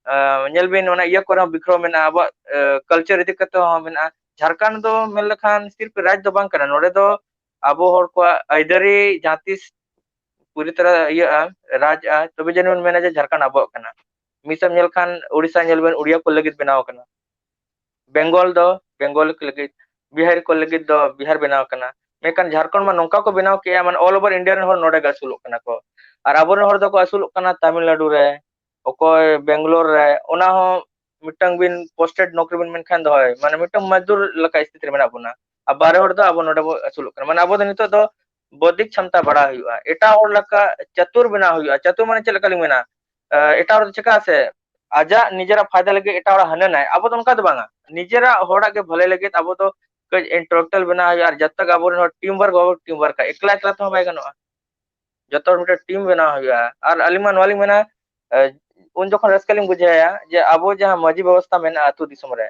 ᱟᱸ, ᱧᱮᱞ ᱵᱤᱱ ᱚᱱᱟ ᱤᱭᱟᱹ ᱠᱚᱨᱮ ᱦᱚᱸ ᱵᱤᱠᱨᱚᱢ ᱢᱮᱱᱟᱜᱼᱟ, ᱟᱵᱚᱣᱟᱜ, ᱟᱸ, ᱠᱟᱞᱪᱟᱨ ᱤᱫᱤ ᱠᱟᱛᱮ ᱦᱚᱸ ᱢᱮᱱᱟᱜᱼᱟ᱾ ᱡᱷᱟᱲᱠᱷᱚᱸᱰ ᱫᱚ ᱢᱮᱱ ᱞᱮᱠᱷᱟᱱ ᱥᱤᱨᱯ ᱨᱟᱡᱽ ᱫᱚ ᱵᱟᱝ ᱠᱟᱱᱟ, ᱱᱚᱰᱮ ᱫᱚ ᱟᱵᱚ ᱦᱚᱲ ᱠᱚᱣᱟᱜ ᱟᱹᱭᱫᱟᱹᱨᱤ ᱡᱟᱦᱟᱸ ᱛᱤᱥ ᱯᱩᱨᱟᱹ ᱛᱟᱨᱟ ᱤᱭᱟᱹᱜᱼᱟ, ᱨᱟᱡᱽᱼᱟ, ᱛᱚᱵᱮ ᱡᱟᱹᱱᱤᱡ ᱵᱚᱱ ᱢᱮᱱᱟ ᱡᱮ ᱡᱷᱟᱲᱠᱷᱚᱸᱰ ᱟᱵᱚᱣᱟᱜ ᱠᱟᱱᱟ᱾ ᱢᱤᱫ ᱥᱮᱫ ᱧᱮᱞ ᱠᱷᱟᱱ ᱩᱲᱤᱥᱥᱟ ᱧᱮᱞ ᱵᱮᱱ, ᱩᱲᱤᱭᱟ ᱠᱚ ᱞᱟᱹᱜᱤᱫ ᱵᱮᱱᱟᱣ ᱟᱠᱟᱱᱟ᱾ ᱵᱮᱝᱜᱚᱞ ᱫᱚ ᱵᱮᱝᱜᱚᱞ ᱠᱚ ᱞᱟᱹᱜᱤᱫ, ᱵᱤᱦᱟᱨᱤ ᱠᱚ ᱞᱟᱹᱜᱤᱫ ᱫᱚ ᱵᱤᱦᱟᱨ ᱵᱮᱱᱟᱣ ᱟᱠᱟᱱᱟ᱾ ᱢᱮᱱᱠᱷᱟᱱ ᱡᱷᱟᱲᱠᱷᱚᱸᱰ ᱢᱟ ᱱᱚᱝᱠᱟ ᱠᱚ ᱵᱮᱱᱟᱣ ᱠᱮᱜᱼᱟ, ᱢᱟᱱᱮ all over India ᱨᱮᱱ ᱦᱚᱲ ᱱᱚᱰᱮ ᱜᱮ ᱟᱹᱥᱩᱞᱚᱜ ᱠᱟᱱᱟ ᱠᱚ᱾ ᱟᱨ ᱟᱵᱚᱨᱮᱱ ᱦᱚᱲ ᱫᱚᱠᱚ ᱟᱹᱥᱩᱞᱚᱜ ᱠᱟᱱᱟ ᱛᱟᱢᱤᱞᱱᱟᱰᱩ ᱨᱮ, ᱚᱠᱚᱭ ᱵᱮᱝᱜᱟᱞᱳᱨ ᱨᱮ, ᱚᱱᱟ ᱦᱚᱸ ᱢᱤᱫᱴᱟᱝ ᱵᱤᱱ posted ᱱᱚᱠᱨᱤ ᱵᱤᱱ ᱢᱮᱱᱠᱷᱟᱱ ᱫᱚ ᱦᱳᱭ, ᱢᱟᱱᱮ ᱢᱤᱫᱴᱟᱝ ᱢᱟᱡᱫᱩᱨ ᱞᱮᱠᱟ ᱥᱛᱷᱤᱛᱤ ᱨᱮ ᱢᱮᱱᱟᱜ ᱵᱚᱱᱟ᱾ ᱟᱨ ᱵᱟᱨᱦᱮ ᱦᱚᱲ ᱫᱚ ᱟᱵᱚ ᱱᱚᱰᱮ ᱵᱚ ᱟᱹᱥᱩᱞᱚᱜ ᱠᱟᱱᱟ᱾ ᱢᱟᱱᱮ ᱟᱵᱚ ᱫᱚ ᱱᱤᱛᱚᱜ ᱫᱚ ᱵᱚᱫᱷᱤᱠ ᱪᱷᱚᱢᱛᱟ ᱵᱟᱲᱟᱣ ᱦᱩᱭᱩᱜᱼᱟ, ᱮᱴᱟᱜ ᱦᱚᱲ ᱞᱮᱠᱟ ᱪᱟᱛᱩᱨ ᱵᱮᱱᱟᱣ ᱦᱩᱭᱩᱜᱼᱟ᱾ ᱪᱟᱛᱩᱨ ᱢᱟᱱᱮ ᱪᱮᱫ ᱞᱮᱠᱟ ᱞᱤᱧ ᱢᱮᱱᱟ? ᱮ, ᱮᱴᱟᱜ ᱦᱚᱲ ᱫᱚ ᱪᱮᱠᱟ ᱥᱮ, ᱟᱡᱟᱜ ᱱᱤᱡᱮᱨᱟᱜ ᱯᱷᱟᱭᱫᱟ ᱞᱟᱹᱜᱤᱫ ᱮᱴᱟᱜ ᱦᱚᱲᱟᱜ ᱦᱟᱹᱱᱮ ᱱᱟᱭ᱾ ᱟᱵᱚ ᱫᱚ ᱚᱱᱠᱟ ᱫᱚ ᱵᱟᱝᱟ, ᱱᱤᱡᱮᱨᱟᱜ ᱦᱚᱲᱟᱜ ᱜᱮ ᱵᱷᱟᱹᱞᱟᱹᱭ ᱞᱟᱹᱜᱤᱫ ᱟᱵᱚ ᱫᱚ ᱠᱟᱹᱡ intellectual ᱵᱮᱱᱟᱣ ᱦᱩᱭᱩᱜᱼᱟ᱾ ᱟᱨ ᱡᱚᱛᱚ ᱜᱮ ᱟᱵᱚᱨᱮᱱ ᱦᱚᱲ team work ᱵᱟᱵᱚ team work ᱟ, ᱮᱠᱞᱟ ᱮᱠᱞᱟ ᱛᱮᱦᱚᱸ ᱵᱟᱭ ᱜᱟᱱᱚᱜᱼᱟ᱾ ᱡᱚᱛᱚ ᱦᱚᱲ ᱢᱤᱫᱴᱮᱱ team ᱵᱮᱱᱟᱣ ᱦᱩᱭᱩᱜᱼᱟ᱾ ᱟᱨ ᱟᱹᱞᱤᱧ ᱢᱟ ᱱᱚᱣᱟ ᱞᱤᱧ ᱢᱮᱱᱟ, ᱮ, ᱩᱱ ᱡᱚᱠᱷᱚᱱ ᱨᱟᱹᱥᱠᱟᱹ ᱞᱤᱧ ᱵᱩᱡᱷᱟᱹᱣᱟ ᱡᱮ ᱟᱵᱚ ᱡᱟᱦᱟᱸ ᱢᱟᱹᱡᱷᱤ ᱵᱮᱵᱚᱥᱛᱷᱟ ᱢᱮᱱᱟᱜᱼᱟ ᱟᱹᱛᱩ ᱫᱤᱥᱚᱢ ᱨᱮ,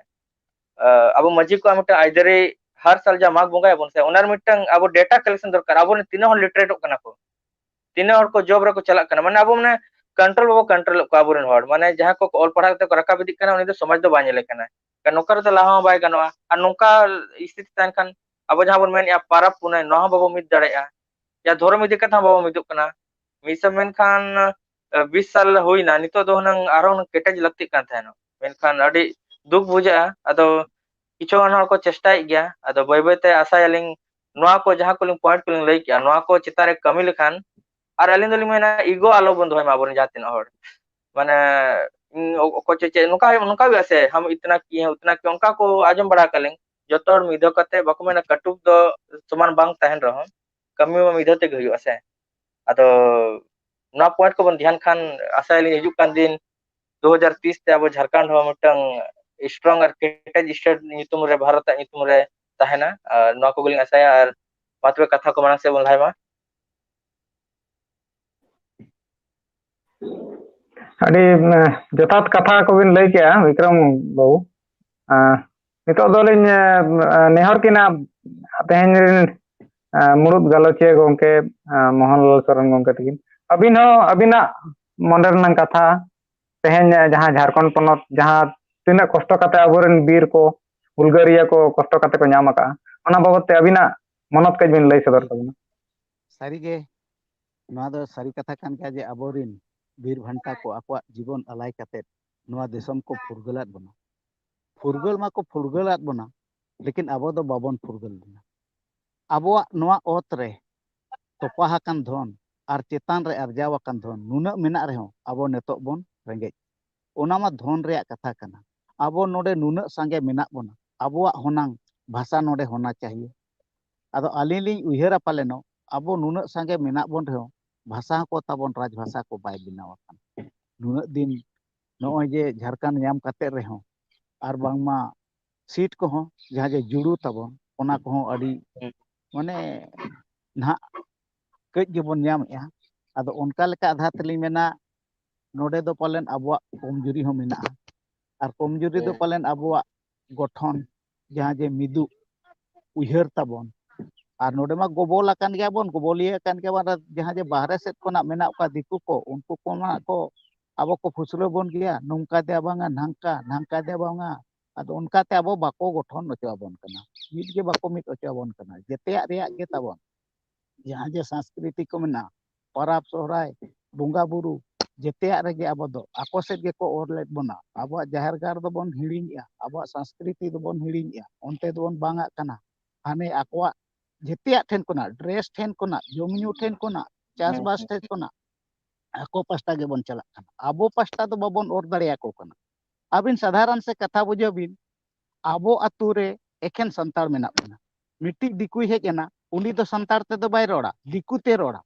ᱮ, ᱟᱵᱚ ᱢᱟᱹᱡᱷᱤ ᱠᱚᱣᱟᱜ ᱢᱤᱫᱴᱟᱝ ᱟᱹᱭᱫᱟᱹᱨᱤ, ᱦᱟᱨ ᱥᱟᱞ ᱡᱟᱦᱟᱸ ᱢᱟᱜᱽ ᱵᱚᱸᱜᱟᱭᱟᱵᱚᱱ ᱥᱮ, ᱚᱱᱟ ᱨᱮ ᱢᱤᱫᱴᱟᱝ ᱟᱵᱚ data collection ᱫᱚᱨᱠᱟᱨ, ᱟᱵᱚᱨᱮᱱ ᱛᱤᱱᱟᱹᱜ ᱦᱚᱲ literate ᱚᱜ ᱠᱟᱱᱟ ᱠᱚ, ᱛᱤᱱᱟᱹᱜ ᱦᱚᱲ ᱠᱚ job ᱨᱮᱠᱚ ᱪᱟᱞᱟᱜ ᱠᱟᱱᱟ, ᱢᱟᱱᱮ ᱟᱵᱚ ᱢᱟᱱᱮ control ᱵᱟᱵᱚ control ᱮᱫ ᱠᱚᱣᱟ ᱟᱵᱚᱨᱮᱱ ᱦᱚᱲ, ᱢᱟᱱᱮ ᱡᱟᱦᱟᱸ ᱠᱚ ᱚᱞ ᱯᱟᱲᱦᱟᱣ ᱠᱟᱛᱮ ᱠᱚ ᱨᱟᱠᱟᱵ ᱤᱫᱤᱜ ᱠᱟᱱᱟ, ᱩᱱᱤ ᱫᱚ ᱥᱚᱢᱟᱡᱽ ᱫᱚ ᱵᱟᱭ ᱧᱮᱞᱮ ᱠᱟᱱᱟ᱾ ᱱᱚᱝᱠᱟ ᱨᱮᱫᱚ ᱞᱟᱦᱟ ᱦᱚᱸ ᱵᱟᱭ ᱜᱟᱱᱚᱜᱼᱟ᱾ ᱟᱨ ᱱᱚᱝᱠᱟ ᱥᱛᱷᱤᱛᱤ ᱛᱟᱦᱮᱱ ᱠᱷᱟᱱ ᱟᱵᱚ ᱡᱟᱦᱟᱸ ᱵᱚᱱ ᱢᱮᱱᱮᱫᱼᱟ ᱯᱟᱨᱟᱵᱽ ᱯᱩᱱᱟᱹᱭ, ᱱᱚᱣᱟ ᱦᱚᱸ ᱵᱟᱵᱚ ᱢᱤᱫ ᱫᱟᱲᱮᱭᱟᱜᱼᱟ᱾ ᱭᱟ ᱫᱷᱚᱨᱚᱢ ᱤᱫᱤ ᱠᱟᱛᱮ ᱦᱚᱸ ᱵᱟᱵᱚ ᱢᱤᱫᱚᱜ ᱠᱟᱱᱟ᱾ ᱢᱤᱫ ᱥᱮᱫ ᱢᱮᱱᱠᱷᱟᱱ, ᱮ, ᱵᱤᱥ ᱥᱟᱞ ᱦᱩᱭᱱᱟ, ᱱᱤᱛᱚᱜ ᱫᱚ ᱦᱩᱱᱟᱹᱝ ᱟᱨᱦᱚᱸ ᱦᱩᱱᱟᱹᱝ ᱠᱮᱴᱮᱡ ᱞᱟᱹᱠᱛᱤᱜ ᱠᱟᱱ ᱛᱟᱦᱮᱱᱟ, ᱢᱮᱱᱠᱷᱟᱱ ᱟᱹᱰᱤ ᱫᱩᱠ ᱵᱩᱡᱷᱟᱹᱜᱼᱟ᱾ ᱟᱫᱚ ᱠᱤᱪᱷᱩ ᱜᱟᱱ ᱦᱚᱲ ᱠᱚ ᱪᱮᱥᱴᱟᱭᱮᱫ ᱜᱮᱭᱟ, ᱟᱫᱚ ᱵᱟᱹᱭ ᱵᱟᱹᱭ ᱛᱮ ᱟᱥᱟᱭᱟᱞᱤᱧ ᱱᱚᱣᱟ ᱠᱚ ᱡᱟᱦᱟᱸ ᱠᱚᱞᱤᱧ point ᱠᱚᱞᱤᱧ ᱞᱟᱹᱭ ᱠᱮᱜᱼᱟ, ᱱᱚᱣᱟ ᱠᱚ ᱪᱮᱛᱟᱱ ᱨᱮ ᱠᱟᱹᱢᱤ ᱞᱮᱠᱷᱟᱱ, ᱟᱨ ᱟᱹᱞᱤᱧ ᱫᱚᱞᱤᱧ ᱢᱮᱱᱟ ego ᱟᱞᱚ ᱵᱚᱱ ᱫᱚᱦᱚᱭ ᱢᱟ ᱟᱵᱚᱨᱮᱱ ᱡᱟᱦᱟᱸ ᱛᱤᱱᱟᱹᱜ ᱦᱚᱲ, ᱢᱟᱱᱮ ᱤᱧ ᱚ-, ᱚᱠᱚᱭ ᱪᱚ ᱪᱮᱫ ᱱᱚᱝᱠᱟ ᱦᱩᱭᱩᱜ, ᱱᱚᱝᱠᱟ ᱦᱩᱭᱩᱜᱼᱟ ᱥᱮ, ᱦᱟᱢ ᱤᱛᱱᱟ ᱠᱤᱭᱮ ᱦᱮ ᱩᱛᱱᱟ ᱠᱤᱭᱮ, ᱚᱱᱠᱟ ᱠᱚ ᱟᱸᱡᱚᱢ ᱵᱟᱲᱟ ᱟᱠᱟᱫ ᱞᱤᱧ᱾ ᱡᱚᱛᱚ ᱦᱚᱲ ᱢᱤᱫ ᱫᱷᱟᱣ ᱠᱟᱛᱮ ᱵᱟᱠᱚ ᱢᱮᱱᱟ ᱠᱟᱹᱴᱩᱵ ᱫᱚ ᱥᱚᱢᱟᱱ ᱵᱟᱝ ᱛᱟᱦᱮᱱ ᱨᱮᱦᱚᱸ ᱠᱟᱹᱢᱤ ᱢᱟ ᱢᱤᱫ ᱫᱷᱟᱣ ᱛᱮᱜᱮ ᱦᱩᱭᱩᱜᱼᱟ ᱥᱮ᱾ ᱟᱫᱚ ᱱᱚᱣᱟ point ᱠᱚᱵᱚᱱ ᱫᱷᱮᱭᱟᱱ ᱠᱷᱟᱱ ᱟᱥᱟᱭᱟᱞᱤᱧ ᱦᱤᱡᱩᱜ ᱠᱟᱱ ᱫᱤᱱ ᱫᱩ ᱦᱟᱡᱟᱨ ᱛᱤᱥ ᱛᱮ ᱟᱵᱚ ᱡᱷᱟᱲᱠᱷᱚᱸᱰ ᱦᱚᱸ ᱢᱤᱫᱴᱟᱝ strong ᱟᱨ ᱠᱮᱴᱮᱡ state ᱧᱩᱛᱩᱢ ᱨᱮ, ᱵᱷᱟᱨᱚᱛ ᱟᱜ ᱧᱩᱛᱩᱢ ᱨᱮ ᱛᱟᱦᱮᱱᱟ᱾ ᱟᱨ ᱱᱚᱣᱟ ᱠᱚᱜᱮᱞᱤᱧ ᱟᱥᱟᱭᱟ᱾ ᱟᱨ ᱢᱟ ᱛᱚᱵᱮ ᱠᱟᱛᱷᱟ ᱠᱚ ᱢᱟᱲᱟᱝ ᱥᱮᱫ ᱵᱚᱱ ᱞᱟᱦᱟᱭ ᱢᱟ᱾ ᱟᱹᱰᱤ, ᱮ, ᱡᱚᱛᱷᱟᱛ ᱠᱟᱛᱷᱟ ᱠᱚᱵᱤᱱ ᱞᱟᱹᱭ ᱠᱮᱜᱼᱟ, ᱵᱤᱠᱨᱚᱢ ᱵᱟᱹᱵᱩ᱾ ᱮ, ᱱᱤᱛᱚᱜ ᱫᱚᱞᱤᱧ, ᱮ, ᱱᱮᱦᱚᱨ ᱠᱤᱱᱟ ᱛᱮᱦᱮᱧ ᱨᱤᱱ, ᱮ, ᱢᱩᱲᱩᱫ ᱜᱟᱞᱚᱪᱤᱭᱟᱹ ᱜᱚᱢᱠᱮ, ᱮ, ᱢᱳᱦᱚᱱᱞᱟᱞ ᱥᱚᱨᱮᱱ ᱜᱚᱢᱠᱮ ᱛᱟᱹᱠᱤᱱ, ᱟᱹᱵᱤᱱ ᱦᱚᱸ ᱟᱹᱵᱤᱱᱟᱜ ᱢᱚᱱᱮ ᱨᱮᱱᱟᱜ ᱠᱟᱛᱷᱟ, ᱛᱮᱦᱮᱧ ᱡᱟᱦᱟᱸ ᱡᱷᱟᱲᱠᱷᱚᱸᱰ ᱯᱚᱱᱚᱛ ᱡᱟᱦᱟᱸ ᱛᱤᱱᱟᱹᱜ ᱠᱚᱥᱴᱚ ᱠᱟᱛᱮ ᱟᱵᱚᱨᱮᱱ ᱵᱤᱨ ᱠᱚ, ᱦᱩᱞᱜᱟᱹᱨᱤᱭᱟᱹ ᱠᱚ ᱠᱚᱥᱴᱚ ᱠᱟᱛᱮ ᱠᱚ ᱧᱟᱢ ᱟᱠᱟᱫᱼᱟ, ᱚᱱᱟ ᱵᱟᱵᱚᱛ ᱛᱮ ᱟᱹᱵᱤᱱᱟᱜ ᱢᱚᱱᱚᱛ ᱠᱟᱹᱡ ᱵᱤᱱ ᱞᱟᱹᱭ ᱥᱚᱫᱚᱨ ᱛᱟᱵᱚᱱᱟ᱾ ᱥᱟᱹᱨᱤᱜᱮ, ᱱᱚᱣᱟ ᱫᱚ ᱥᱟᱹᱨᱤ ᱠᱟᱛᱷᱟ ᱠᱟᱱ ᱜᱮᱭᱟ ᱡᱮ ᱟᱵᱚᱨᱮᱱ ᱵᱤᱨ ᱵᱷᱟᱱᱴᱟ ᱠᱚ ᱟᱠᱚᱣᱟᱜ ᱡᱤᱵᱚᱱ ᱟᱞᱟᱭ ᱠᱟᱛᱮ ᱱᱚᱣᱟ ᱫᱤᱥᱚᱢ ᱠᱚ ᱯᱷᱩᱨᱜᱟᱹᱞᱟᱫ ᱵᱚᱱᱟ᱾ ᱯᱷᱩᱨᱜᱟᱹᱞ ᱢᱟᱠᱚ ᱯᱷᱩᱨᱜᱟᱹᱞᱟᱫ ᱵᱚᱱᱟ, ᱞᱮᱠᱤᱱ ᱟᱵᱚ ᱫᱚ ᱵᱟᱵᱚᱱ ᱯᱷᱩᱨᱜᱟᱹᱞ ᱞᱮᱱᱟ᱾ ᱟᱵᱚᱣᱟᱜ ᱱᱚᱣᱟ ᱚᱛ ᱨᱮ ᱛᱚᱯᱟ ᱟᱠᱟᱱ ᱫᱷᱚᱱ ᱟᱨ ᱪᱮᱛᱟᱱ ᱨᱮ ᱟᱨᱡᱟᱣ ᱟᱠᱟᱱ ᱫᱷᱚᱱ ᱱᱩᱱᱟᱹᱜ ᱢᱮᱱᱟᱜ ᱨᱮᱦᱚᱸ ᱟᱵᱚ ᱱᱤᱛᱚᱜ ᱵᱚᱱ ᱨᱮᱸᱜᱮᱡ᱾ ᱚᱱᱟ ᱢᱟ ᱫᱷᱚᱱ ᱨᱮᱭᱟᱜ ᱠᱟᱛᱷᱟ ᱠᱟᱱᱟ᱾ ᱟᱵᱚ ᱱᱚᱰᱮ ᱱᱩᱱᱟᱹᱜ ᱥᱟᱸᱜᱮ ᱢᱮᱱᱟᱜ ᱵᱚᱱᱟ, ᱟᱵᱚᱣᱟᱜ ᱦᱚᱱᱟᱝ ᱵᱷᱟᱥᱟ ᱱᱚᱰᱮ ᱦᱚᱱᱟ ᱪᱟᱦᱤᱭᱮ᱾ ᱟᱫᱚ ᱟᱹᱞᱤᱧ ᱞᱤᱧ ᱩᱭᱦᱟᱹᱨᱟ ᱯᱟᱞᱮᱱᱚᱜ ᱟᱵᱚ ᱱᱩᱱᱟᱹᱜ ᱥᱟᱸᱜᱮ ᱢᱮᱱᱟᱜ ᱵᱚᱱ ᱨᱮᱦᱚᱸ ᱵᱷᱟᱥᱟ ᱦᱚᱸᱠᱚ ᱛᱟᱵᱚᱱ ᱨᱟᱡᱽ ᱵᱷᱟᱥᱟ ᱠᱚ ᱵᱟᱭ ᱵᱮᱱᱟᱣ ᱟᱠᱟᱱ᱾ ᱱᱩᱱᱟᱹᱜ ᱫᱤᱱ ᱱᱚᱜᱼᱚᱭ ᱡᱮ ᱡᱷᱟᱲᱠᱷᱚᱸᱰ ᱧᱟᱢ ᱠᱟᱛᱮ ᱨᱮᱦᱚᱸ ᱟᱨ ᱵᱟᱝᱢᱟ ᱥᱤᱴ ᱠᱚᱦᱚᱸ ᱡᱟᱦᱟᱸ ᱡᱮ ᱡᱩᱲᱩ ᱛᱟᱵᱚᱱ ᱚᱱᱟ ᱠᱚᱦᱚᱸ ᱟᱹᱰᱤ ᱢᱟᱱᱮ ᱱᱟᱦᱟᱜ ᱠᱟᱹᱡ ᱜᱮᱵᱚᱱ ᱧᱟᱢᱮᱜᱼᱟ᱾ ᱟᱫᱚ ᱚᱱᱠᱟ ᱞᱮᱠᱟ ᱟᱫᱷᱟ ᱛᱮᱞᱤᱧ ᱢᱮᱱᱟ ᱱᱚᱰᱮ ᱫᱚ ᱯᱟᱞᱮᱱ ᱟᱵᱚᱣᱟᱜ ᱠᱚᱢᱡᱩᱨᱤ ᱦᱚᱸ ᱢᱮᱱᱟᱜᱼᱟ᱾ ᱟᱨ ᱠᱚᱢᱡᱩᱨᱤ ᱫᱚ ᱯᱟᱞᱮᱱ ᱟᱵᱚᱣᱟᱜ ᱜᱚᱴᱷᱚᱱ ᱡᱟᱦᱟᱸ ᱡᱮ ᱢᱤᱫᱩᱜ ᱩᱭᱦᱟᱹᱨ ᱛᱟᱵᱚᱱ᱾ ᱟᱨ ᱱᱚᱰᱮ ᱢᱟ ᱜᱚᱵᱚᱞ ᱟᱠᱟᱱ ᱜᱮᱭᱟ ᱵᱚᱱ, ᱜᱚᱵᱚᱞᱤᱭᱟᱹ ᱟᱠᱟᱱ ᱜᱮᱭᱟ ᱵᱚᱱ᱾ ᱟᱨ ᱡᱟᱦᱟᱸ ᱡᱮ ᱵᱟᱦᱨᱮ ᱥᱮᱫ ᱠᱷᱚᱱᱟᱜ ᱢᱮᱱᱟᱜ ᱠᱚᱣᱟ ᱫᱤᱠᱩ ᱠᱚ, ᱩᱱᱠᱩ ᱠᱚ ᱢᱟ ᱠᱚ ᱟᱵᱚ ᱠᱚ ᱯᱷᱩᱥᱞᱟᱹ ᱵᱚᱱ ᱜᱮᱭᱟ, ᱱᱚᱝᱠᱟ ᱫᱮ ᱵᱟᱝᱟ, ᱱᱷᱟᱝᱠᱟ, ᱱᱷᱟᱝᱠᱟ ᱫᱮ ᱵᱟᱝᱟ᱾ ᱟᱫᱚ ᱚᱱᱠᱟᱛᱮ ᱟᱵᱚ ᱵᱟᱠᱚ ᱜᱚᱴᱷᱚᱱ ᱦᱚᱪᱚ ᱟᱵᱚᱱ ᱠᱟᱱᱟ, ᱢᱤᱫ ᱜᱮ ᱵᱟᱠᱚ ᱢᱤᱫ ᱦᱚᱪᱚ ᱟᱵᱚᱱ ᱠᱟᱱᱟ᱾ ᱡᱮᱛᱮᱭᱟᱜ ᱨᱮᱭᱟᱜ ᱜᱮ ᱛᱟᱵᱚᱱ ᱡᱟᱦᱟᱸ ᱡᱮ ᱥᱚᱝᱥᱠᱨᱤᱛᱤ ᱠᱚ ᱢᱮᱱᱟᱜᱼᱟ, ᱯᱚᱨᱚᱵᱽ ᱥᱚᱦᱨᱟᱭ, ᱵᱚᱸᱜᱟ ᱵᱩᱨᱩ, ᱡᱮᱛᱮᱭᱟᱜ ᱨᱮᱜᱮ ᱟᱵᱚ ᱫᱚ ᱟᱠᱚ ᱥᱮᱫ ᱜᱮᱠᱚ ᱚᱨ ᱞᱮᱫ ᱵᱚᱱᱟ᱾ ᱟᱵᱚᱣᱟᱜ ᱡᱟᱦᱮᱨ ᱜᱟᱲ ᱫᱚᱵᱚᱱ ᱦᱤᱲᱤᱧᱮᱜᱼᱟ, ᱟᱵᱚᱣᱟᱜ ᱥᱚᱝᱥᱠᱨᱤᱛᱤ ᱫᱚᱵᱚᱱ ᱦᱤᱲᱤᱧᱮᱜᱼᱟ, ᱚᱱᱛᱮ ᱫᱚᱵᱚᱱ ᱵᱟᱝᱟᱜ ᱠᱟᱱᱟ᱾ ᱦᱟᱱᱮ ᱟᱠᱚᱣᱟᱜ ᱡᱮᱛᱮᱭᱟᱜ ᱴᱷᱮᱱ ᱠᱷᱚᱱᱟᱜ, ᱰᱨᱮᱥ ᱴᱷᱮᱱ ᱠᱷᱚᱱᱟᱜ, ᱡᱚᱢ ᱧᱩ ᱴᱷᱮᱱ ᱠᱷᱚᱱᱟᱜ, ᱪᱟᱥᱵᱟᱥ ᱴᱷᱮᱱ ᱠᱷᱚᱱᱟᱜ ᱟᱠᱚ ᱯᱟᱥᱴᱟ ᱜᱮᱵᱚᱱ ᱪᱟᱞᱟᱜ ᱠᱟᱱᱟ᱾ ᱟᱵᱚ ᱯᱟᱥᱴᱟ ᱫᱚ ᱵᱟᱵᱚᱱ ᱚᱨ ᱫᱟᱲᱮᱭᱟᱠᱚ ᱠᱟᱱᱟ᱾ ᱟᱹᱵᱤᱱ ᱥᱟᱫᱷᱟᱨᱚᱱ ᱥᱮ ᱠᱟᱛᱷᱟ ᱵᱩᱡᱷᱟᱹᱣ ᱵᱤᱱ, ᱟᱵᱚ ᱟᱛᱳ ᱨᱮ ᱮᱠᱷᱮᱱ ᱥᱟᱱᱛᱟᱲ ᱢᱮᱱᱟᱜ ᱵᱚᱱᱟ᱾ ᱢᱤᱫᱴᱤᱡ ᱫᱤᱠᱩᱭ ᱦᱮᱡ ᱮᱱᱟ, ᱩᱱᱤ ᱫᱚ ᱥᱟᱱᱛᱟᱲ ᱛᱮᱫᱚ ᱵᱟᱭ ᱨᱚᱲᱟ, ᱫᱤᱠᱩ ᱛᱮ ᱨᱚᱲᱟ᱾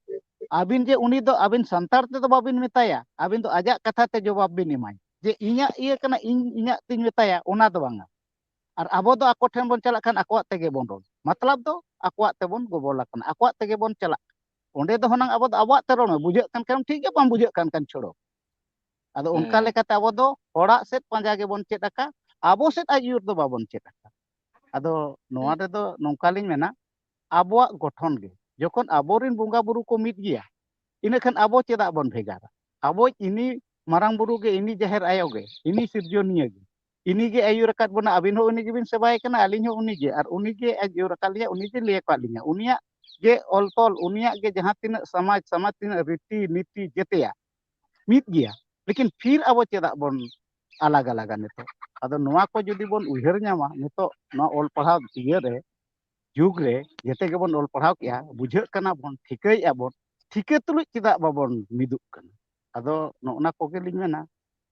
ᱟᱹᱵᱤᱱ ᱡᱮ ᱩᱱᱤ ᱫᱚ ᱟᱹᱵᱤᱱ ᱥᱟᱱᱛᱟᱲ ᱛᱮᱫᱚ ᱵᱟᱵᱤᱱ ᱢᱮᱛᱟᱭᱟ, ᱟᱹᱵᱤᱱ ᱫᱚ ᱟᱡᱟᱜ ᱠᱟᱛᱷᱟ ᱛᱮ ᱡᱚᱵᱟᱵ ᱵᱤᱱ ᱮᱢᱟᱭᱟ ᱡᱮ ᱤᱧᱟᱹᱜ ᱤᱭᱟᱹ ᱠᱟᱱᱟ, ᱤᱧ ᱤᱧᱟᱹᱜ ᱛᱤᱧ ᱢᱮᱛᱟᱭᱟ, ᱚᱱᱟ ᱫᱚ ᱵᱟᱝᱟ᱾ ᱟᱨ ᱟᱵᱚ ᱫᱚ ᱟᱠᱚ ᱴᱷᱮᱱ ᱵᱚᱱ ᱪᱟᱞᱟᱜ ᱠᱷᱟᱱ ᱟᱠᱚᱣᱟᱜ ᱛᱮᱜᱮ ᱵᱚᱱ ᱨᱚᱲ, ᱢᱚᱛᱞᱚᱵ ᱫᱚ ᱟᱠᱚᱣᱟᱜ ᱛᱮᱵᱚᱱ ᱜᱚᱵᱚᱞ ᱟᱠᱟᱱᱟ, ᱟᱠᱚᱣᱟᱜ ᱛᱮᱜᱮ ᱵᱚᱱ ᱪᱟᱞᱟᱜ ᱠᱟᱱᱟ᱾ ᱚᱸᱰᱮ ᱫᱚ ᱦᱩᱱᱟᱹᱝ ᱟᱵᱚ ᱫᱚ ᱟᱵᱚᱣᱟᱜ ᱛᱮ ᱨᱚᱲ ᱢᱮ, ᱵᱩᱡᱷᱟᱹᱜ ᱠᱟᱱ ᱠᱷᱟᱱ ᱴᱷᱤᱠ ᱜᱮᱭᱟ, ᱵᱟᱝ ᱵᱩᱡᱷᱟᱹᱜ ᱠᱟᱱ ᱠᱷᱟᱱ ᱪᱷᱟᱹᱲᱚ᱾ ᱟᱫᱚ ᱚᱱᱠᱟ ᱞᱮᱠᱟᱛᱮ ᱟᱵᱚ ᱫᱚ ᱦᱚᱲᱟᱜ ᱥᱮᱫ ᱯᱟᱸᱡᱟ ᱜᱮᱵᱚᱱ ᱪᱮᱫ ᱟᱠᱟᱫ, ᱟᱵᱚ ᱥᱮᱫ ᱟᱹᱭᱩᱨ ᱫᱚ ᱵᱟᱵᱚᱱ ᱪᱮᱫ ᱟᱠᱟᱫ᱾ ᱟᱫᱚ ᱱᱚᱣᱟ ᱨᱮᱫᱚ ᱱᱚᱝᱠᱟ ᱞᱤᱧ ᱢᱮᱱᱟ, ᱟᱵᱚᱣᱟᱜ ᱜᱚᱴᱷᱚᱱ ᱜᱮ, ᱡᱚᱠᱷᱚᱱ ᱟᱵᱚᱨᱮᱱ ᱵᱚᱸᱜᱟ ᱵᱩᱨᱩ ᱠᱚ ᱢᱤᱫ ᱜᱮᱭᱟ, ᱤᱱᱟᱹᱠᱷᱟᱱ ᱟᱵᱚ ᱪᱮᱫᱟᱜ ᱵᱚᱱ ᱵᱷᱮᱜᱟᱨᱟ? ᱟᱵᱚ ᱤᱱᱤ ᱢᱟᱨᱟᱝ ᱵᱩᱨᱩ ᱜᱮ, ᱤᱱᱤ ᱡᱟᱦᱮᱨ ᱟᱭᱳ ᱜᱮ, ᱤᱱᱤ ᱥᱤᱨᱡᱚᱱᱤᱭᱟᱹ ᱜᱮ, ᱤᱱᱤ ᱜᱮ ᱟᱹᱭᱩᱨ ᱟᱠᱟᱫ ᱵᱚᱱᱟ᱾ ᱟᱹᱵᱤᱱ ᱦᱚᱸ ᱩᱱᱤ ᱜᱮᱵᱤᱱ ᱥᱮᱵᱟᱭᱮ ᱠᱟᱱᱟ, ᱟᱹᱞᱤᱧ ᱦᱚᱸ ᱩᱱᱤ ᱜᱮ, ᱟᱨ ᱩᱱᱤ ᱜᱮ ᱟᱹᱭᱩᱨ ᱟᱠᱟᱫ ᱞᱤᱧᱟ, ᱩᱱᱤ ᱜᱮ ᱞᱟᱹᱭ ᱟᱠᱟᱫ ᱞᱤᱧᱟ᱾ ᱩᱱᱤᱭᱟᱜ ᱜᱮ ᱚᱞ ᱛᱚᱞ, ᱩᱱᱤᱭᱟᱜ ᱜᱮ ᱡᱟᱦᱟᱸ ᱛᱤᱱᱟᱹᱜ ᱥᱚᱢᱟᱡᱽ, ᱥᱚᱢᱟᱡᱽ ᱛᱤᱱᱟᱹᱜ ᱨᱤᱛᱤ ᱱᱤᱛᱤ ᱡᱮᱛᱮᱭᱟᱜ ᱢᱤᱫ ᱜᱮᱭᱟ, ᱞᱮᱠᱤᱱ ᱯᱷᱤᱨ ᱟᱵᱚ ᱪᱮᱫᱟᱜ ᱵᱚᱱ ᱟᱞᱟᱜᱽ ᱟᱞᱟᱜᱟ ᱱᱤᱛᱚᱜ? ᱟᱫᱚ ᱱᱚᱣᱟ ᱠᱚ ᱡᱩᱫᱤ ᱵᱚᱱ ᱩᱭᱦᱟᱹᱨ ᱧᱟᱢᱟ ᱱᱤᱛᱚᱜ ᱱᱚᱣᱟ ᱚᱞ ᱯᱟᱲᱦᱟᱣ ᱤᱭᱟᱹ ᱨᱮ, ᱡᱩᱜᱽ ᱨᱮ, ᱡᱮᱛᱮ ᱜᱮᱵᱚᱱ ᱚᱞ ᱯᱟᱲᱦᱟᱣ ᱠᱮᱜᱼᱟ, ᱵᱩᱡᱷᱟᱹᱜ ᱠᱟᱱᱟ ᱵᱚᱱ, ᱴᱷᱤᱠᱟᱹᱭᱮᱫᱼᱟ ᱵᱚᱱ, ᱴᱷᱤᱠᱟᱹ ᱛᱩᱞᱩᱡ ᱪᱮᱫᱟᱜ ᱵᱟᱵᱚᱱ ᱢᱤᱫᱚᱜ ᱠᱟᱱᱟ? ᱟᱫᱚ ᱱᱚᱜᱼᱚ ᱱᱟ ᱠᱚᱜᱮ ᱞᱤᱧ ᱢᱮᱱᱟ,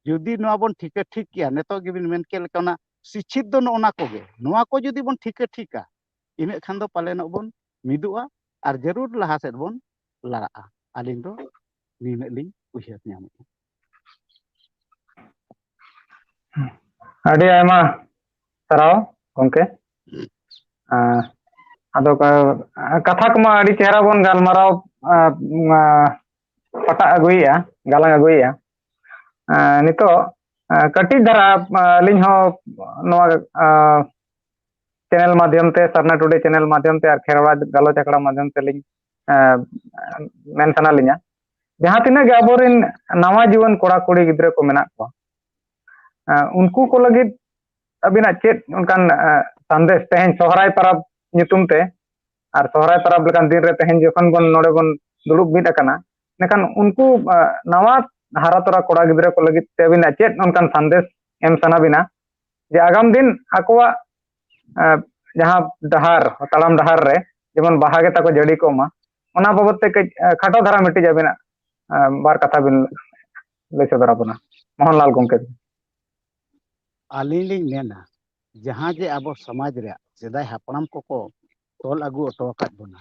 ᱡᱩᱫᱤ ᱱᱚᱣᱟ ᱵᱚᱱ ᱴᱷᱤᱠᱟᱹ ᱴᱷᱤᱠ ᱠᱮᱭᱟ, ᱱᱤᱛᱚᱜ ᱜᱮᱵᱤᱱ ᱢᱮᱱ ᱠᱮᱫ ᱞᱮᱠᱟ, ᱚᱱᱟ ᱥᱤᱪᱪᱷᱤᱛ ᱫᱚ ᱱᱚᱜᱼᱚ ᱱᱟ ᱠᱚᱜᱮ, ᱱᱚᱣᱟ ᱠᱚ ᱡᱩᱫᱤ ᱵᱚᱱ ᱴᱷᱤᱠᱟᱹ ᱴᱷᱤᱠᱟ, ᱤᱱᱟᱹᱜ ᱠᱷᱟᱱ ᱫᱚ ᱯᱟᱞᱮᱱᱚᱜ ᱵᱚᱱ ᱢᱤᱫᱚᱜᱼᱟ ᱟᱨ ᱡᱟᱹᱨᱩᱲ ᱞᱟᱦᱟ ᱥᱮᱫ ᱵᱚᱱ ᱞᱟᱲᱟᱜᱼᱟ᱾ ᱟᱹᱞᱤᱧ ᱫᱚ ᱱᱤᱱᱟᱹᱜ ᱞᱤᱧ ᱩᱭᱦᱟᱹᱨ ᱧᱟᱢᱮᱫᱼᱟ᱾ ᱟᱹᱰᱤ ᱟᱭᱢᱟ ᱥᱟᱨᱦᱟᱣ ᱜᱚᱢᱠᱮ᱾ ᱟᱸ, ᱟᱫᱚ ᱠᱟ-, ᱠᱟᱛᱷᱟ ᱠᱚᱢᱟ ᱟᱹᱰᱤ ᱪᱮᱦᱨᱟ ᱵᱚᱱ ᱜᱟᱞᱢᱟᱨᱟᱣ, ᱟᱸ, ᱟᱸ, ᱯᱟᱴᱟᱜ ᱟᱹᱜᱩᱭᱮᱫᱼᱟ, ᱜᱟᱞᱟᱝ ᱟᱹᱜᱩᱭᱮᱫᱼᱟ᱾ ᱟᱸ, ᱱᱤᱛᱚᱜ, ᱟᱸ, ᱠᱟᱹᱴᱤᱡ ᱫᱷᱟᱨᱟ, ᱟᱸ, ᱟᱹᱞᱤᱧ ᱦᱚᱸ ᱱᱚᱣᱟ, ᱟᱸ, ᱪᱮᱱᱮᱞ ᱢᱟᱫᱽᱫᱷᱚᱢ ᱛᱮ, ᱥᱟᱨᱱᱟ ᱴᱩᱰᱮ ᱪᱮᱱᱮᱞ ᱢᱟᱫᱽᱫᱷᱚᱢ ᱛᱮ ᱟᱨ ᱠᱷᱮᱨᱣᱟᱲ ᱜᱟᱞᱚᱪ ᱟᱠᱷᱲᱟ ᱢᱟᱫᱽᱫᱷᱚᱢ ᱛᱮᱞᱤᱧ, ᱟᱸ, ᱢᱮᱱ ᱥᱟᱱᱟ ᱞᱤᱧᱟ, ᱡᱟᱦᱟᱸ ᱛᱤᱱᱟᱹᱜ ᱜᱮ ᱟᱵᱚᱨᱮᱱ ᱱᱟᱣᱟ ᱡᱩᱣᱟᱹᱱ ᱠᱚᱲᱟ ᱠᱩᱲᱤ ᱜᱤᱫᱽᱨᱟᱹ ᱠᱚ ᱢᱮᱱᱟᱜ ᱠᱚᱣᱟ, ᱟᱸ, ᱩᱱᱠᱩ ᱠᱚ ᱞᱟᱹᱜᱤᱫ ᱟᱹᱵᱤᱱᱟᱜ ᱪᱮᱫ ᱚᱱᱠᱟᱱ, ᱟᱸ, ᱥᱟᱸᱫᱮᱥ ᱛᱮᱦᱮᱧ ᱥᱚᱦᱨᱟᱭ ᱯᱚᱨᱚᱵᱽ ᱧᱩᱛᱩᱢ ᱛᱮ ᱟᱨ ᱥᱚᱦᱨᱟᱭ ᱯᱚᱨᱚᱵᱽ ᱞᱮᱠᱟᱱ ᱫᱤᱱ ᱨᱮ ᱛᱮᱦᱮᱧ ᱡᱚᱠᱷᱚᱱ ᱵᱚᱱ ᱱᱚᱰᱮ ᱵᱚᱱ ᱫᱩᱲᱩᱵ ᱢᱤᱫ ᱟᱠᱟᱱᱟ, ᱢᱮᱱᱠᱷᱟᱱ ᱩᱱᱠᱩ, ᱟᱸ, ᱱᱟᱣᱟ ᱦᱟᱨᱟ ᱛᱚᱨᱟ ᱠᱚᱲᱟ ᱜᱤᱫᱽᱨᱟᱹ ᱠᱚ ᱞᱟᱹᱜᱤᱫ ᱛᱮ ᱟᱹᱵᱤᱱᱟᱜ ᱪᱮᱫ ᱚᱱᱠᱟᱱ ᱥᱟᱸᱫᱮᱥ ᱮᱢ ᱥᱟᱱᱟ ᱵᱤᱱᱟ ᱡᱮ ᱟᱜᱟᱢ ᱫᱤᱱ ᱟᱠᱚᱣᱟᱜ, ᱟᱸ, ᱡᱟᱦᱟᱸ ᱰᱟᱦᱟᱨ, ᱛᱟᱲᱟᱢ ᱰᱟᱦᱟᱨ ᱨᱮ ᱡᱮᱢᱚᱱ ᱵᱟᱦᱟ ᱜᱮ ᱛᱟᱠᱚ ᱡᱟᱹᱲᱤ ᱠᱚᱜ ᱢᱟ, ᱚᱱᱟ ᱵᱟᱵᱚᱫ ᱛᱮ ᱠᱟᱹᱡ, ᱟᱸ, ᱠᱷᱟᱴᱚ ᱫᱷᱟᱨᱟ ᱢᱤᱫᱴᱤᱡ ᱟᱹᱵᱤᱱᱟᱜ, ᱟᱸ, ᱵᱟᱨ ᱠᱟᱛᱷᱟ ᱵᱤᱱ ᱞᱟᱹᱭ ᱥᱚᱫᱚᱨ ᱟᱵᱚᱱᱟ, ᱢᱳᱦᱚᱱᱞᱟᱞ ᱜᱚᱢᱠᱮ᱾ ᱟᱹᱞᱤᱧ ᱞᱤᱧ ᱢᱮᱱᱟ, ᱡᱟᱦᱟᱸ ᱡᱮ ᱟᱵᱚ ᱥᱚᱢᱟᱡᱽ ᱨᱮᱭᱟᱜ ᱥᱮᱫᱟᱭ ᱦᱟᱯᱲᱟᱢ ᱠᱚᱠᱚ ᱛᱚᱞ ᱟᱹᱜᱩ ᱦᱚᱴᱚ ᱟᱠᱟᱫ ᱵᱚᱱᱟ,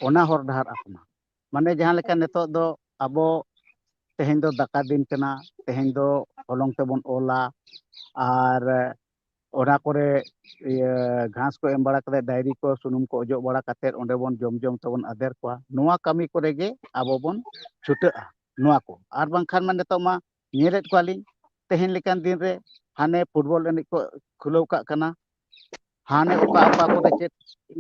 ᱚᱱᱟ ᱦᱚᱨ ᱰᱟᱦᱟᱨ ᱟᱯᱱᱟ᱾ ᱢᱟᱱᱮ ᱡᱟᱦᱟᱸ ᱞᱮᱠᱟ ᱱᱤᱛᱚᱜ ᱫᱚ ᱟᱵᱚ ᱛᱮᱦᱮᱧ ᱫᱚ ᱫᱟᱠᱟ ᱫᱤᱱ ᱠᱟᱱᱟ, ᱛᱮᱦᱮᱧ ᱫᱚ ᱦᱚᱞᱚᱝ ᱛᱮᱵᱚᱱ ᱚᱞᱟ, ᱟᱨ ᱚᱱᱟ ᱠᱚᱨᱮ ᱤᱭᱟᱹ ᱜᱷᱟᱥ ᱠᱚ ᱮᱢ ᱵᱟᱲᱟ ᱠᱟᱛᱮ, ᱰᱟᱝᱨᱤ ᱠᱚ ᱥᱩᱱᱩᱢ ᱠᱚ ᱚᱡᱚᱜ ᱵᱟᱲᱟ ᱠᱟᱛᱮ, ᱚᱸᱰᱮ ᱵᱚᱱ ᱡᱚᱢ ᱡᱚᱢ ᱛᱮᱵᱚᱱ ᱟᱫᱮᱨ ᱠᱚᱣᱟ᱾ ᱱᱚᱣᱟ ᱠᱟᱹᱢᱤ ᱠᱚᱨᱮ ᱜᱮ ᱟᱵᱚ ᱵᱚᱱ ᱪᱷᱩᱴᱟᱹᱜᱼᱟ᱾ ᱱᱚᱣᱟ ᱠᱚ, ᱟᱨ ᱵᱟᱝᱠᱷᱟᱱ ᱢᱟ ᱱᱤᱛᱚᱜ ᱢᱟ ᱧᱮᱞᱮᱫ ᱠᱚᱣᱟᱞᱤᱧ, ᱛᱮᱦᱮᱧ ᱞᱮᱠᱟᱱ ᱫᱤᱱ ᱨᱮ ᱦᱟᱱᱮ ᱯᱷᱩᱴᱵᱚᱞ ᱮᱱᱮᱡ ᱠᱚ ᱠᱷᱩᱞᱟᱹᱣ ᱠᱟᱜ ᱠᱟᱱᱟ, ᱦᱟᱱᱮ ᱚᱠᱟ ᱚᱠᱟ ᱠᱚᱨᱮ ᱪᱮᱫ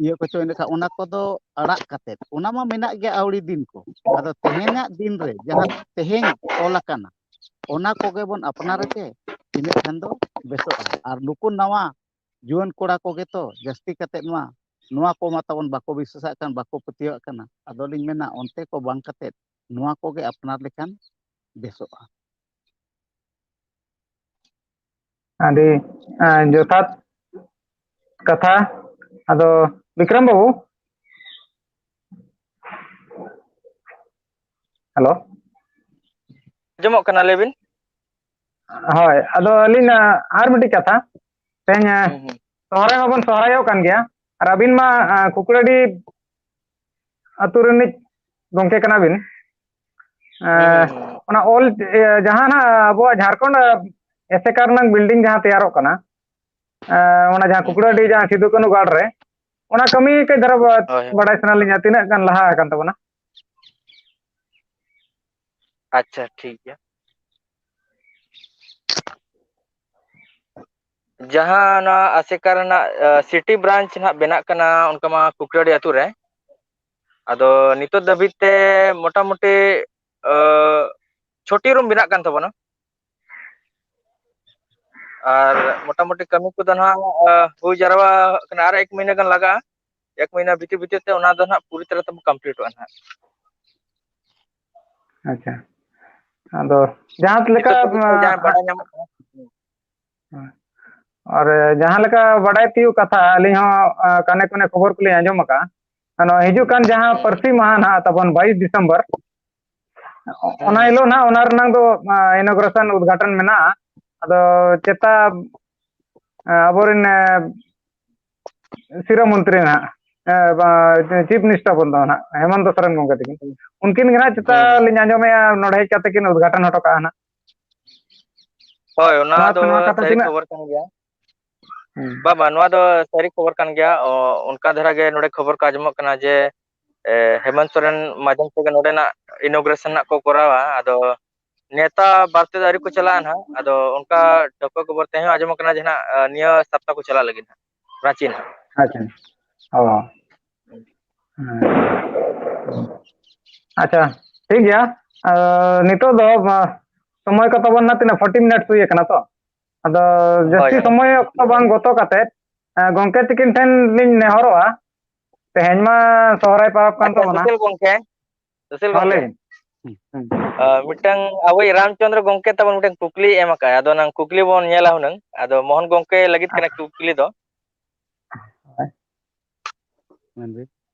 ᱤᱭᱟᱹ ᱠᱚᱪᱚ, ᱤᱱᱟᱹᱠᱷᱟᱱ ᱚᱱᱟ ᱠᱚᱫᱚ ᱟᱲᱟᱜ ᱠᱟᱛᱮᱫ, ᱚᱱᱟ ᱢᱟ ᱢᱮᱱᱟᱜ ᱜᱮᱭᱟ ᱟᱹᱣᱲᱤ ᱫᱤᱱ ᱠᱚ᱾ ᱟᱫᱚ ᱛᱮᱦᱮᱧᱟᱜ ᱫᱤᱱ ᱨᱮ ᱡᱟᱦᱟᱸ ᱛᱮᱦᱮᱧ ᱚᱞ ᱟᱠᱟᱱᱟ, ᱚᱱᱟ ᱠᱚᱜᱮ ᱵᱚᱱ ᱟᱯᱱᱟᱨ ᱪᱮ, ᱤᱱᱟᱹᱜ ᱠᱷᱟᱱ ᱫᱚ ᱵᱮᱥᱚᱜᱼᱟ᱾ ᱟᱨ ᱱᱩᱠᱩ ᱱᱟᱣᱟ ᱡᱩᱣᱟᱹᱱ ᱠᱚᱲᱟ ᱠᱚᱜᱮ ᱛᱚ ᱡᱟᱹᱥᱛᱤ ᱠᱟᱛᱮᱫ ᱱᱚᱣᱟ, ᱱᱚᱣᱟ ᱠᱚ ᱢᱟ ᱛᱟᱵᱚᱱ ᱵᱟᱠᱚ ᱵᱤᱥᱣᱟᱥᱟᱜ ᱠᱟᱱ, ᱵᱟᱠᱚ ᱯᱟᱹᱛᱭᱟᱹᱣᱟᱜ ᱠᱟᱱᱟ᱾ ᱟᱫᱚᱞᱤᱧ ᱢᱮᱱᱟ, ᱚᱱᱛᱮ ᱠᱚ ᱵᱟᱝ ᱠᱟᱛᱮᱫ ᱱᱚᱣᱟ ᱠᱚᱜᱮ ᱟᱯᱱᱟᱨ ᱞᱮᱠᱷᱟᱱ ᱵᱮᱥᱚᱜᱼᱟ᱾ ᱟᱹᱰᱤ ᱡᱚᱛᱷᱟᱛ ᱠᱟᱛᱷᱟ᱾ ᱟᱫᱚ ᱵᱤᱠᱨᱚᱢ ᱵᱟᱹᱵᱩ, ᱦᱮᱞᱳ᱾ ᱟᱸᱡᱚᱢᱚᱜ ᱠᱟᱱᱟ, ᱞᱟᱹᱭ ᱵᱤᱱ᱾ ᱦᱳᱭ, ᱟᱫᱚ ᱟᱹᱞᱤᱧ ᱟᱨ ᱢᱤᱫᱴᱤᱡ ᱠᱟᱛᱷᱟ, ᱛᱮᱦᱮᱧ ᱥᱚᱦᱨᱟᱭ ᱢᱟᱵᱚᱱ ᱥᱚᱦᱨᱟᱭᱚᱜ ᱠᱟᱱ ᱜᱮᱭᱟ, ᱟᱨ ᱟᱹᱵᱤᱱ ᱢᱟ ᱠᱩᱠᱲᱟᱹᱰᱤ ᱟᱹᱛᱩ ᱨᱤᱱᱤᱡ ᱜᱚᱢᱠᱮ ᱠᱟᱱᱟ ᱵᱤᱱ᱾ ᱚᱱᱟ ᱚᱞ ᱡᱟᱦᱟᱸ ᱱᱟᱜ ᱟᱵᱚᱣᱟᱜ ᱡᱷᱟᱲᱠᱷᱚᱸᱰ ᱮᱥᱮᱠᱟ ᱨᱮᱱᱟᱜ ᱵᱤᱞᱰᱤᱝ ᱡᱟᱦᱟᱸ ᱛᱮᱭᱟᱨᱚᱜ ᱠᱟᱱᱟ, ᱚᱱᱟ ᱡᱟᱦᱟᱸ ᱠᱩᱠᱲᱟᱹᱰᱤ ᱡᱟᱦᱟᱸ ᱥᱤᱫᱩ ᱠᱟᱹᱱᱦᱩ ᱜᱟᱲ ᱨᱮ, ᱚᱱᱟ ᱠᱟᱹᱢᱤ ᱠᱟᱹᱡ ᱫᱷᱟᱨᱟ ᱦᱳᱭ, ᱦᱳᱭ᱾ ᱵᱟᱰᱟᱭ ᱥᱟᱱᱟ ᱞᱤᱧᱟ, ᱛᱤᱱᱟᱹᱜ ᱜᱟᱱ ᱞᱟᱦᱟ ᱟᱠᱟᱱ ᱛᱟᱵᱚᱱᱟ? ᱟᱪᱪᱷᱟ, ᱴᱷᱤᱠ ᱜᱮᱭᱟ᱾ ᱡᱟᱦᱟᱸ ᱱᱚᱣᱟ ᱟᱥᱮᱠᱟ ᱨᱮᱱᱟᱜ ᱥᱤᱴᱤ ᱵᱨᱟᱧᱪ ᱱᱟᱦᱟᱜ ᱵᱮᱱᱟᱜ ᱠᱟᱱᱟ, ᱚᱱᱠᱟ ᱢᱟ ᱠᱩᱠᱲᱟᱹᱰᱤ ᱟᱹᱛᱩ ᱨᱮ᱾ ᱟᱫᱚ ᱱᱤᱛᱚᱜ ᱫᱷᱟᱹᱵᱤᱡ ᱛᱮ ᱢᱚᱴᱟᱢᱩᱴᱤ ᱪᱷᱚᱴᱤ ᱨᱩᱢ ᱵᱮᱱᱟᱜ ᱠᱟᱱ ᱛᱟᱵᱚᱱᱟ᱾ ᱟᱨ ᱢᱚᱴᱟᱢᱩᱴᱤ ᱠᱟᱹᱢᱤ ᱠᱚᱫᱚ ᱱᱟᱦᱟᱜ ᱦᱩᱭ ᱡᱟᱨᱣᱟ ᱠᱟᱱᱟ, ᱟᱨ ᱮᱠ ᱢᱟᱹᱦᱱᱟᱹ ᱜᱟᱱ ᱞᱟᱜᱟᱜᱼᱟ᱾ ᱮᱠ ᱢᱟᱹᱦᱱᱟᱹ ᱵᱷᱤᱛᱤᱨ ᱵᱷᱤᱛᱤᱨ ᱛᱮ ᱚᱱᱟ ᱫᱚ ᱱᱟᱦᱟᱜ ᱯᱩᱨᱟᱹ ᱛᱟᱨᱟ ᱛᱮᱵᱚᱱ ᱠᱚᱢᱯᱞᱤᱴᱚᱜᱼᱟ ᱱᱟᱦᱟᱜ᱾ ᱟᱪᱪᱷᱟ, ᱟᱫᱚ ᱡᱟᱦᱟᱸ ᱞᱮᱠᱟ ᱱᱤᱛᱚᱜ ᱫᱷᱟᱹᱵᱤᱡ ᱛᱮ ᱡᱟᱦᱟᱸ ᱵᱟᱰᱟᱭ ᱧᱟᱢᱚᱜ ᱠᱟᱱᱟ᱾ ᱟᱨ ᱡᱟᱦᱟᱸ ᱞᱮᱠᱟ ᱵᱟᱰᱟᱭ ᱛᱤᱭᱳᱜ ᱠᱟᱛᱷᱟ, ᱟᱹᱞᱤᱧ ᱦᱚᱸ ᱠᱟᱱᱮ ᱠᱚᱱᱮ ᱠᱷᱚᱵᱚᱨ ᱠᱚᱞᱤᱧ ᱟᱸᱡᱚᱢ ᱟᱠᱟᱫᱼᱟ, ᱱᱚᱣᱟ ᱦᱤᱡᱩᱜ ᱠᱟᱱ ᱡᱟᱦᱟᱸ ᱯᱟᱹᱨᱥᱤ ᱢᱟᱦᱟ ᱱᱟᱦᱟᱜ ᱛᱟᱵᱚᱱ ᱵᱟᱭᱤᱥ ᱰᱤᱥᱮᱢᱵᱚᱨ, ᱚᱱᱟ ᱦᱤᱞᱳᱜ ᱱᱟᱦᱟᱜ ᱚᱱᱟ ᱨᱮᱱᱟᱜ ᱫᱚ ᱤᱱᱚᱜᱨᱮᱥᱚᱱ, ᱩᱫᱽᱜᱷᱟᱴᱚᱱ ᱢᱮᱱᱟᱜᱼᱟ᱾ ᱟᱫᱚ ᱪᱮᱛᱟ ᱟᱵᱚᱨᱮᱱ ᱥᱤᱨᱟᱹ ᱢᱚᱱᱛᱨᱤ ᱱᱟᱦᱟᱜ, ᱪᱤᱯ ᱢᱤᱱᱤᱥᱴᱟᱨ ᱵᱚᱱ ᱫᱚ ᱱᱟᱦᱟᱜ, ᱦᱮᱢᱚᱱᱛᱚ ᱥᱚᱨᱮᱱ ᱜᱚᱢᱠᱮ ᱛᱟᱹᱠᱤᱱ, ᱩᱱᱠᱤᱱ ᱜᱮ ᱱᱟᱦᱟᱜ ᱪᱮᱛᱟ ᱞᱤᱧ ᱟᱸᱡᱚᱢᱮᱜᱼᱟ ᱱᱚᱰᱮ ᱦᱮᱡ ᱠᱟᱛᱮ ᱠᱤᱱ ᱩᱫᱽᱜᱷᱟᱴᱚᱱ ᱦᱚᱴᱚ ᱠᱟᱜᱼᱟ ᱱᱟᱦᱟᱜ᱾ ᱦᱳᱭ, ᱚᱱᱟ ᱱᱚᱣᱟ ᱫᱚ ᱱᱚᱣᱟ ᱠᱟᱛᱷᱟ ᱥᱟᱹᱨᱤ ᱛᱤᱱᱟᱹᱜ ᱠᱷᱚᱵᱚᱨ ᱠᱟᱱ ᱜᱮᱭᱟ᱾ ᱦᱩᱸ᱾ ᱵᱟᱝ, ᱵᱟᱝ, ᱱᱚᱣᱟ ᱫᱚ ᱥᱟᱹᱨᱤ ᱠᱷᱚᱵᱚᱨ ᱠᱟᱱ ᱜᱮᱭᱟ᱾ ᱚ, ᱚᱱᱠᱟ ᱫᱷᱟᱨᱟ ᱜᱮ ᱱᱚᱰᱮ ᱠᱷᱚᱵᱚᱨ ᱠᱚ ᱟᱸᱡᱚᱢᱚᱜ ᱠᱟᱱᱟ ᱡᱮ, ᱮ, ᱦᱮᱢᱚᱱᱛ ᱥᱚᱨᱮᱱ ᱢᱟᱫᱽᱫᱷᱚᱢ ᱛᱮᱜᱮ ᱱᱚᱰᱮᱱᱟᱜ ᱤᱱᱚᱜᱨᱮᱥᱚᱱ ᱱᱟᱜ ᱠᱚ ᱠᱚᱨᱟᱣᱟ᱾ ᱟᱫᱚ ᱱᱮᱣᱛᱟ ᱵᱟᱨ ᱛᱮᱫᱚ ᱟᱹᱣᱨᱤ ᱠᱚ ᱪᱟᱞᱟᱜᱼᱟ ᱱᱟᱦᱟᱜ᱾ ᱟᱫᱚ ᱚᱱᱠᱟ ᱰᱷᱟᱹᱠᱩᱣᱟᱹ ᱠᱷᱚᱵᱚᱨ ᱛᱮᱦᱚᱸ ᱟᱸᱡᱚᱢᱚᱜ ᱠᱟᱱᱟ ᱡᱮ ᱱᱟᱦᱟᱜ, ᱮ, ᱱᱤᱭᱟᱹ ᱥᱟᱯᱛᱟ ᱠᱚ ᱪᱟᱞᱟᱜ ᱞᱟᱹᱜᱤᱫ ᱱᱟᱦᱟᱜ ᱨᱟᱸᱪᱤ ᱱᱟᱦᱟᱜ᱾ ᱟᱪᱪᱷᱟ᱾ ᱚ᱾ ᱦᱮᱸ᱾ ᱟᱪᱪᱷᱟ, ᱴᱷᱤᱠ ᱜᱮᱭᱟ᱾ ᱟᱨ ᱱᱤᱛᱚᱜ ᱫᱚ, ᱟ, ᱥᱚᱢᱚᱭ ᱠᱚ ᱛᱟᱵᱚᱱ ᱱᱟ ᱛᱤᱱᱟᱹᱜ? ᱯᱷᱳᱨᱴᱤ ᱢᱤᱱᱤᱴᱥ ᱦᱩᱭ ᱟᱠᱟᱱᱟ ᱛᱚ᱾ ᱟᱫᱚ ᱦᱳᱭ, ᱡᱟᱹᱥᱛᱤ ᱦᱳᱭ᱾ ᱥᱚᱢᱚᱭ ᱚᱠᱛᱚ ᱵᱟᱝ ᱜᱚᱛᱚ ᱠᱟᱛᱮ, ᱟ, ᱜᱚᱢᱠᱮ ᱛᱤᱠᱤᱱ ᱴᱷᱮᱱ ᱞᱤᱧ ᱱᱮᱦᱚᱨᱚᱜᱼᱟ, ᱛᱮᱦᱮᱧ ᱢᱟ ᱥᱚᱦᱨᱟᱭ ᱯᱚᱨᱚᱵᱽ ᱠᱟᱱ ᱟᱪᱪᱷᱟ, ᱛᱟᱵᱚᱱᱟ᱾ ᱥᱩᱥᱤᱞ ᱜᱚᱢᱠᱮ, ᱥᱩᱥᱤᱞ ᱦᱚᱸ, ᱜᱚᱢᱠᱮ, ᱞᱟᱹᱭ ᱵᱤᱱ᱾ ᱦᱩᱸ᱾ ᱟᱨ ᱢᱤᱫᱴᱟᱝ ᱟᱵᱚᱭᱤᱡ ᱨᱟᱢᱪᱚᱸᱫᱽᱨᱚ ᱜᱚᱝᱠᱮ ᱛᱟᱵᱚᱱ ᱢᱤᱫᱴᱟᱝ ᱠᱩᱠᱞᱤᱭ ᱮᱢ ᱟᱠᱟᱫᱼᱟ, ᱟᱫᱚ ᱚᱱᱟ ᱠᱩᱠᱞᱤ ᱵᱚᱱ ᱧᱮᱞᱟ ᱦᱩᱱᱟᱹᱝ᱾ ᱟᱫᱚ ᱢᱳᱦᱚᱱ ᱜᱚᱝᱠᱮ ᱞᱟᱹᱜᱤᱫ ᱠᱟᱱᱟ ᱠᱩᱠᱞᱤ ᱫᱚ᱾ ᱦᱳᱭ᱾ ᱢᱮᱱ ᱵᱤᱱ᱾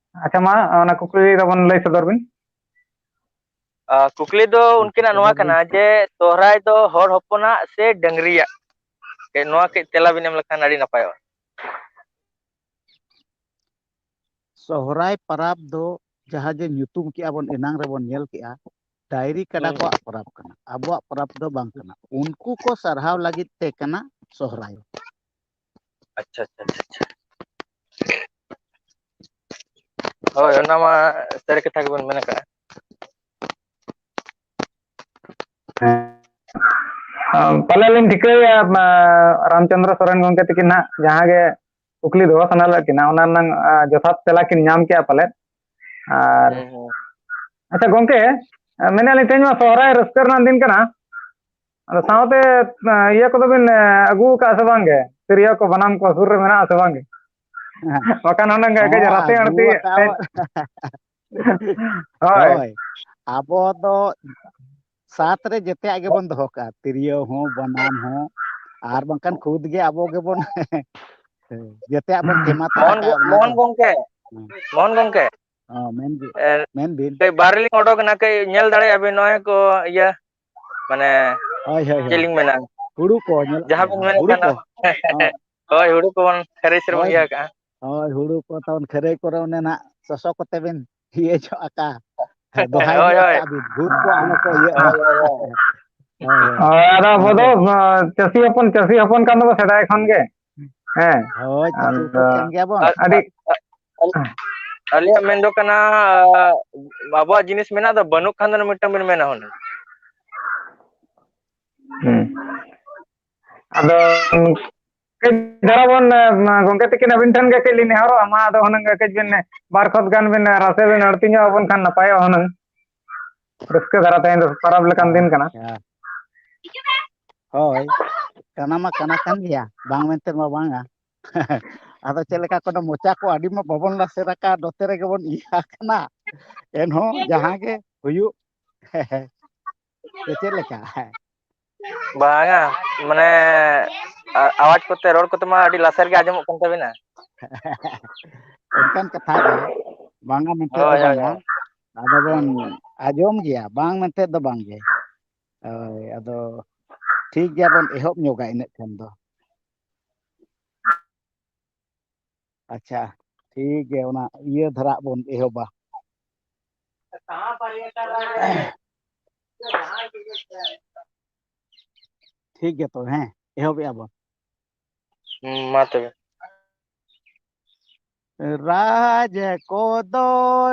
ᱟᱪᱪᱷᱟ, ᱢᱟ ᱚᱱᱟ ᱠᱩᱠᱞᱤ ᱛᱟᱵᱚᱱ ᱞᱟᱹᱭ ᱥᱚᱫᱚᱨ ᱵᱤᱱ᱾ ᱟᱨ ᱠᱩᱠᱞᱤ ᱫᱚ ᱦᱩᱸ, ᱩᱱᱠᱤᱱᱟᱜ ᱱᱚᱣᱟ ᱥᱚᱫᱚᱨ ᱵᱤᱱ᱾ ᱠᱟᱱᱟ ᱡᱮ ᱥᱚᱦᱨᱟᱭ ᱫᱚ ᱦᱚᱲ ᱦᱚᱯᱚᱱᱟᱜ ᱥᱮ ᱰᱟᱹᱝᱨᱤᱭᱟᱜ? ᱠᱟᱹᱡ ᱱᱚᱣᱟ ᱠᱟᱹᱡ ᱛᱮᱞᱟ ᱵᱤᱱ ᱮᱢ ᱞᱮᱠᱷᱟᱱ ᱟᱹᱰᱤ ᱱᱟᱯᱟᱭᱚᱜᱼᱟ᱾ ᱥᱚᱦᱨᱟᱭ ᱯᱟᱨᱟᱵᱽ ᱫᱚ ᱡᱟᱦᱟᱸ ᱡᱮ ᱧᱩᱛᱩᱢ ᱠᱮᱜᱼᱟ ᱵᱚᱱ, ᱮᱱᱟᱝ ᱨᱮᱵᱚᱱ ᱧᱮᱞ ᱠᱮᱜᱼᱟ, ᱰᱟᱹᱝᱨᱤ ᱠᱟᱰᱟ ᱦᱩᱸ, ᱦᱩᱸ᱾ ᱠᱚᱣᱟᱜ ᱯᱚᱨᱚᱵᱽ ᱠᱟᱱᱟ, ᱟᱵᱚᱣᱟᱜ ᱯᱚᱨᱚᱵᱽ ᱫᱚ ᱵᱟᱝ ᱠᱟᱱᱟ᱾ ᱩᱱᱠᱩ ᱠᱚ ᱥᱟᱨᱦᱟᱣ ᱞᱟᱹᱜᱤᱫ ᱛᱮ ᱠᱟᱱᱟ ᱥᱚᱦᱨᱟᱭ᱾ ᱟᱪᱪᱷᱟ, ᱟᱪᱪᱷᱟ, ᱟᱪᱪᱷᱟ, ᱟᱪᱪᱷᱟ᱾ ᱦᱳᱭ, ᱚᱱᱟ ᱢᱟ ᱥᱟᱹᱨᱤ ᱠᱟᱛᱷᱟ ᱜᱮᱵᱚᱱ ᱢᱮᱱ ᱟᱠᱟᱜᱼᱟ᱾ ᱦᱮᱸ᱾ ᱯᱟᱞᱮ ᱞᱤᱧ ᱴᱷᱤᱠᱟᱹᱭᱟ, ᱟᱸ, ᱨᱟᱢᱪᱚᱸᱫᱽᱨᱚ ᱥᱚᱨᱮᱱ ᱜᱚᱢᱠᱮ ᱛᱟᱹᱠᱤᱱ ᱦᱟᱸᱜ ᱡᱟᱦᱟᱸ ᱜᱮ ᱠᱩᱠᱞᱤ ᱫᱚᱦᱚ ᱥᱟᱱᱟ ᱞᱮᱫ ᱠᱤᱱᱟ, ᱚᱱᱟ ᱨᱮᱱᱟᱜ, ᱟᱸ, ᱡᱚᱛᱷᱟᱛ ᱛᱮᱞᱟ ᱠᱤᱱ ᱧᱟᱢ ᱠᱮᱜᱼᱟ ᱯᱟᱞᱮᱫ᱾ ᱟᱨ ᱦᱩᱸ, ᱦᱩᱸ᱾ ᱟᱪᱪᱷᱟ ᱜᱚᱢᱠᱮ, ᱢᱮᱱᱮᱫ ᱞᱤᱧ ᱛᱮᱦᱮᱧ ᱢᱟ ᱥᱚᱦᱨᱟᱭ ᱨᱟᱹᱥᱠᱟᱹ ᱨᱮᱱᱟᱜ ᱫᱤᱱ ᱠᱟᱱᱟ, ᱟᱫᱚ ᱥᱟᱶᱛᱮ, ᱤᱭᱟᱹ ᱠᱚᱫᱚ ᱵᱤᱱ, ᱟᱹᱜᱩ ᱟᱠᱟᱫᱼᱟ ᱥᱮ ᱵᱟᱝ ᱜᱮ? ᱛᱤᱨᱭᱳ ᱠᱚ, ᱵᱟᱱᱟᱢ ᱠᱚ ᱥᱩᱨ ᱨᱮ ᱢᱮᱱᱟᱜᱼᱟ ᱥᱮ ᱵᱟᱝ ᱜᱮ? ᱵᱟᱠᱷᱟᱱ ᱦᱩᱱᱟᱹᱝ ᱠᱟᱹᱡ ᱦᱚᱸ, ᱨᱟᱥᱮ ᱟᱹᱜᱩ ᱟᱹᱲᱛᱤ ᱟᱠᱟᱫ ᱠᱟᱹᱡ ᱵᱚ-, ᱦᱳᱭ᱾ ᱦᱳᱭ, ᱟᱵᱚ ᱫᱚ ᱥᱟᱛ ᱨᱮ ᱡᱮᱛᱮᱭᱟᱜ ᱜᱮᱵᱚᱱ ᱫᱚᱦᱚ ᱠᱟᱜᱼᱟ, ᱛᱤᱨᱭᱳ ᱦᱚᱸ, ᱵᱟᱱᱟᱢ ᱦᱚᱸ, ᱟᱨ ᱵᱟᱝᱠᱷᱟᱱ ᱠᱷᱩᱫ ᱜᱮ ᱟᱵᱚ ᱜᱮᱵᱚᱱ ᱡᱮᱛᱮᱭᱟᱜ ᱵᱚᱱ ᱛᱮᱢᱟ ᱛᱟᱨᱟ ᱢᱳᱦᱚᱱ ᱠᱟᱜᱼᱟ, ᱜᱚ-, ᱚᱱᱟ ᱫᱚ᱾ ᱢᱳᱦᱚᱱ ᱜᱚᱝᱠᱮ, ᱦᱮᱸ᱾ ᱢᱳᱦᱚᱱ ᱜᱚᱝᱠᱮ, ᱦᱚᱸ, ᱢᱮᱱ ᱵᱤᱱ, ᱮ, ᱢᱮᱱ ᱵᱤᱱ᱾ ᱠᱟᱹᱡ ᱵᱟᱦᱨᱮ ᱞᱤᱧ ᱚᱰᱚᱠ ᱮᱱᱟ, ᱠᱟᱹᱡ ᱧᱮᱞ ᱫᱟᱲᱮᱭᱟᱜᱼᱟ ᱵᱤᱱ ᱱᱚᱜᱼᱚᱭ ᱠᱚ ᱤᱭᱟᱹ, ᱢᱟᱱᱮ, ᱦᱳᱭ, ᱦᱳᱭ, ᱪᱮᱫ ᱦᱳᱭ᱾ ᱞᱤᱧ ᱢᱮᱱᱟ? ᱦᱩᱲᱩ ᱠᱚ ᱧᱮᱞᱚᱜ ᱡᱟᱦᱟᱸ ᱠᱟᱱᱟ, ᱵᱤᱱ ᱢᱮᱱᱮᱫ ᱦᱩᱲᱩ ᱠᱟᱱ, ᱠᱚ᱾ ᱦᱚᱸ᱾ ᱦᱳᱭ, ᱦᱩᱲᱩ ᱠᱚᱵᱚᱱ ᱠᱷᱟᱹᱨᱟᱹᱭ ᱥᱮᱨ ᱵᱚᱱ ᱦᱳᱭ, ᱤᱭᱟᱹ ᱠᱟᱜᱼᱟ᱾ ᱦᱳᱭ, ᱦᱩᱲᱩ ᱠᱚ ᱛᱟᱵᱚᱱ ᱠᱷᱟᱹᱨᱟᱹᱭ ᱠᱚᱨᱮ ᱚᱱᱮ ᱱᱟᱜ ᱥᱚᱥᱚ ᱠᱚᱛᱮ ᱵᱤᱱ ᱤᱭᱟᱹ ᱧᱚᱜ ᱟᱠᱟᱜᱼᱟ᱾ ᱫᱚᱦᱟᱭ ᱦᱳᱭ, ᱧᱚᱜ ᱦᱳᱭ᱾ ᱠᱟᱜ ᱵᱤᱱ, ᱵᱷᱩᱛ ᱠᱚ ᱟᱞᱚ ᱠᱚ ᱤᱭᱟᱹᱜ ᱢᱟ᱾ ᱦᱳᱭ, ᱦᱳᱭ, ᱦᱳᱭ᱾ ᱦᱳᱭ, ᱦᱳᱭ᱾ ᱦᱳᱭ, ᱟᱫᱚ ᱟᱵᱚ ᱫᱚ, ᱟᱫᱚ ᱟᱸ, ᱪᱟᱹᱥᱤ ᱦᱚᱯᱚᱱ, ᱪᱟᱹᱥᱤ ᱦᱚᱯᱚᱱ ᱠᱟᱱ ᱫᱚᱵᱚ ᱥᱮᱫᱟᱭ ᱠᱷᱚᱱ ᱜᱮ᱾ ᱦᱮᱸ, ᱦᱳᱭ, ᱪᱟᱹᱥᱤ ᱟᱫᱚ ᱦᱚᱯᱚᱱ ᱠᱟᱱ ᱜᱮᱭᱟ ᱵᱚᱱ᱾ ᱟᱹᱰᱤ ᱟᱹᱞᱤᱧᱟᱜ ᱢᱮᱱ ᱫᱚ ᱠᱟᱱᱟ, ᱟᱵᱚᱣᱟᱜ ᱡᱤᱱᱤᱥ ᱢᱮᱱᱟᱜ ᱫᱚ, ᱵᱟᱹᱱᱩᱜ ᱠᱷᱟᱱ ᱫᱚ ᱢᱤᱫᱴᱟᱝ ᱵᱮᱱ ᱢᱮᱱᱟ ᱦᱩᱱᱟᱹᱝ᱾ ᱦᱩᱸ᱾ ᱟᱫᱚ ᱠᱟᱹᱡ ᱫᱷᱟᱨᱟ ᱵᱚᱱ, ᱮ, ᱜᱚᱝᱠᱮ ᱛᱤᱠᱤᱱ ᱟᱹᱵᱤᱱ ᱴᱷᱮᱱ ᱜᱮ ᱠᱟᱹᱡ ᱞᱤᱧ ᱱᱮᱦᱚᱨᱚᱜᱼᱟ, ᱢᱟ ᱟᱫᱚ ᱦᱩᱱᱟᱹᱝ ᱠᱟᱹᱡ ᱵᱤᱱ, ᱵᱟᱨ ᱠᱷᱚᱛ ᱜᱟᱱ ᱵᱤᱱ ᱨᱟᱥᱮ ᱵᱤᱱ ᱟᱹᱲᱛᱤ ᱧᱚᱜ ᱟᱵᱚᱱ ᱠᱷᱟᱱ ᱱᱟᱯᱟᱭᱚᱜᱼᱟ ᱦᱩᱱᱟᱹᱝ᱾ ᱨᱟᱹᱥᱠᱟᱹ ᱫᱷᱟᱨᱟ ᱛᱮᱦᱮᱧ ᱫᱚ ᱯᱟᱨᱟᱵᱽ ᱞᱮᱠᱟᱱ ᱫᱤᱱ ᱠᱟᱱᱟ᱾ ᱟᱪᱪᱷᱟ᱾ ᱦᱳᱭ, ᱠᱟᱱᱟ ᱢᱟ ᱠᱟᱱᱟ ᱠᱟᱱ ᱜᱮᱭᱟ, ᱵᱟᱝ ᱢᱮᱱᱛᱮ ᱢᱟ ᱵᱟᱝᱟ᱾ ᱟᱫᱚ ᱪᱮᱫ ᱞᱮᱠᱟ ᱠᱚᱫᱚ ᱢᱚᱪᱟ ᱠᱚ ᱟᱹᱰᱤ ᱢᱟ ᱵᱟᱵᱚᱱ ᱞᱟᱥᱮᱨ ᱟᱠᱟᱫ, ᱱᱚᱛᱮ ᱨᱮᱜᱮ ᱵᱚᱱ ᱤᱭᱟᱹ ᱟᱠᱟᱱᱟ᱾ ᱮᱱᱦᱚᱸ ᱡᱟᱦᱟᱸ ᱜᱮ ᱦᱩᱭᱩᱜ, ᱥᱮ ᱪᱮᱫ ᱞᱮᱠᱟ? ᱵᱟᱝᱟ, ᱢᱟᱱᱮ, ᱟ-, ᱟᱣᱟᱡᱽ ᱠᱚᱛᱮ, ᱨᱚᱲ ᱠᱚᱛᱮ ᱢᱟ ᱟᱹᱰᱤ ᱞᱟᱥᱮᱨ ᱜᱮ ᱟᱸᱡᱚᱢᱚᱜ ᱠᱟᱱ ᱛᱟᱵᱤᱱᱟ᱾ ᱚᱱᱠᱟᱱ ᱠᱟᱛᱷᱟ ᱜᱮ, ᱵᱟᱝᱟ ᱢᱮᱱᱛᱮ ᱫᱚ ᱦᱳᱭ, ᱦᱳᱭ, ᱵᱟᱝᱟ᱾ ᱦᱳᱭ᱾ ᱟᱫᱚ ᱵᱚᱱ ᱦᱩᱸ᱾ ᱟᱸᱡᱚᱢ ᱜᱮᱭᱟ, ᱵᱟᱝ ᱢᱮᱱᱛᱮ ᱫᱚ ᱵᱟᱝ ᱜᱮ᱾ ᱦᱳᱭ, ᱟᱫᱚ ᱴᱷᱤᱠ ᱜᱮᱭᱟ, ᱵᱚᱱ ᱮᱦᱚᱵ ᱧᱚᱜᱟ ᱤᱱᱟᱹᱜ ᱠᱷᱟᱱ ᱫᱚ᱾ ᱟᱪᱪᱷᱟ, ᱴᱷᱤᱠ ᱜᱮᱭᱟ, ᱚᱱᱟ ᱤᱭᱟᱹ ᱫᱷᱟᱨᱟ ᱵᱚᱱ ᱮᱦᱚᱵᱟ᱾ ᱴᱷᱤᱠ ᱜᱮᱭᱟ ᱛᱚᱵᱮ, ᱦᱮᱸ, ᱮᱦᱚᱵᱮᱜᱼᱟ ᱵᱚᱱ᱾ ᱦᱩᱸ, ᱢᱟ ᱛᱚᱵᱮ᱾ ᱨᱟᱡᱽ ᱠᱚᱫᱚ,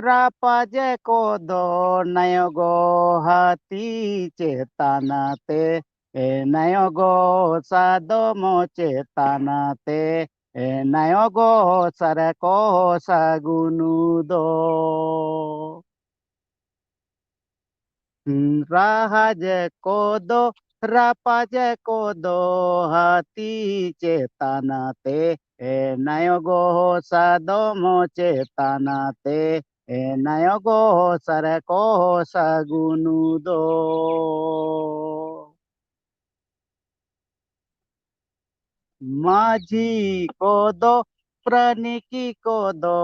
ᱨᱟᱯᱟᱡᱽ ᱠᱚᱫᱚ, ᱱᱟᱭᱚᱜᱚ ᱦᱟᱹᱛᱤ ᱪᱮᱛᱟᱱ ᱛᱮ, ᱮ ᱱᱟᱭᱚᱜᱚ ᱥᱟᱫᱚᱢ ᱪᱮᱛᱟᱱ ᱛᱮ, ᱮ ᱱᱟᱭᱚᱜᱚ ᱥᱟᱨᱠᱚ ᱥᱟᱹᱜᱩᱱ ᱫᱚ᱾ ᱨᱟᱦᱟᱡ ᱠᱚᱫᱚ, ᱨᱟᱯᱟᱡ ᱠᱚᱫᱚ, ᱦᱟᱹᱛᱤ ᱪᱮᱛᱟᱱ ᱛᱮ, ᱮ ᱱᱟᱭᱚᱜᱚ ᱥᱟᱫᱚᱢ ᱪᱮᱛᱟᱱ ᱛᱮ, ᱮ ᱱᱟᱭᱚᱜᱚ ᱥᱟᱨᱠᱚ ᱥᱟᱹᱜᱩᱱ ᱫᱚ᱾ ᱢᱟᱹᱡᱷᱤ ᱠᱚᱫᱚ, ᱯᱨᱟᱱᱤᱠᱤ ᱠᱚᱫᱚ,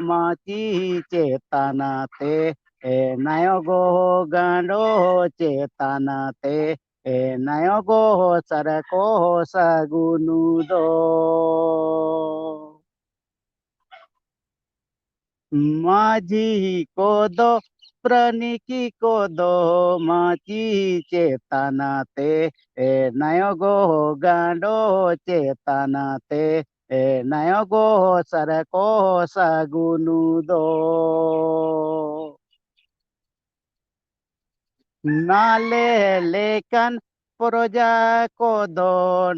ᱢᱟᱹᱪᱤ ᱪᱮᱛᱟᱱ ᱛᱮ, ᱮ ᱱᱟᱭᱚᱜᱚ ᱜᱟᱸᱰᱚ ᱪᱮᱛᱟᱱ ᱛᱮ, ᱮ ᱱᱟᱭᱚᱜᱚ ᱥᱟᱨᱠᱚ ᱥᱟᱹᱜᱩᱱ ᱫᱚ᱾ ᱢᱟᱹᱡᱷᱤ ᱠᱚᱫᱚ, ᱯᱨᱟᱱᱤᱠᱤ ᱠᱚᱫᱚ, ᱢᱟᱹᱪᱤ ᱪᱮᱛᱟᱱ ᱛᱮ, ᱮ ᱱᱟᱭᱚᱜᱚ ᱜᱟᱸᱰᱚ ᱪᱮᱛᱟᱱ ᱛᱮ, ᱮ ᱱᱟᱭᱚᱜᱚ ᱥᱟᱨᱠᱚ ᱥᱟᱹᱜᱩᱱ ᱫᱚ᱾ ᱱᱟᱞᱮ ᱞᱮᱠᱟᱱ ᱯᱨᱚᱡᱟ ᱠᱚᱫᱚ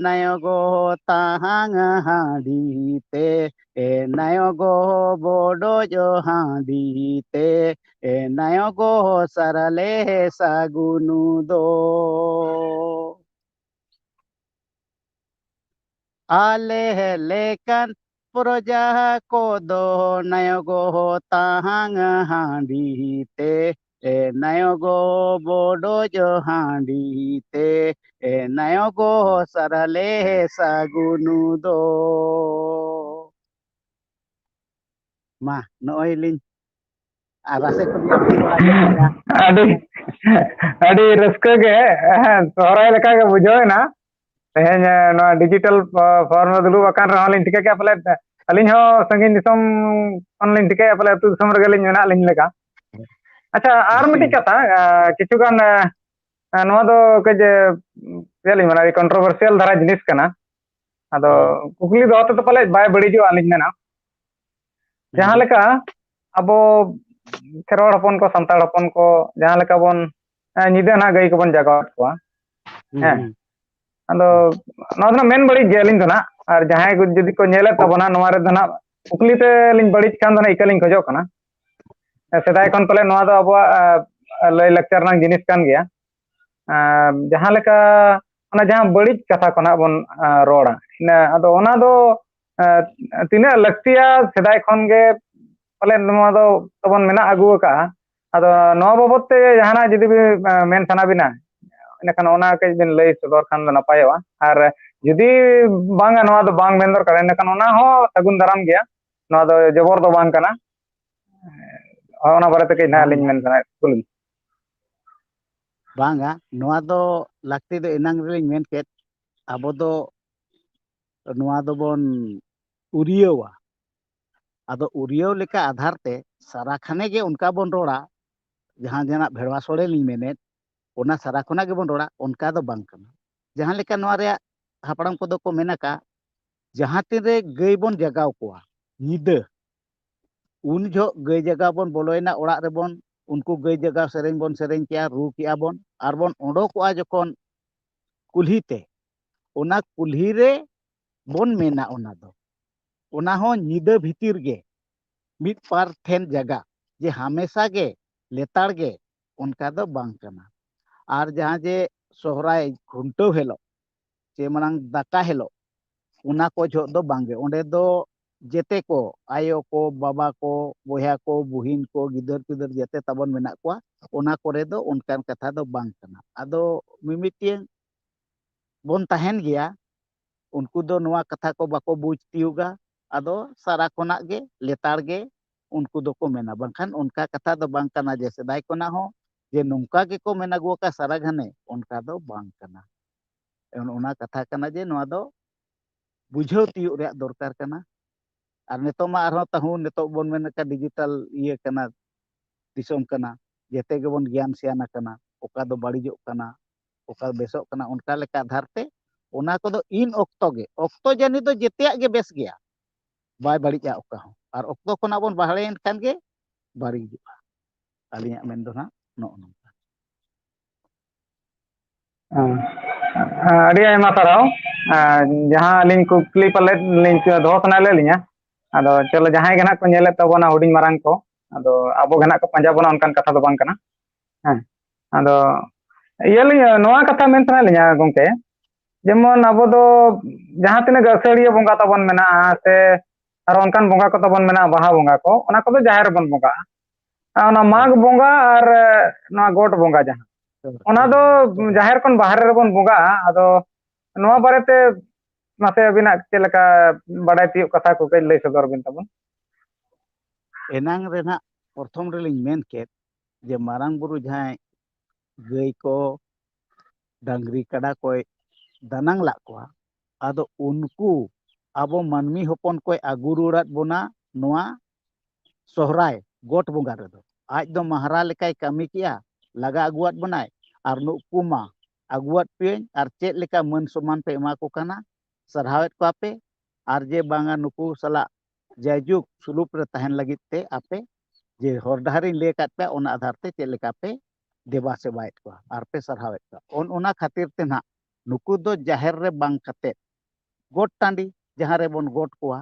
ᱱᱟᱭᱚᱜᱚ ᱛᱟᱦᱟᱝ ᱦᱟᱺᱰᱤ ᱛᱮ, ᱮ ᱱᱟᱭᱚᱜᱚ ᱵᱚᱰᱚᱡ ᱦᱟᱺᱰᱤ ᱛᱮ, ᱮ ᱱᱟᱭᱚᱜᱚ ᱥᱟᱨᱞᱮ ᱥᱟᱹᱜᱩᱱ ᱫᱚ᱾ ᱟᱞᱮ ᱞᱮᱠᱟᱱ ᱯᱨᱚᱡᱟ ᱠᱚᱫᱚ ᱱᱟᱭᱚᱜᱚ ᱛᱟᱦᱟᱝ ᱦᱟᱺᱰᱤ ᱛᱮ, ᱮ ᱱᱟᱭᱚ ᱜᱚ ᱵᱚᱰᱚᱡ ᱦᱟᱺᱰᱤ ᱛᱮ, ᱮ ᱱᱟᱭᱚ ᱜᱚ ᱥᱟᱨᱟᱞᱮ ᱥᱟᱹᱜᱩᱱ ᱫᱚ᱾ ᱢᱟ, ᱱᱚᱜᱼᱚᱭ ᱞᱤᱧ ᱟᱨ ᱨᱟᱥᱮ ᱠᱚ ᱞᱤᱧ ᱟᱹᱠᱷᱨᱤᱧ ᱵᱟᱲᱟ ᱠᱮᱫᱟ᱾ ᱟᱹᱰᱤ, ᱟᱹᱰᱤ ᱨᱟᱹᱥᱠᱟᱹ ᱜᱮ, ᱦᱮᱸ, ᱥᱚᱦᱨᱟᱭ ᱞᱮᱠᱟ ᱜᱮ ᱵᱩᱡᱷᱟᱹᱣ ᱮᱱᱟ᱾ ᱛᱮᱦᱮᱧ, ᱮ, ᱱᱚᱣᱟ digital, ᱯᱚ-, form ᱨᱮ ᱫᱩᱲᱩᱵ ᱟᱠᱟᱱ ᱨᱮᱦᱚᱸ ᱞᱤᱧ ᱴᱷᱤᱠᱟᱹ ᱠᱮᱫᱼᱟ ᱯᱟᱞᱮᱫ ᱟᱹᱞᱤᱧ ᱦᱚᱸ ᱥᱟᱺᱜᱤᱧ ᱫᱤᱥᱚᱢ ᱠᱷᱚᱱ ᱞᱤᱧ ᱴᱷᱤᱠᱟᱹᱭᱮᱫᱼᱟ ᱯᱟᱞᱮ ᱟᱹᱛᱩ ᱫᱤᱥᱚᱢ ᱨᱮᱜᱮ ᱞᱤᱧ ᱢᱮᱱᱟᱜ ᱞᱤᱧ ᱞᱮᱠᱟ᱾ ᱟᱪᱪᱷᱟ, ᱟᱨ ᱢᱤᱫᱴᱤᱡ ᱠᱟᱛᱷᱟ, ᱮ, ᱠᱤᱪᱷᱩ ᱜᱟᱱ, ᱮ, ᱮ, ᱱᱚᱣᱟ ᱫᱚ ᱠᱟᱹᱡ, ᱮ, ᱪᱮᱫ ᱞᱤᱧ ᱢᱮᱱᱟ, controversial ᱫᱷᱟᱨᱟ ᱡᱤᱱᱤᱥ ᱠᱟᱱᱟ᱾ ᱟᱫᱚ ᱠᱩᱠᱞᱤ ᱫᱚᱦᱚ ᱛᱮᱫᱚ ᱯᱟᱞᱮᱫ ᱵᱟᱭ ᱵᱟᱹᱲᱤᱡᱚᱜᱼᱟ, ᱟᱹᱞᱤᱧ ᱢᱮᱱᱟ᱾ ᱡᱟᱦᱟᱸ ᱞᱮᱠᱟ ᱟᱵᱚ ᱠᱷᱮᱨᱣᱟᱲ ᱦᱚᱯᱚᱱ ᱠᱚ, ᱥᱟᱱᱛᱟᱲ ᱦᱚᱯᱚᱱ ᱠᱚ, ᱡᱟᱦᱟᱸ ᱞᱮᱠᱟ ᱵᱚᱱ, ᱮ, ᱧᱤᱫᱟᱹ ᱱᱟᱦᱟᱜ ᱜᱟᱹᱭ ᱠᱚᱵᱚᱱ ᱡᱟᱜᱟᱣᱮᱫ ᱠᱚᱣᱟ, ᱦᱩᱸ, ᱦᱮᱸ᱾ ᱦᱩᱸ᱾ ᱟᱫᱚ ᱱᱚᱣᱟ ᱫᱚ ᱱᱟᱜ ᱢᱮᱱ ᱵᱟᱹᱲᱤᱡ ᱜᱮ ᱟᱹᱞᱤᱧ ᱫᱚ ᱱᱟᱜ, ᱟᱨ ᱡᱟᱦᱟᱸᱭ ᱠᱚ ᱡᱩᱫᱤ ᱠᱚ ᱧᱮᱞᱮᱫ ᱛᱟᱵᱚᱱᱟ, ᱱᱚᱣᱟ ᱨᱮᱫᱚ ᱱᱟᱜ ᱠᱩᱠᱞᱤ ᱛᱮ ᱞᱤᱧ ᱵᱟᱹᱲᱤᱡ ᱠᱷᱟᱱ ᱫᱚ ᱱᱟᱜ ᱤᱠᱟᱹ ᱞᱤᱧ ᱠᱷᱚᱡᱚᱜ ᱠᱟᱱᱟ᱾ ᱥᱮᱫᱟᱭ ᱠᱷᱚᱱ ᱯᱟᱞᱮ ᱱᱚᱣᱟ ᱫᱚ ᱟᱵᱚᱣᱟᱜ, ᱟ, ᱞᱟᱹᱭ ᱞᱟᱠᱪᱟᱨ ᱨᱮᱱᱟᱜ ᱡᱤᱱᱤᱥ ᱠᱟᱱ ᱜᱮᱭᱟ᱾ ᱟ, ᱡᱟᱦᱟᱸ ᱞᱮᱠᱟ ᱚᱱᱟ ᱡᱟᱦᱟᱸ ᱵᱟᱹᱲᱤᱡ ᱠᱟᱛᱷᱟ ᱠᱚ ᱱᱟᱜ ᱵᱚᱱ, ᱟ, ᱨᱚᱲᱟ, ᱤᱱᱟᱹ, ᱟᱫᱚ ᱚᱱᱟ ᱫᱚ, ᱟ, ᱛᱤᱱᱟᱹᱜ ᱞᱟᱹᱠᱛᱤᱭᱟ, ᱥᱮᱫᱟᱭ ᱠᱷᱚᱱ ᱜᱮ ᱯᱟᱞᱮ ᱱᱚᱣᱟ ᱫᱚ ᱛᱟᱵᱚᱱ ᱢᱮᱱᱟᱜ ᱟᱹᱜᱩ ᱟᱠᱟᱜᱼᱟ᱾ ᱟᱫᱚ ᱱᱚᱣᱟ ᱵᱟᱵᱚᱫ ᱛᱮ ᱡᱟᱦᱟᱱᱟᱜ ᱡᱩᱫᱤ ᱵᱤᱱ, ᱟ, ᱢᱮᱱ ᱥᱟᱱᱟ ᱵᱤᱱᱟ, ᱤᱱᱟᱹᱠᱷᱟᱱ ᱚᱱᱟ ᱠᱟᱹᱡ ᱵᱤᱱ ᱞᱟᱹᱭ ᱥᱚᱫᱚᱨ ᱠᱷᱟᱱ ᱫᱚ ᱱᱟᱯᱟᱭᱚᱜᱼᱟ᱾ ᱟᱨ ᱡᱩᱫᱤ ᱵᱟᱝᱟ, ᱱᱚᱣᱟ ᱫᱚ ᱵᱟᱝ ᱢᱮᱱ ᱫᱚᱨᱠᱟᱨ, ᱤᱱᱟᱹᱠᱷᱟᱱ ᱚᱱᱟ ᱦᱚᱸ ᱥᱟᱹᱜᱩᱱ ᱫᱟᱨᱟᱢ ᱜᱮᱭᱟ᱾ ᱱᱚᱣᱟ ᱫᱚ ᱡᱚᱵᱚᱨ ᱫᱚ ᱵᱟᱝ ᱠᱟᱱᱟ᱾ ᱦᱳᱭ, ᱚᱱᱟ ᱵᱟᱨᱮ ᱛᱮ ᱠᱟᱹᱡ ᱱᱟᱦᱟᱜ ᱵᱟᱝ, ᱞᱤᱧ ᱢᱮᱱ ᱥᱟᱱᱟᱭᱮᱫ ᱠᱩᱞᱤ᱾ ᱵᱟᱝᱟ, ᱱᱚᱣᱟ ᱫᱚ ᱞᱟᱹᱠᱛᱤ ᱫᱚ ᱮᱱᱟᱝ ᱨᱮᱞᱤᱧ ᱢᱮᱱ ᱠᱮᱫ, ᱟᱵᱚ ᱫᱚ ᱱᱚᱣᱟ ᱫᱚᱵᱚᱱ ᱩᱨᱤᱭᱟᱹᱣᱟ᱾ ᱟᱫᱚ ᱩᱨᱤᱭᱟᱹᱣ ᱞᱮᱠᱟ ᱟᱫᱷᱟᱨ ᱛᱮ ᱥᱟᱨᱟ ᱠᱷᱟᱱᱮ ᱜᱮ ᱚᱱᱠᱟ ᱵᱚᱱ ᱨᱚᱲᱟ, ᱡᱟᱦᱟᱸ ᱡᱟᱦᱟᱱᱟᱜ ᱵᱷᱮᱲᱣᱟ ᱥᱚᱲᱮ ᱞᱤᱧ ᱢᱮᱱᱮᱫ, ᱚᱱᱟ ᱥᱟᱨᱟ ᱠᱷᱚᱱᱟᱜ ᱜᱮᱵᱚᱱ ᱨᱚᱲᱟ, ᱚᱱᱠᱟ ᱫᱚ ᱵᱟᱝ ᱠᱟᱱᱟ᱾ ᱡᱟᱦᱟᱸ ᱞᱮᱠᱟ ᱱᱚᱣᱟ ᱨᱮᱭᱟᱜ ᱦᱟᱯᱲᱟᱢ ᱠᱚᱫᱚ ᱠᱚ ᱢᱮᱱ ᱟᱠᱟᱫ, ᱡᱟᱦᱟᱸ ᱛᱤᱱᱨᱮ ᱜᱟᱹᱭ ᱵᱚᱱ ᱡᱟᱜᱟᱣ ᱠᱚᱣᱟ ᱧᱤᱫᱟᱹ, ᱩᱱ ᱡᱚᱦᱚᱜ ᱜᱟᱹᱭ ᱡᱟᱜᱟᱣ ᱵᱚᱱ ᱵᱚᱞᱚᱭᱮᱱᱟ ᱚᱲᱟᱜ ᱨᱮᱵᱚᱱ, ᱩᱱᱠᱩ ᱜᱟᱹᱭ ᱡᱟᱜᱟᱣ ᱥᱮᱨᱮᱧ ᱵᱚᱱ ᱥᱮᱨᱮᱧ ᱠᱮᱜᱼᱟ, ᱨᱩ ᱠᱮᱜᱼᱟ ᱵᱚᱱ, ᱟᱨ ᱵᱚᱱ ᱚᱰᱚᱠᱚᱜᱼᱟ ᱡᱚᱠᱷᱚᱱ ᱠᱩᱞᱦᱤ ᱛᱮ, ᱚᱱᱟ ᱠᱩᱞᱦᱤ ᱨᱮ ᱵᱚᱱ ᱢᱮᱱᱟ ᱚᱱᱟ ᱫᱚ᱾ ᱚᱱᱟ ᱦᱚᱸ ᱧᱤᱫᱟᱹ ᱵᱷᱤᱛᱤᱨ ᱜᱮ ᱢᱤᱫ ᱯᱟᱨ ᱴᱷᱮᱱ ᱡᱟᱜᱟ, ᱡᱮ ᱦᱟᱢᱮᱥᱟ ᱜᱮ ᱞᱮᱛᱟᱲ ᱜᱮ, ᱚᱱᱠᱟ ᱫᱚ ᱵᱟᱝ ᱠᱟᱱᱟ᱾ ᱟᱨ ᱡᱟᱦᱟᱸ ᱡᱮ ᱥᱚᱦᱨᱟᱭ ᱠᱷᱩᱱᱴᱟᱹᱣ ᱦᱤᱞᱳᱜ ᱪᱮ ᱢᱟᱲᱟᱝ ᱫᱟᱠᱟ ᱦᱤᱞᱳᱜ, ᱚᱱᱟ ᱠᱚ ᱡᱚᱦᱚᱜ ᱫᱚ ᱵᱟᱝᱜᱮ᱾ ᱚᱸᱰᱮ ᱫᱚ ᱡᱮᱛᱮ ᱠᱚ, ᱟᱭᱳ ᱠᱚ, ᱵᱟᱵᱟ ᱠᱚ, ᱵᱚᱭᱦᱟ ᱠᱚ, ᱵᱩᱦᱤᱱ ᱠᱚ, ᱜᱤᱫᱟᱹᱨ ᱯᱤᱫᱟᱹᱨ ᱡᱮᱛᱮ ᱛᱟᱵᱚᱱ ᱢᱮᱱᱟᱜ ᱠᱚᱣᱟ, ᱚᱱᱟ ᱠᱚᱨᱮ ᱫᱚ ᱚᱱᱠᱟᱱ ᱠᱟᱛᱷᱟ ᱫᱚ ᱵᱟᱝ ᱠᱟᱱᱟ᱾ ᱟᱫᱚ ᱢᱤᱢᱤᱫᱴᱟᱝ ᱵᱚᱱ ᱛᱟᱦᱮᱱ ᱜᱮᱭᱟ, ᱩᱱᱠᱩ ᱫᱚ ᱱᱚᱣᱟ ᱠᱟᱛᱷᱟ ᱠᱚ ᱵᱟᱠᱚ ᱵᱩᱡᱽ ᱛᱤᱭᱳᱜᱟ᱾ ᱟᱫᱚ ᱥᱟᱨᱟ ᱠᱷᱚᱱᱟᱜ ᱜᱮ ᱞᱮᱛᱟᱲ ᱜᱮ ᱩᱱᱠᱩ ᱫᱚᱠᱚ ᱢᱮᱱᱟ, ᱵᱟᱝᱠᱷᱟᱱ ᱚᱱᱠᱟ ᱠᱟᱛᱷᱟ ᱫᱚ ᱵᱟᱝ ᱠᱟᱱᱟ ᱡᱮ ᱥᱮᱫᱟᱭ ᱠᱷᱚᱱᱟᱜ ᱦᱚᱸ ᱡᱮ ᱱᱚᱝᱠᱟ ᱜᱮᱠᱚ ᱢᱮᱱ ᱟᱹᱜᱩ ᱟᱠᱟᱫ ᱥᱟᱨᱟ ᱜᱷᱟᱱᱮ, ᱚᱱᱠᱟ ᱫᱚ ᱵᱟᱝ ᱠᱟᱱᱟ᱾ ᱚᱱ-, ᱚᱱᱟ ᱠᱟᱛᱷᱟ ᱠᱟᱱᱟ ᱡᱮ ᱱᱚᱣᱟ ᱫᱚ ᱵᱩᱡᱷᱟᱹᱣ ᱛᱤᱭᱳᱜ ᱨᱮᱭᱟᱜ ᱫᱚᱨᱠᱟᱨ ᱠᱟᱱᱟ᱾ ᱟᱨ ᱱᱤᱛᱚᱜ ᱢᱟ ᱟᱨᱦᱚᱸ ᱛᱟᱹᱦᱩ ᱱᱤᱛᱚᱜ ᱵᱚᱱ ᱢᱮᱱ ᱞᱮᱠᱟ ᱰᱤᱡᱤᱴᱟᱞ ᱤᱭᱟᱹ ᱠᱟᱱᱟ, ᱫᱤᱥᱚᱢ ᱠᱟᱱᱟ, ᱡᱮᱛᱮ ᱜᱮᱵᱚᱱ ᱜᱮᱭᱟᱱ ᱥᱮᱭᱟᱱ ᱟᱠᱟᱱᱟ, ᱚᱠᱟ ᱫᱚ ᱵᱟᱹᱲᱤᱡᱚᱜ ᱠᱟᱱᱟ, ᱚᱠᱟ ᱵᱮᱥᱚᱜ ᱠᱟᱱᱟ, ᱚᱱᱠᱟ ᱞᱮᱠᱟ ᱟᱫᱷᱟᱨ ᱛᱮ ᱚᱱᱟ ᱠᱚᱫᱚ ᱤᱱ ᱚᱠᱛᱚ ᱜᱮ, ᱚᱠᱛᱚ ᱡᱟᱹᱱᱤ ᱫᱚ ᱡᱮᱛᱮᱭᱟᱜ ᱜᱮ ᱵᱮᱥ ᱜᱮᱭᱟ, ᱵᱟᱭ ᱵᱟᱹᱲᱤᱡᱼᱟ ᱚᱠᱟ ᱦᱚᱸ᱾ ᱟᱨ ᱚᱠᱛᱚ ᱠᱷᱚᱱᱟᱜ ᱵᱚᱱ ᱵᱟᱦᱨᱮᱭᱮᱱ ᱠᱷᱟᱱ ᱜᱮ ᱵᱟᱹᱲᱤᱡᱚᱜᱼᱟ᱾ ᱟᱹᱞᱤᱧᱟᱜ ᱢᱮᱱ ᱫᱚ ᱱᱟᱜ ᱱᱚᱜᱼᱚ ᱱᱚᱝᱠᱟ᱾ ᱦᱮᱸ᱾ ᱟᱹᱰᱤ ᱟᱭᱢᱟ ᱥᱟᱨᱦᱟᱣ᱾ ᱟᱨ ᱡᱟᱦᱟᱸ ᱟᱹᱞᱤᱧ ᱠᱩᱠᱞᱤ ᱯᱟᱞᱮᱫ ᱞᱤᱧ ᱫᱚᱦᱚ ᱥᱟᱱᱟᱭᱮᱫ ᱞᱮᱫ ᱞᱤᱧᱟ, ᱟᱫᱚ ᱪᱚᱞᱚ, ᱡᱟᱦᱟᱸᱭ ᱜᱮ ᱱᱟᱦᱟᱜ ᱠᱚ ᱧᱮᱞᱮᱫ ᱛᱟᱵᱚᱱᱟ ᱦᱩᱰᱤᱧ ᱢᱟᱨᱟᱝ ᱠᱚ, ᱟᱫᱚ ᱟᱵᱚ ᱜᱮ ᱱᱟᱦᱟᱜ ᱠᱚ ᱯᱟᱸᱡᱟ ᱵᱚᱱᱟ, ᱚᱱᱠᱟᱱ ᱠᱟᱛᱷᱟ ᱫᱚ ᱵᱟᱝ ᱠᱟᱱᱟ᱾ ᱦᱮᱸ, ᱟᱫᱚ ᱤᱭᱟᱹ ᱞᱤᱧ, ᱱᱚᱣᱟ ᱠᱟᱛᱷᱟ ᱢᱮᱱ ᱥᱟᱱᱟᱭᱮᱫ ᱞᱤᱧᱟ ᱜᱚᱢᱠᱮ, ᱡᱮᱢᱚᱱ ᱟᱵᱚ ᱫᱚ ᱡᱟᱦᱟᱸ ᱛᱤᱱᱟᱹᱜ ᱜᱮ ᱟᱹᱥᱟᱹᱲᱤᱭᱟᱹ ᱵᱚᱸᱜᱟ ᱛᱟᱵᱚᱱ ᱢᱮᱱᱟᱜᱼᱟ, ᱥᱮ ᱟᱨ ᱚᱱᱠᱟᱱ ᱵᱚᱸᱜᱟ ᱠᱚ ᱛᱟᱵᱚᱱ ᱢᱮᱱᱟᱜᱼᱟ, ᱵᱟᱦᱟ ᱵᱚᱸᱜᱟ ᱠᱚ, ᱚᱱᱟ ᱠᱚᱫᱚ ᱡᱟᱦᱮᱨ ᱨᱮᱵᱚᱱ ᱵᱚᱸᱜᱟᱜᱼᱟ᱾ ᱟᱨ ᱚᱱᱟ ᱢᱟᱜᱽ ᱵᱚᱸᱜᱟ ᱟᱨ ᱱᱚᱣᱟ ᱜᱚᱴ ᱵᱚᱸᱜᱟ ᱡᱟᱦᱟᱸ, ᱚᱱᱟ ᱫᱚ ᱡᱟᱦᱮᱨ ᱠᱷᱚᱱ ᱵᱟᱦᱨᱮ ᱨᱮᱵᱚᱱ ᱵᱚᱸᱜᱟᱜᱼᱟ᱾ ᱟᱫᱚ ᱱᱚᱣᱟ ᱵᱟᱨᱮᱛᱮ ᱢᱟᱥᱮ ᱟᱹᱵᱤᱱᱟᱜ ᱪᱮᱫ ᱞᱮᱠᱟ ᱵᱟᱰᱟᱭ ᱛᱤᱭᱳᱜ ᱠᱟᱛᱷᱟ ᱠᱚ ᱠᱟᱹᱡ ᱞᱟᱹᱭ ᱥᱚᱫᱚᱨ ᱵᱤᱱ ᱛᱟᱵᱚᱱ᱾ ᱮᱱᱟᱝ ᱨᱮ ᱱᱟᱜ ᱯᱨᱚᱛᱷᱚᱢ ᱨᱮᱞᱤᱧ ᱢᱮᱱ ᱠᱮᱫ ᱡᱮ ᱢᱟᱨᱟᱝ ᱵᱩᱨᱩ ᱡᱟᱦᱟᱸᱭ ᱜᱟᱹᱭ ᱠᱚ, ᱰᱟᱝᱨᱤ, ᱠᱟᱰᱟ ᱠᱚᱭ ᱫᱟᱱᱟᱝ ᱞᱟᱜ ᱠᱚᱣᱟ, ᱟᱫᱚ ᱩᱱᱠᱩ ᱟᱵᱚ ᱢᱟᱹᱱᱢᱤ ᱦᱚᱯᱚᱱ ᱠᱚᱭ ᱟᱹᱜᱩ ᱨᱩᱣᱟᱹᱲᱟᱫ ᱵᱚᱱᱟ ᱱᱚᱣᱟ ᱥᱚᱦᱨᱟᱭ ᱜᱚᱴ ᱵᱚᱸᱜᱟ ᱨᱮᱫᱚ᱾ ᱟᱡ ᱫᱚ ᱢᱟᱦᱟᱨᱟ ᱞᱮᱠᱟᱭ ᱠᱟᱹᱢᱤ ᱠᱮᱜᱼᱟ, ᱞᱟᱜᱟ ᱟᱹᱜᱩᱣᱟᱫ ᱵᱚᱱᱟᱭ, ᱟᱨ ᱱᱩᱠᱩ ᱢᱟ ᱟᱹᱜᱩᱣᱟᱫ ᱯᱮᱭᱟᱹᱧ, ᱟᱨ ᱪᱮᱫ ᱞᱮᱠᱟ ᱢᱟᱹᱱ ᱥᱚᱢᱢᱟᱱ ᱯᱮ ᱮᱢᱟ ᱠᱚ ᱠᱟᱱᱟ, ᱥᱟᱨᱦᱟᱣᱮᱫ ᱠᱚᱣᱟ ᱯᱮ, ᱟᱨ ᱡᱮ ᱵᱟᱝᱟ ᱱᱩᱠᱩ ᱥᱟᱞᱟᱜ ᱡᱟᱭᱡᱩᱜᱽ ᱥᱩᱞᱩᱠ ᱨᱮ ᱛᱟᱦᱮᱱ ᱞᱟᱹᱜᱤᱫ ᱛᱮ ᱟᱯᱮ ᱡᱮ ᱦᱚᱨ ᱰᱟᱦᱟᱨᱤᱧ ᱞᱟᱹᱭ ᱟᱠᱟᱫ ᱯᱮᱭᱟ, ᱚᱱᱟ ᱟᱫᱷᱟᱨ ᱛᱮ ᱪᱮᱫ ᱞᱮᱠᱟ ᱯᱮ ᱫᱮᱵᱟ ᱥᱮᱵᱟᱭᱮᱫ ᱠᱚᱣᱟ ᱟᱨ ᱯᱮ ᱥᱟᱨᱦᱟᱣᱮᱫ ᱠᱚᱣᱟ᱾ ᱚᱱ ᱚᱱᱟ ᱠᱷᱟᱹᱛᱤᱨ ᱛᱮ ᱱᱟᱦᱟᱜ ᱱᱩᱠᱩ ᱫᱚ ᱡᱟᱦᱮᱨ ᱨᱮ ᱵᱟᱝ ᱠᱟᱛᱮ ᱜᱚᱴ ᱴᱟᱺᱰᱤ ᱡᱟᱦᱟᱸ ᱨᱮᱵᱚᱱ ᱜᱚᱴ ᱠᱚᱣᱟ,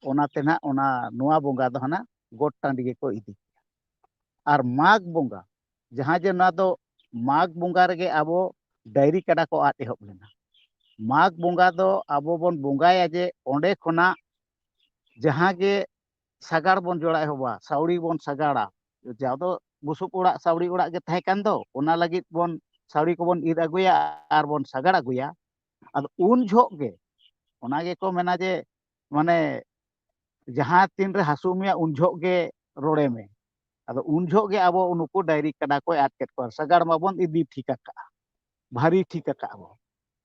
ᱚᱱᱟᱛᱮ ᱱᱟᱦᱟᱜ ᱚᱱᱟ ᱱᱚᱣᱟ ᱵᱚᱸᱜᱟ ᱫᱚ ᱦᱟᱱᱟ ᱜᱚᱴ ᱴᱟᱺᱰᱤ ᱜᱮᱠᱚ ᱤᱫᱤ ᱠᱚᱣᱟ᱾ ᱟᱨ ᱢᱟᱜᱽ ᱵᱚᱸᱜᱟ, ᱡᱟᱦᱟᱸ ᱡᱮ ᱱᱚᱣᱟ ᱫᱚ ᱢᱟᱜᱽ ᱵᱚᱸᱜᱟ ᱨᱮᱜᱮ ᱟᱵᱚ ᱰᱟᱹᱝᱨᱤ ᱠᱟᱰᱟ ᱠᱚ ᱟᱫ ᱮᱦᱚᱵ ᱞᱮᱱᱟ᱾ ᱢᱟᱜᱽ ᱵᱚᱸᱜᱟ ᱫᱚ ᱟᱵᱚ ᱵᱚᱱ ᱵᱚᱸᱜᱟᱭᱟ ᱡᱮ ᱚᱸᱰᱮ ᱠᱷᱚᱱᱟᱜ ᱡᱟᱦᱟᱸ ᱜᱮ ᱥᱟᱜᱟᱲ ᱵᱚᱱ ᱡᱚᱲᱟ ᱮᱦᱚᱵᱟ, ᱥᱟᱹᱣᱲᱤ ᱵᱚᱱ ᱥᱟᱜᱟᱲᱟ᱾ ᱡᱟᱦᱟᱸ ᱫᱚ ᱵᱩᱥᱩᱵ ᱚᱲᱟᱜ, ᱥᱟᱹᱣᱲᱤ ᱚᱲᱟᱜ ᱜᱮ ᱛᱟᱦᱮᱸ ᱠᱟᱱ ᱫᱚ, ᱚᱱᱟ ᱞᱟᱹᱜᱤᱫ ᱵᱚᱱ ᱥᱟᱹᱣᱲᱤ ᱠᱚᱵᱚᱱ ᱤᱨ ᱟᱹᱜᱩᱭᱟ ᱟᱨ ᱵᱚᱱ ᱥᱟᱜᱟᱲ ᱟᱹᱜᱩᱭᱟ᱾ ᱟᱫᱚ ᱩᱱ ᱡᱚᱦᱚᱜ ᱜᱮ ᱚᱱᱟ ᱜᱮᱠᱚ ᱢᱮᱱᱟ ᱡᱮ, ᱢᱟᱱᱮ, ᱡᱟᱦᱟᱸ ᱛᱤᱱ ᱨᱮ ᱦᱟᱹᱥᱩ ᱢᱮᱭᱟ ᱩᱱ ᱡᱚᱦᱚᱜ ᱜᱮ ᱨᱚᱲᱮ ᱢᱮ᱾ ᱟᱫᱚ ᱩᱱ ᱡᱚᱦᱚᱜ ᱜᱮ ᱟᱵᱚ ᱱᱩᱠᱩ ᱰᱟᱹᱝᱨᱤ ᱠᱟᱰᱟ ᱠᱚᱭ ᱟᱫ ᱠᱮᱫ ᱠᱚᱣᱟ᱾ ᱥᱟᱜᱟᱲ ᱢᱟᱵᱚᱱ ᱤᱫᱤ ᱴᱷᱤᱠ ᱟᱠᱟᱜᱼᱟ, ᱵᱷᱟᱹᱨᱤ ᱴᱷᱤᱠ ᱟᱠᱟᱜᱼᱟ ᱵᱚ,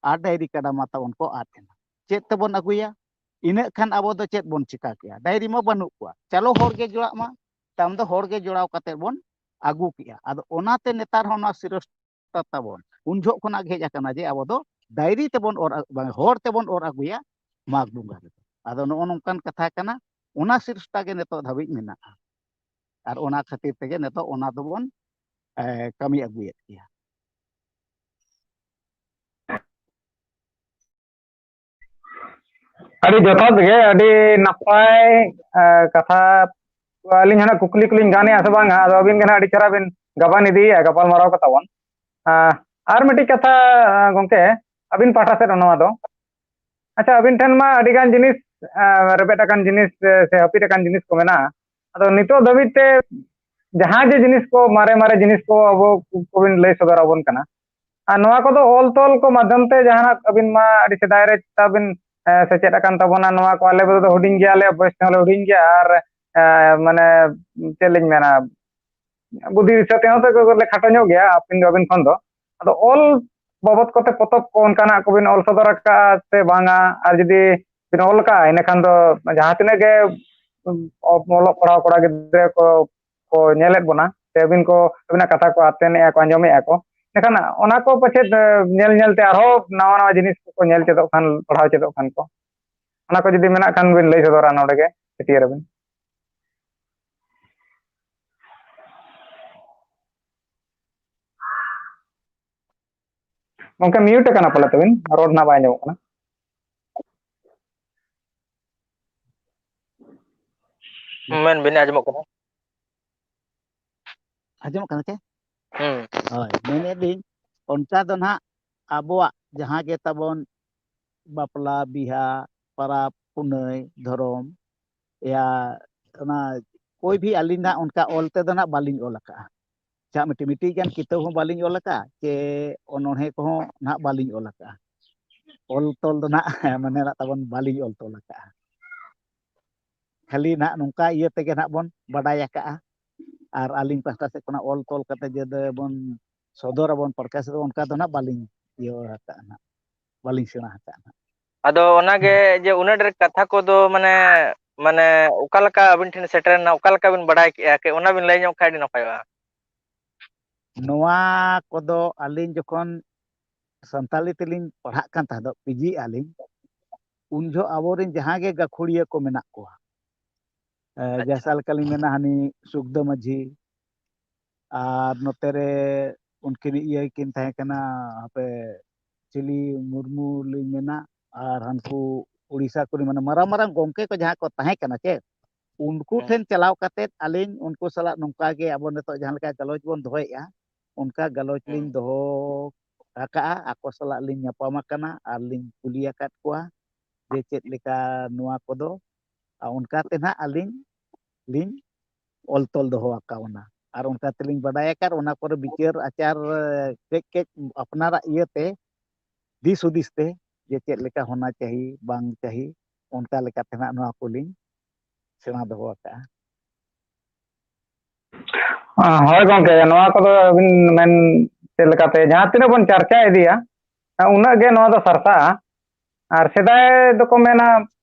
ᱟᱨ ᱰᱟᱹᱝᱨᱤ ᱠᱟᱰᱟ ᱢᱟ ᱛᱟᱵᱚᱱ ᱠᱚ ᱟᱫ ᱮᱱᱟ᱾ ᱪᱮᱫ ᱛᱮᱵᱚᱱ ᱟᱹᱜᱩᱭᱟ? ᱤᱱᱟᱹᱜ ᱠᱷᱟᱱ ᱟᱵᱚ ᱫᱚ ᱪᱮᱫ ᱵᱚᱱ ᱪᱤᱠᱟ ᱠᱮᱭᱟ? ᱰᱟᱹᱝᱨᱤ ᱢᱟ ᱵᱟᱹᱱᱩᱜ ᱠᱚᱣᱟ, ᱪᱟᱞᱚ ᱦᱚᱲ ᱜᱮ ᱡᱚᱲᱟᱜ ᱢᱟ᱾ ᱛᱟᱭᱚᱢ ᱫᱚ ᱦᱚᱲ ᱜᱮ ᱡᱚᱲᱟᱣ ᱠᱟᱛᱮ ᱵᱚᱱ ᱟᱹᱜᱩ ᱠᱮᱜᱼᱟ᱾ ᱟᱫᱚ ᱚᱱᱟᱛᱮ ᱱᱮᱛᱟᱨ ᱦᱚᱸ ᱱᱚᱣᱟ ᱥᱨᱮᱥᱴᱷ ᱛᱟᱵᱚᱱ ᱩᱱ ᱡᱚᱦᱚᱜ ᱠᱷᱚᱱᱟᱜ ᱜᱮ ᱦᱮᱡ ᱟᱠᱟᱱᱟ ᱡᱮ ᱟᱵᱚ ᱫᱚ ᱰᱟᱹᱝᱨᱤ ᱛᱮᱵᱚᱱ ᱚᱨ ᱟᱹᱜᱩ-, ᱵᱟᱝ, ᱦᱚᱲ ᱛᱮᱵᱚᱱ ᱚᱨ ᱟᱹᱜᱩᱭᱟ ᱢᱟᱜᱽ ᱵᱚᱸᱜᱟ ᱨᱮᱫᱚ᱾ ᱟᱫᱚ ᱱᱚᱜᱼᱚ ᱱᱚᱝᱠᱟᱱ ᱠᱟᱛᱷᱟ ᱠᱟᱱᱟ, ᱚᱱᱟ ᱥᱨᱮᱥᱴᱷᱟ ᱜᱮ ᱱᱤᱛᱚᱜ ᱫᱷᱟᱹᱵᱤᱡ ᱢᱮᱱᱟᱜᱼᱟ᱾ ᱟᱨ ᱚᱱᱟ ᱠᱷᱟᱹᱛᱤᱨ ᱛᱮᱜᱮ ᱱᱤᱛᱚᱜ ᱚᱱᱟ ᱫᱚᱵᱚᱱ, ᱮ, ᱠᱟᱹᱢᱤ ᱟᱹᱜᱩᱭᱮᱫ ᱜᱮᱭᱟ᱾ ᱟᱹᱰᱤ ᱡᱚᱛᱷᱟᱛ ᱜᱮ, ᱟᱹᱰᱤ ᱱᱟᱯᱟᱭ, ᱮ, ᱠᱟᱛᱷᱟ᱾ ᱟᱹᱞᱤᱧ ᱦᱚᱸ ᱱᱟᱜ ᱠᱩᱠᱞᱤ ᱠᱚᱞᱤᱧ ᱜᱟᱱᱮᱜᱼᱟ ᱥᱮ ᱵᱟᱝᱟ, ᱟᱫᱚ ᱟᱹᱵᱤᱱ ᱜᱮ ᱱᱟᱜ ᱟᱹᱰᱤ ᱪᱮᱦᱨᱟ ᱵᱤᱱ ᱜᱟᱵᱟᱱ ᱤᱫᱤᱭᱮᱜᱼᱟ ᱜᱟᱯᱟᱞᱢᱟᱨᱟᱣ ᱠᱚ ᱛᱟᱵᱚᱱ᱾ ᱟ, ᱟᱨ ᱢᱤᱫᱴᱤᱡ ᱠᱟᱛᱷᱟ, ᱟ, ᱜᱚᱢᱠᱮ, ᱟᱹᱵᱤᱱ ᱯᱟᱦᱴᱟ ᱥᱮᱫ ᱱᱚᱣᱟ ᱫᱚ, ᱟᱪᱪᱷᱟ, ᱟᱹᱵᱤᱱ ᱴᱷᱮᱱ ᱢᱟ ᱟᱹᱰᱤ ᱜᱟᱱ ᱡᱤᱱᱤᱥ, ᱟ, ᱨᱮᱵᱮᱫ ᱟᱠᱟᱱ ᱡᱤᱱᱤᱥ, ᱮ, ᱥᱮ ᱦᱟᱹᱯᱤᱫ ᱟᱠᱟᱱ ᱡᱤᱱᱤᱥ ᱠᱚ ᱢᱮᱱᱟᱜᱼᱟ᱾ ᱟᱫᱚ ᱱᱤᱛᱚᱜ ᱫᱷᱟᱹᱵᱤᱡ ᱛᱮ ᱡᱟᱦᱟᱸ ᱡᱮ ᱡᱤᱱᱤᱥ ᱠᱚ, ᱢᱟᱨᱮ ᱢᱟᱨᱮ ᱡᱤᱱᱤᱥ ᱠᱚ ᱟᱵᱚ ᱠᱚᱵᱤᱱ ᱞᱟᱹᱭ ᱥᱚᱫᱚᱨ ᱟᱵᱚᱱ ᱠᱟᱱᱟ, ᱟᱨ ᱱᱚᱣᱟ ᱠᱚᱫᱚ ᱚᱞ ᱛᱚᱞ ᱠᱚ ᱢᱟᱫᱽᱫᱷᱚᱢ ᱛᱮ ᱡᱟᱦᱟᱱᱟᱜ ᱟᱹᱵᱤᱱ ᱢᱟ ᱟᱹᱰᱤ ᱥᱮᱫᱟᱭ ᱨᱮ ᱛᱟᱵᱤᱱ, ᱮ, ᱥᱮᱪᱮᱫ ᱟᱠᱟᱱ ᱛᱟᱵᱚᱱᱟ, ᱱᱚᱣᱟ ᱠᱚ ᱟᱞᱮ ᱠᱚᱫᱚ ᱦᱩᱰᱤᱧ ᱜᱮᱭᱟᱞᱮ, ᱵᱚᱭᱮᱥ ᱛᱮᱦᱚᱸ ᱞᱮ ᱦᱩᱰᱤᱧ ᱜᱮᱭᱟ, ᱟᱨ, ᱮ, ᱢᱟᱱᱮ, ᱪᱮᱫ ᱞᱤᱧ ᱢᱮᱱᱟ, ᱵᱩᱫᱷᱤ ᱫᱤᱥᱟᱹ ᱛᱮᱦᱚᱸ ᱛᱚ ᱞᱮ ᱠᱷᱟᱴᱚ ᱧᱚᱜ ᱜᱮᱭᱟ ᱟᱹᱵᱤᱱ ᱫᱚ, ᱟᱹᱵᱤᱱ ᱠᱷᱚᱱ ᱫᱚ᱾ ᱟᱫᱚ ᱚᱞ ᱵᱟᱵᱚᱫ ᱠᱚᱛᱮ ᱯᱚᱛᱚᱵ ᱠᱚ ᱚᱱᱠᱟᱱᱟᱜ ᱠᱚᱵᱤᱱ ᱚᱞ ᱥᱚᱫᱚᱨ ᱟᱠᱟᱫᱼᱟ ᱥᱮ ᱵᱟᱝᱟ? ᱟᱨ ᱡᱩᱫᱤ ᱵᱤᱱ ᱚᱞ ᱟᱠᱟᱫᱼᱟ, ᱤᱱᱟᱹᱠᱷᱟᱱ ᱫᱚ ᱡᱟᱦᱟᱸ ᱛᱤᱱᱟᱹᱜ ᱜᱮ ᱚᱞᱚᱜ ᱯᱟᱲᱦᱟᱣ ᱠᱚᱲᱟ ᱜᱤᱫᱽᱨᱟᱹ ᱠᱚ, ᱠᱚ ᱧᱮᱞᱮᱫ ᱵᱚᱱᱟ, ᱥᱮ ᱟᱹᱵᱤᱱ ᱠᱚ, ᱟᱹᱵᱤᱱᱟᱜ ᱠᱟᱛᱷᱟ ᱠᱚ ᱟᱛᱮᱱᱮᱜᱼᱟ ᱠᱚ, ᱟᱸᱡᱚᱢᱮᱜᱼᱟ ᱠᱚ, ᱮᱱᱠᱷᱟᱱ ᱚᱱᱟ ᱠᱚ ᱯᱟᱪᱮᱫ, ᱮ, ᱧᱮᱞ ᱧᱮᱞ ᱛᱮ ᱟᱨᱦᱚᱸ ᱱᱟᱣᱟ ᱱᱟᱣᱟ ᱡᱤᱱᱤᱥ ᱠᱚᱠᱚ ᱧᱮᱞ ᱪᱮᱫᱚᱜ ᱠᱷᱟᱱ, ᱯᱟᱲᱦᱟᱣ ᱪᱮᱫᱚᱜ ᱠᱷᱟᱱ ᱠᱚ, ᱚᱱᱟ ᱠᱚ ᱡᱩᱫᱤ ᱢᱮᱱᱟᱜ ᱠᱷᱟᱱ ᱵᱤᱱ ᱞᱟᱹᱭ ᱥᱚᱫᱚᱨᱟ ᱱᱚᱰᱮ ᱜᱮ, ᱪᱷᱟᱹᱴᱭᱟᱹᱨ ᱟᱵᱤᱱ᱾ ᱜᱚᱝᱠᱮ, mute ᱟᱠᱟᱱᱟ ᱯᱟᱞᱮ ᱛᱟᱵᱤᱱ, ᱨᱚᱲ ᱱᱟᱜ ᱵᱟᱭ ᱟᱸᱡᱚᱢᱚᱜ ᱠᱟᱱᱟ᱾ ᱢᱮᱱ ᱵᱤᱱ, ᱟᱸᱡᱚᱢᱚᱜ ᱠᱟᱱᱟ᱾ ᱟᱸᱡᱚᱢᱚᱜ ᱠᱟᱱᱟ ᱪᱮ? ᱦᱩᱸ᱾ ᱦᱳᱭ, ᱢᱮᱱᱮᱫ ᱞᱤᱧ, ᱚᱱᱠᱟ ᱫᱚ ᱱᱟᱦᱟᱜ ᱟᱵᱚᱣᱟᱜ ᱡᱟᱦᱟᱸ ᱜᱮ ᱛᱟᱵᱚᱱ ᱵᱟᱯᱞᱟ, ᱵᱤᱦᱟ, ᱯᱟᱨᱟᱵᱽ, ᱯᱩᱱᱟᱹᱭ, ᱫᱷᱚᱨᱚᱢ, ᱭᱟ ᱚᱱᱟ ᱠᱳᱭ ᱵᱷᱤ ᱟᱹᱞᱤᱧ ᱱᱟᱜ ᱚᱱᱠᱟ ᱚᱞ ᱛᱮᱫᱚ ᱱᱟᱜ ᱵᱟᱹᱞᱤᱧ ᱚᱞ ᱟᱠᱟᱜᱼᱟ᱾ ᱪᱟᱜ ᱢᱤᱫᱴᱤᱡ, ᱢᱤᱫᱴᱤᱡ ᱜᱟᱱ ᱠᱤᱛᱟᱹᱵ ᱦᱚᱸ ᱵᱟᱹᱞᱤᱧ ᱚᱞ ᱟᱠᱟᱫᱼᱟ, ᱪᱮ ᱚᱱᱚᱬᱦᱮ ᱠᱚᱦᱚᱸ ᱱᱟᱦᱟᱜ ᱵᱟᱹᱞᱤᱧ ᱚᱞ ᱟᱠᱟᱫᱼᱟ᱾ ᱚᱞ ᱛᱚᱞ ᱫᱚ ᱱᱟᱦᱟᱜ ᱢᱟᱱᱮ ᱱᱟᱜ ᱛᱟᱵᱚᱱ ᱵᱟᱹᱞᱤᱧ ᱚᱞ ᱛᱚᱞ ᱟᱠᱟᱫᱼᱟ᱾ ᱠᱷᱟᱹᱞᱤ ᱱᱟᱦᱟᱜ ᱱᱚᱝᱠᱟ ᱤᱭᱟᱹ ᱛᱮᱜᱮ ᱱᱟᱦᱟᱜ ᱵᱚᱱ ᱵᱟᱰᱟᱭ ᱟᱠᱟᱫᱼᱟ᱾ ᱟᱨ ᱟᱹᱞᱤᱧ ᱯᱟᱥᱴᱟ ᱥᱮᱫ ᱠᱷᱚᱱᱟᱜ ᱚᱞ ᱛᱚᱞ ᱠᱟᱛᱮ ᱡᱮ ᱵᱚᱱ ᱥᱚᱫᱚᱨ ᱟᱵᱚᱱ, ᱯᱨᱚᱠᱟᱥ ᱟᱵᱚᱱ, ᱚᱱᱠᱟ ᱫᱚ ᱱᱟᱦᱟᱜ ᱵᱟᱹᱞᱤᱧ ᱤᱭᱟᱹ ᱟᱠᱟᱫᱼᱟ ᱱᱟᱦᱟᱜ, ᱵᱟᱹᱞᱤᱧ ᱥᱮᱬᱟ ᱟᱠᱟᱫᱼᱟ ᱱᱟᱦᱟᱜ᱾ ᱟᱫᱚ ᱚᱱᱟᱜᱮ ᱡᱮ ᱩᱱᱟᱹᱜ ᱰᱷᱮᱨ ᱠᱟᱛᱷᱟ ᱠᱚᱫᱚ ᱢᱟᱱᱮ, ᱢᱟᱱᱮ ᱚᱠᱟ ᱞᱮᱠᱟ ᱟᱹᱵᱤᱱ ᱴᱷᱮᱱ ᱥᱮᱴᱮᱨᱮᱱᱟ, ᱚᱠᱟ ᱞᱮᱠᱟ ᱵᱤᱱ ᱵᱟᱰᱟᱭ ᱠᱮᱜᱼᱟ, ᱠᱟᱹᱡ ᱚᱱᱟ ᱵᱤᱱ ᱞᱟᱹᱭ ᱧᱚᱜ ᱠᱷᱟᱱ ᱟᱹᱰᱤ ᱱᱟᱯᱟᱭᱚᱜᱼᱟ᱾ ᱱᱚᱣᱟ ᱠᱚᱫᱚ ᱟᱹᱞᱤᱧ ᱡᱚᱠᱷᱚᱱ ᱥᱟᱱᱛᱟᱲᱤ ᱛᱮᱞᱤᱧ ᱯᱟᱲᱦᱟᱜ ᱠᱟᱱ ᱛᱟᱦᱮᱸᱫ, ᱯᱤᱡᱤ ᱟᱹᱞᱤᱧ, ᱩᱱ ᱡᱚᱦᱚᱜ ᱟᱵᱚᱨᱮᱱ ᱡᱟᱦᱟᱸ ᱜᱮ ᱜᱟᱹᱠᱷᱩᱲᱤᱭᱟᱹ ᱠᱚ ᱢᱮᱱᱟᱜ ᱠᱚᱣᱟ, ᱮ, ᱟᱪᱪᱷᱟ᱾ ᱡᱟᱦᱟᱸ ᱞᱮᱠᱟᱞᱤᱧ ᱢᱮᱱᱟ, ᱦᱟᱹᱱᱤ ᱥᱩᱠᱫᱟᱹ ᱢᱟᱹᱡᱷᱤ, ᱟᱨ ᱱᱚᱛᱮ ᱨᱮ ᱩᱱᱠᱤᱱ ᱤᱭᱟᱹ ᱠᱤᱱ ᱛᱟᱦᱮᱸ ᱠᱟᱱᱟ, ᱦᱟᱯᱮ, ᱪᱤᱞᱤ ᱢᱩᱨᱢᱩ ᱞᱤᱧ ᱢᱮᱱᱟ, ᱟᱨ ᱦᱟᱱᱠᱩ ᱩᱲᱤᱥᱥᱟ ᱠᱚᱨᱮ, ᱢᱟᱱᱮ ᱢᱟᱨᱟᱝ ᱢᱟᱨᱟᱝ ᱜᱚᱢᱠᱮ ᱠᱚ ᱡᱟᱦᱟᱸ ᱠᱚ ᱛᱟᱦᱮᱸ ᱠᱟᱱᱟ ᱪᱮ, ᱩᱱᱠᱩ ᱦᱮᱸ᱾ ᱴᱷᱮᱱ ᱪᱟᱞᱟᱣ ᱠᱟᱛᱮᱫ ᱟᱹᱞᱤᱧ ᱩᱱᱠᱩ ᱥᱟᱞᱟᱜ ᱱᱚᱝᱠᱟ ᱜᱮ ᱟᱵᱚ ᱱᱤᱛᱚᱜ ᱡᱟᱦᱟᱸ ᱞᱮᱠᱟ ᱜᱟᱞᱚᱪ ᱵᱚᱱ ᱫᱚᱦᱚᱭᱮᱫᱼᱟ, ᱚᱱᱠᱟ ᱜᱟᱞᱚᱪ ᱦᱮᱸ᱾ ᱞᱤᱧ ᱫᱚᱦᱚ ᱟᱠᱟᱫᱼᱟ᱾ ᱟᱠᱚ ᱥᱟᱞᱟᱜ ᱞᱤᱧ ᱧᱟᱯᱟᱢ ᱟᱠᱟᱱᱟ ᱟᱨ ᱞᱤᱧ ᱠᱩᱞᱤ ᱟᱠᱟᱫ ᱠᱚᱣᱟ ᱡᱮ ᱪᱮᱫ ᱞᱮᱠᱟ ᱱᱚᱣᱟ ᱠᱚᱫᱚ, ᱟᱨ ᱚᱱᱠᱟ ᱛᱮ ᱱᱟᱦᱟᱜ ᱟᱹᱞᱤᱧ ᱞᱤᱧ ᱚᱞ ᱛᱚᱞ ᱫᱚᱦᱚ ᱟᱠᱟᱣᱱᱟ᱾ ᱟᱨ ᱚᱱᱠᱟ ᱛᱮᱞᱤᱧ ᱵᱟᱰᱟᱭ ᱟᱠᱟᱫ, ᱚᱱᱟ ᱠᱚᱨᱮ ᱵᱤᱪᱟᱹᱨ ᱟᱪᱟᱨ, ᱮ, ᱠᱟᱹᱡ ᱠᱟᱹᱡ ᱟᱯᱱᱟᱨᱟᱜ ᱤᱭᱟᱹᱛᱮ, ᱫᱤᱥ ᱦᱩᱫᱤᱥ ᱛᱮ, ᱡᱮ ᱪᱮᱫ ᱞᱮᱠᱟ ᱦᱳᱱᱟ ᱪᱟᱦᱤ, ᱵᱟᱝ ᱪᱟᱦᱤ, ᱚᱱᱠᱟ ᱞᱮᱠᱟᱛᱮ ᱱᱟᱦᱟᱜ ᱱᱚᱣᱟ ᱠᱚᱞᱤᱧ ᱥᱮᱬᱟ ᱫᱚᱦᱚ ᱟᱠᱟᱫᱼᱟ᱾ ᱦᱳᱭ ᱜᱚᱢᱠᱮ, ᱱᱚᱣᱟ ᱠᱚᱫᱚ ᱟᱹᱵᱤᱱ ᱢᱮᱱ ᱪᱮᱫ ᱞᱮᱠᱟᱛᱮ ᱡᱟᱦᱟᱸ ᱛᱤᱱᱟᱹᱜ ᱵᱚᱱ ᱪᱟᱨᱪᱟ ᱤᱫᱤᱭᱟ, ᱩᱱᱟᱹᱜ ᱜᱮ ᱱᱚᱣᱟ ᱫᱚ ᱥᱟᱨᱥᱟᱜᱼᱟ᱾ ᱟᱨ ᱥᱮᱫᱟᱭ ᱫᱚᱠᱚ ᱢᱮᱱᱟ,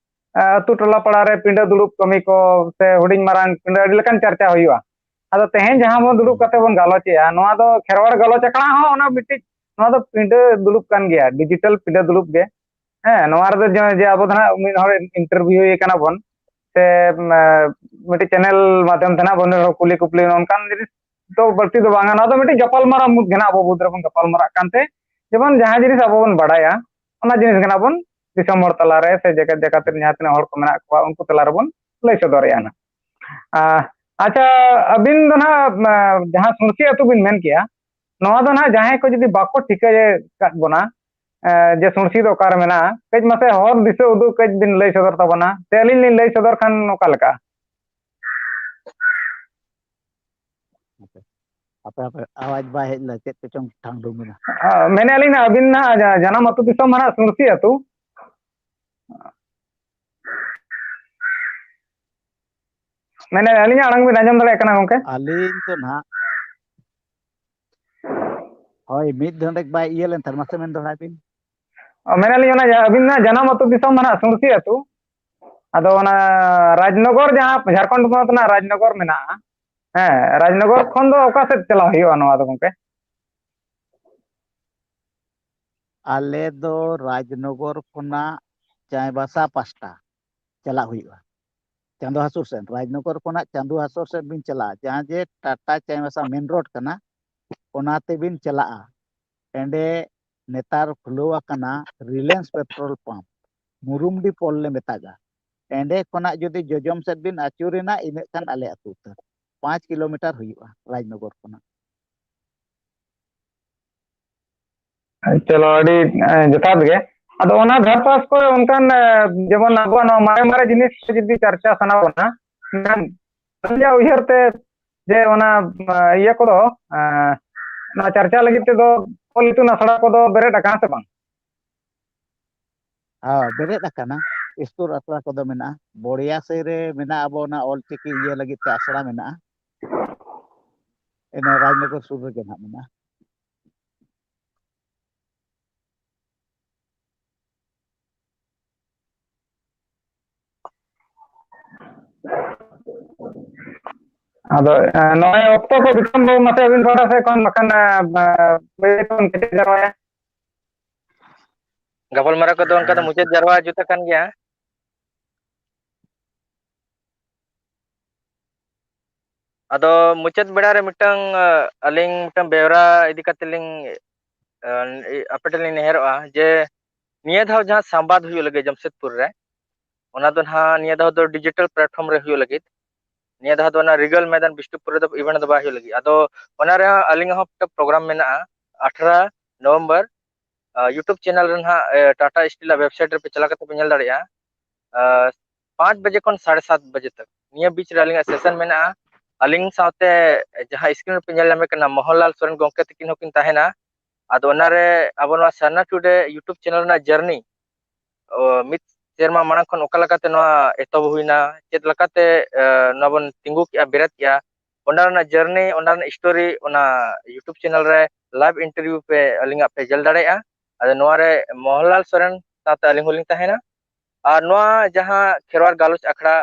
ᱟᱹᱛᱩ ᱴᱚᱞᱟ ᱯᱟᱲᱟ ᱨᱮ ᱯᱤᱸᱰᱟᱹ ᱫᱩᱲᱩᱵ ᱠᱟᱹᱢᱤ ᱠᱚ ᱥᱮ ᱦᱩᱰᱤᱧ ᱢᱟᱨᱟᱝ ᱯᱤᱸᱰᱟᱹ ᱟᱹᱰᱤ ᱞᱮᱠᱟᱱ ᱪᱟᱨᱪᱟ ᱦᱩᱭᱩᱜᱼᱟ᱾ ᱟᱫᱚ ᱛᱮᱦᱮᱧ ᱡᱟᱦᱟᱸ ᱵᱚᱱ ᱫᱩᱲᱩᱵ ᱠᱟᱛᱮ ᱵᱚᱱ ᱜᱟᱞᱚᱪᱮᱜᱼᱟ, ᱱᱚᱣᱟ ᱫᱚ ᱠᱷᱮᱨᱣᱟᱲ ᱜᱟᱞᱚᱪ ᱟᱠᱷᱲᱟ ᱦᱚᱸ ᱚᱱᱟ ᱢᱤᱫᱴᱤᱡ, ᱱᱚᱣᱟ ᱫᱚ ᱯᱤᱸᱰᱟᱹ ᱫᱩᱲᱩᱵ ᱠᱟᱱ ᱜᱮᱭᱟ, ᱰᱤᱡᱤᱴᱟᱞ ᱯᱤᱸᱰᱟᱹ ᱫᱩᱲᱩᱵ ᱜᱮ᱾ ᱦᱮᱸ, ᱱᱚᱣᱟ ᱨᱮᱫᱚ ᱡᱮ, ᱡᱮ ᱟᱵᱚ ᱫᱚ ᱱᱟᱦᱟᱜ ᱢᱤᱫ ᱦᱚᱲ ᱤᱱᱴᱟᱨᱵᱷᱤᱭᱩᱭᱮ ᱠᱟᱱᱟ ᱵᱚᱱ, ᱥᱮ, ᱮ, ᱢᱤᱫᱴᱤᱡ ᱪᱮᱱᱮᱞ ᱢᱟᱫᱽᱫᱷᱚᱢ ᱛᱮ ᱱᱟᱦᱟᱜ ᱵᱚᱱ ᱦᱚᱲ ᱠᱩᱞᱤ ᱠᱩᱯᱞᱤ, ᱱᱚᱝᱠᱟᱱ ᱡᱤᱱᱤᱥ ᱫᱚ ᱵᱟᱹᱲᱛᱤ ᱫᱚ ᱵᱟᱝᱟ᱾ ᱱᱚᱣᱟ ᱫᱚ ᱢᱤᱫᱴᱤᱡ ᱜᱟᱯᱟᱞᱢᱟᱨᱟᱣ ᱢᱩᱫᱽ ᱜᱮ ᱱᱟᱦᱟᱜ ᱟᱵᱚ ᱢᱩᱫᱽ ᱨᱮᱵᱚᱱ ᱜᱟᱯᱟᱞᱢᱟᱨᱟᱜ ᱠᱟᱱᱛᱮ, ᱡᱮᱢᱚᱱ ᱡᱟᱦᱟᱸ ᱡᱤᱱᱤᱥ ᱟᱵᱚ ᱵᱚᱱ ᱵᱟᱲᱟᱭᱟ, ᱚᱱᱟ ᱡᱤᱱᱤᱥ ᱜᱮ ᱱᱟᱦᱟᱜ ᱵᱚᱱ ᱫᱤᱥᱚᱢ ᱦᱚᱲ ᱛᱟᱞᱟᱨᱮ ᱥᱮ ᱡᱮᱜᱮᱛ ᱡᱟᱠᱟᱛ ᱨᱮ ᱡᱟᱦᱟᱸ ᱛᱤᱱᱟᱹᱜ ᱦᱚᱲ ᱠᱚ ᱢᱮᱱᱟᱜ ᱠᱚᱣᱟ, ᱩᱱᱠᱩ ᱛᱟᱞᱟ ᱨᱮᱵᱚᱱ ᱞᱟᱹᱭ ᱥᱚᱫᱚᱨᱮᱜᱼᱟ ᱱᱟᱦᱟᱜ᱾ ᱟ, ᱟᱪᱪᱷᱟ, ᱟᱹᱵᱤᱱ ᱫᱚ ᱱᱟᱦᱟᱜ, ᱟ, ᱡᱟᱦᱟᱸ ᱥᱩᱬᱥᱤ ᱟᱹᱛᱩ ᱵᱤᱱ ᱢᱮᱱ ᱠᱮᱜᱼᱟ, ᱱᱚᱣᱟ ᱫᱚ ᱱᱟᱦᱟᱜ ᱡᱟᱦᱟᱸᱭ ᱠᱚ ᱡᱩᱫᱤ ᱵᱟᱠᱚ ᱴᱷᱤᱠᱟᱹᱭ ᱟᱠᱟᱫ ᱵᱚᱱᱟ, ᱮ, ᱡᱮ ᱥᱩᱬᱥᱤ ᱫᱚ ᱚᱠᱟᱨᱮ ᱢᱮᱱᱟᱜᱼᱟ, ᱠᱟᱹᱡ ᱢᱟᱥᱮ ᱦᱚᱨ ᱫᱤᱥᱟᱹ ᱩᱫᱩᱜ ᱠᱟᱹᱡ ᱵᱤᱱ ᱞᱟᱹᱭ ᱥᱚᱫᱚᱨ ᱛᱟᱵᱚᱱᱟ, ᱥᱮ ᱟᱹᱞᱤᱧ ᱞᱤᱧ ᱞᱟᱹᱭ ᱥᱚᱫᱚᱨ ᱠᱷᱟᱱ ᱚᱠᱟ ᱞᱮᱠᱟ? ᱟᱯᱮ ᱟᱯᱮ ᱟᱣᱟᱡᱽ ᱵᱟᱭ ᱦᱮᱡ ᱞᱮᱱᱟ, ᱪᱮᱫ ᱠᱚᱪᱚᱝ ᱴᱷᱟᱝ ᱰᱷᱩᱝ ᱮᱱᱟ᱾ ᱟ, ᱢᱮᱱᱮᱫᱼᱟ ᱞᱤᱧ ᱱᱟᱜ, ᱟᱹᱵᱤᱱ ᱱᱟᱜ ᱡᱟ-, ᱡᱟᱱᱟᱢ ᱟᱹᱛᱩ ᱫᱤᱥᱚᱢ ᱢᱟ ᱱᱟᱜ ᱥᱩᱬᱥᱤ ᱟᱹᱛᱩ᱾ ᱢᱮᱱᱮᱫᱼᱟ ᱟᱹᱞᱤᱧᱟᱜ ᱟᱲᱟᱝ ᱵᱤᱱ ᱟᱸᱡᱚᱢ ᱫᱟᱲᱮᱭᱟᱜ ᱠᱟᱱᱟ ᱜᱚᱝᱠᱮ? ᱟᱹᱞᱤᱧ ᱫᱚ ᱱᱟᱦᱟᱜ, ᱦᱳᱭ, ᱢᱤᱫ ᱰᱚᱸᱰᱮᱠ ᱵᱟᱭ ᱤᱭᱟᱹ ᱞᱮᱱ ᱛᱟᱦᱮᱸ, ᱢᱟᱥᱮ ᱢᱮᱱ ᱫᱚᱦᱲᱟᱭ ᱵᱤᱱ᱾ ᱚ, ᱢᱮᱱᱮᱫᱼᱟ ᱞᱤᱧ ᱚᱱᱟ ᱡᱟ-, ᱟᱹᱵᱤᱱᱟᱜ ᱡᱟᱱᱟᱢ ᱟᱹᱛᱩ ᱫᱤᱥᱚᱢ ᱫᱚ ᱱᱟᱜ ᱥᱩᱬᱥᱤ ᱟᱹᱛᱩ᱾ ᱟᱫᱚ ᱚᱱᱟ ᱨᱟᱡᱽᱱᱚᱜᱚᱨ, ᱡᱟᱦᱟᱸ ᱡᱷᱟᱲᱠᱷᱚᱸᱰ ᱯᱚᱱᱚᱛ ᱨᱮᱱᱟᱜ ᱨᱟᱡᱽᱱᱚᱜᱚᱨ ᱢᱮᱱᱟᱜᱼᱟ, ᱦᱮᱸ, ᱨᱟᱡᱽᱱᱚᱜᱚᱨ ᱠᱷᱚᱱ ᱫᱚ ᱚᱠᱟ ᱥᱮᱫ ᱪᱟᱞᱟᱣ ᱦᱩᱭᱩᱜᱼᱟ ᱱᱚᱣᱟ ᱫᱚ ᱜᱚᱝᱠᱮ? ᱟᱞᱮ ᱫᱚ ᱨᱟᱡᱽᱱᱚᱜᱚᱨ ᱠᱷᱚᱱᱟᱜ ᱪᱟᱭᱵᱟᱥᱟ ᱯᱟᱥᱴᱟ ᱪᱟᱞᱟᱜ ᱦᱩᱭᱩᱜᱼᱟ᱾ ᱪᱟᱸᱫᱚ ᱦᱟᱹᱥᱩᱨ ᱥᱮᱫ, ᱨᱟᱡᱽᱱᱚᱜᱚᱨ ᱠᱷᱚᱱᱟᱜ ᱪᱟᱸᱫᱚ ᱦᱟᱹᱥᱩᱨ ᱥᱮᱫ ᱵᱤᱱ ᱪᱟᱞᱟᱜᱼᱟ, ᱡᱟᱦᱟᱸ ᱡᱮ ᱴᱟᱴᱟ ᱪᱟᱭᱵᱟᱥᱟ ᱢᱮᱱ ᱨᱳᱰ ᱠᱟᱱᱟ, ᱚᱱᱟ ᱛᱮᱵᱤᱱ ᱪᱟᱞᱟᱜᱼᱟ᱾ ᱮᱸᱰᱮ ᱱᱮᱛᱟᱨ ᱠᱷᱩᱞᱟᱹᱣ ᱟᱠᱟᱱᱟ ᱨᱤᱞᱟᱭᱮᱱᱥ ᱯᱮᱴᱨᱳᱞ ᱯᱟᱢᱯ, ᱢᱩᱨᱩᱢᱰᱤ ᱯᱳᱞ ᱞᱮ ᱢᱮᱛᱟᱜᱼᱟ᱾ ᱮᱸᱰᱮ ᱠᱷᱚᱱᱟᱜ ᱡᱩᱫᱤ ᱡᱚᱡᱚᱢ ᱥᱮᱫ ᱵᱤᱱ ᱟᱹᱪᱩᱨᱮᱱᱟ, ᱤᱱᱟᱹᱜ ᱠᱷᱟᱱ ᱟᱞᱮ ᱟᱹᱛᱩ ᱩᱛᱟᱹᱨ᱾ ᱯᱟᱸᱪ ᱠᱤᱞᱳᱢᱤᱴᱟᱨ ᱦᱩᱭᱩᱜᱼᱟ ᱨᱟᱡᱽᱱᱚᱜᱚᱨ ᱠᱷᱚᱱᱟᱜ᱾ ᱪᱚᱞᱚ, ᱟᱹᱰᱤ, ᱮ, ᱡᱚᱛᱷᱟᱛ ᱜᱮ᱾ ᱟᱫᱚ ᱚᱱᱟ ᱫᱷᱟᱨᱯᱟᱥ ᱠᱚᱨᱮ ᱚᱱᱠᱟᱱ, ᱮ, ᱡᱮᱢᱚᱱ ᱟᱵᱚᱣᱟᱜ ᱱᱚᱣᱟ ᱢᱟᱨᱮ ᱢᱟᱨᱮ ᱡᱤᱱᱤᱥ ᱠᱚ ᱡᱩᱫᱤ ᱪᱟᱨᱪᱟ ᱥᱟᱱᱟ ᱵᱚᱱᱟ, ᱢᱮᱱᱠᱷᱟᱱ ᱟᱹᱞᱤᱧᱟᱜ ᱩᱭᱦᱟᱹᱨ ᱛᱮ ᱡᱮ ᱚᱱᱟ, ᱮ, ᱤᱭᱟᱹ ᱠᱚᱫᱚ, ᱮ, ᱚᱱᱟ ᱪᱟᱨᱪᱟ ᱞᱟᱹᱜᱤᱫ ᱛᱮᱫᱚ ᱚᱞ ᱤᱛᱩᱱ ᱟᱥᱲᱟ ᱠᱚᱫᱚ ᱵᱮᱨᱮᱫ ᱟᱠᱟᱱᱟ ᱥᱮ ᱵᱟᱝ? ᱦᱮᱸ, ᱵᱮᱨᱮᱫ ᱟᱠᱟᱱᱟ᱾ ᱤᱥᱠᱩᱞ ᱟᱥᱲᱟ ᱠᱚᱫᱚ ᱢᱮᱱᱟᱜᱼᱟ᱾ ᱵᱚᱲᱤᱭᱟ ᱥᱟᱹᱭ ᱨᱮ ᱢᱮᱱᱟᱜᱼᱟ, ᱟᱵᱚ ᱚᱱᱟ ᱚᱞ ᱪᱤᱠᱤ ᱤᱭᱟᱹ ᱞᱟᱹᱜᱤᱫ ᱛᱮ ᱟᱥᱲᱟ ᱢᱮᱱᱟᱜᱼᱟ᱾ ᱤᱱᱟᱹ ᱨᱟᱡᱽᱱᱚᱜᱚᱨ ᱥᱩᱨ ᱨᱮᱜᱮ ᱱᱟᱦᱟᱜ ᱢᱮᱱᱟᱜᱼᱟ᱾ ᱟᱫᱚ, ᱮ, ᱱᱚᱜᱼᱚᱭ ᱚᱠᱛᱚ ᱠᱚ ᱵᱤᱠᱨᱚᱢ ᱵᱟᱹᱵᱩ, ᱢᱟᱥᱮ ᱟᱹᱵᱤᱱ ᱯᱟᱦᱴᱟ ᱥᱮᱫ ᱠᱷᱚᱱ ᱵᱟᱠᱷᱟᱱ, ᱮ, ᱮ, ᱵᱟᱹᱭ ᱵᱟᱹᱭ ᱛᱮᱵᱚᱱ ᱠᱮᱴᱮᱡ ᱡᱟᱣᱨᱟᱭᱟ᱾ ᱜᱟᱯᱟᱞᱢᱟᱨᱟᱣ ᱠᱚᱫᱚ ᱚᱱᱠᱟ ᱫᱚ ᱦᱮᱸ, ᱢᱩᱪᱟᱹᱫ ᱴᱷᱤᱠ᱾ ᱡᱟᱨᱣᱟ ᱡᱩᱛ ᱟᱠᱟᱱ ᱜᱮᱭᱟ᱾ ᱟᱫᱚ ᱢᱩᱪᱟᱹᱫ ᱵᱮᱲᱟ ᱨᱮ ᱢᱤᱫᱴᱟᱝ, ᱟ, ᱟᱹᱞᱤᱧ ᱢᱤᱫᱴᱟᱝ ᱵᱮᱣᱨᱟ ᱤᱫᱤ ᱠᱟᱛᱮ ᱞᱤᱧ, ᱟ, ᱟᱯᱮ ᱴᱷᱮᱱ ᱞᱤᱧ ᱱᱮᱦᱚᱨᱚᱜᱼᱟ ᱡᱮ ᱱᱤᱭᱟᱹ ᱫᱷᱟᱣ ᱡᱟᱦᱟᱸ ᱥᱟᱢᱵᱟᱫ ᱦᱩᱭᱩᱜ ᱞᱟᱹᱜᱤᱫ ᱡᱟᱢᱥᱮᱫᱽᱯᱩᱨ ᱨᱮ, ᱚᱱᱟ ᱫᱚ ᱱᱟᱦᱟᱜ ᱱᱤᱭᱟᱹ ᱫᱷᱟᱣ ᱫᱚ digital platform ᱨᱮ ᱦᱩᱭᱩᱜ ᱞᱟᱹᱜᱤᱫ᱾ ᱱᱤᱭᱟᱹ ᱫᱷᱟᱣ ᱫᱚ ᱚᱱᱟ ᱨᱤᱜᱟᱞ ᱢᱚᱭᱫᱟᱱ ᱵᱤᱥᱱᱩᱯᱩᱨ ᱨᱮᱫᱚ event ᱫᱚ ᱵᱟᱭ ᱦᱩᱭᱩᱜ ᱞᱟᱹᱜᱤᱫ᱾ ᱟᱫᱚ ᱚᱱᱟ ᱨᱮᱦᱚᱸ ᱟᱹᱞᱤᱧᱟᱜ ᱦᱚᱸ ᱢᱤᱫᱴᱟᱝ program ᱢᱮᱱᱟᱜᱼᱟ, ᱟᱴᱷᱨᱚ ᱱᱚᱵᱷᱮᱢᱵᱚᱨ, YouTube channel ᱨᱮ ᱱᱟᱦᱟᱜ ᱴᱟᱴᱟ ᱥᱴᱤᱞ ᱟᱜ ᱣᱮᱵᱥᱟᱭᱤᱴ ᱨᱮᱯᱮ ᱪᱟᱞᱟᱣ ᱠᱟᱛᱮ ᱯᱮ ᱧᱮᱞ ᱫᱟᱲᱮᱭᱟᱜᱼᱟ᱾ ᱯᱟᱸᱪ ᱵᱟᱡᱮ ᱠᱷᱚᱱ ᱥᱟᱲᱮ ᱥᱟᱛ ᱵᱟᱡᱮ ᱛᱟᱠ ᱱᱤᱭᱟᱹ ᱵᱤᱪ ᱨᱮ ᱟᱹᱞᱤᱧᱟᱜ ᱥᱮᱥᱚᱱ ᱢᱮᱱᱟᱜᱼᱟ᱾ ᱟᱹᱞᱤᱧ ᱥᱟᱶᱛᱮ ᱡᱟᱦᱟᱸ ᱥᱠᱨᱤᱱ ᱨᱮᱯᱮ ᱧᱮᱞ ᱧᱟᱢᱮ ᱠᱟᱱᱟ, ᱢᱳᱦᱚᱱᱞᱟᱞ ᱥᱚᱨᱮᱱ ᱜᱚᱢᱠᱮ ᱛᱟᱹᱠᱤᱱ ᱦᱚᱸᱠᱤᱱ ᱛᱟᱦᱮᱱᱟ᱾ ᱟᱫᱚ ᱚᱱᱟᱨᱮ ᱟᱵᱚ ᱱᱚᱣᱟ ᱥᱟᱨᱱᱟ ᱴᱩᱰᱮ YouTube ᱪᱮᱱᱮᱞ ᱨᱮᱱᱟᱜ ᱡᱟᱨᱱᱤ ᱢᱤᱫ ᱥᱮᱨᱢᱟ ᱢᱟᱲᱟᱝ ᱠᱷᱚᱱ ᱚᱠᱟ ᱞᱮᱠᱟᱛᱮ ᱱᱚᱣᱟ ᱮᱛᱚᱦᱚᱵ ᱦᱩᱭᱱᱟ, ᱪᱮᱫ ᱞᱮᱠᱟᱛᱮ ᱱᱚᱣᱟ ᱵᱚᱱ ᱛᱤᱸᱜᱩ ᱠᱮᱜᱼᱟ, ᱵᱮᱨᱮᱫ ᱠᱮᱜᱼᱟ, ᱚᱱᱟ ᱨᱮᱱᱟᱜ ᱡᱟᱨᱱᱤ, ᱚᱱᱟ ᱨᱮᱱᱟᱜ ᱥᱴᱳᱨᱤ, ᱚᱱᱟ YouTube ᱪᱮᱱᱮᱞ ᱨᱮ ᱞᱟᱭᱤᱵᱷ ᱤᱱᱴᱟᱨᱵᱷᱤᱭᱩ ᱯᱮ ᱟᱹᱞᱤᱧᱟᱜ ᱯᱮ ᱧᱮᱞ ᱫᱟᱲᱮᱭᱟᱜᱼᱟ᱾ ᱟᱫᱚ ᱱᱚᱣᱟ ᱨᱮ ᱢᱳᱦᱚᱱᱞᱟᱞ ᱥᱚᱨᱮᱱ ᱥᱟᱶᱛᱮ ᱟᱹᱞᱤᱧ ᱦᱚᱸᱞᱤᱧ ᱛᱟᱦᱮᱱᱟ᱾ ᱟᱨ ᱱᱚᱣᱟ ᱡᱟᱦᱟᱸ ᱠᱷᱮᱨᱣᱟᱲ ᱜᱟᱞᱚᱪ ᱟᱠᱷᱲᱟ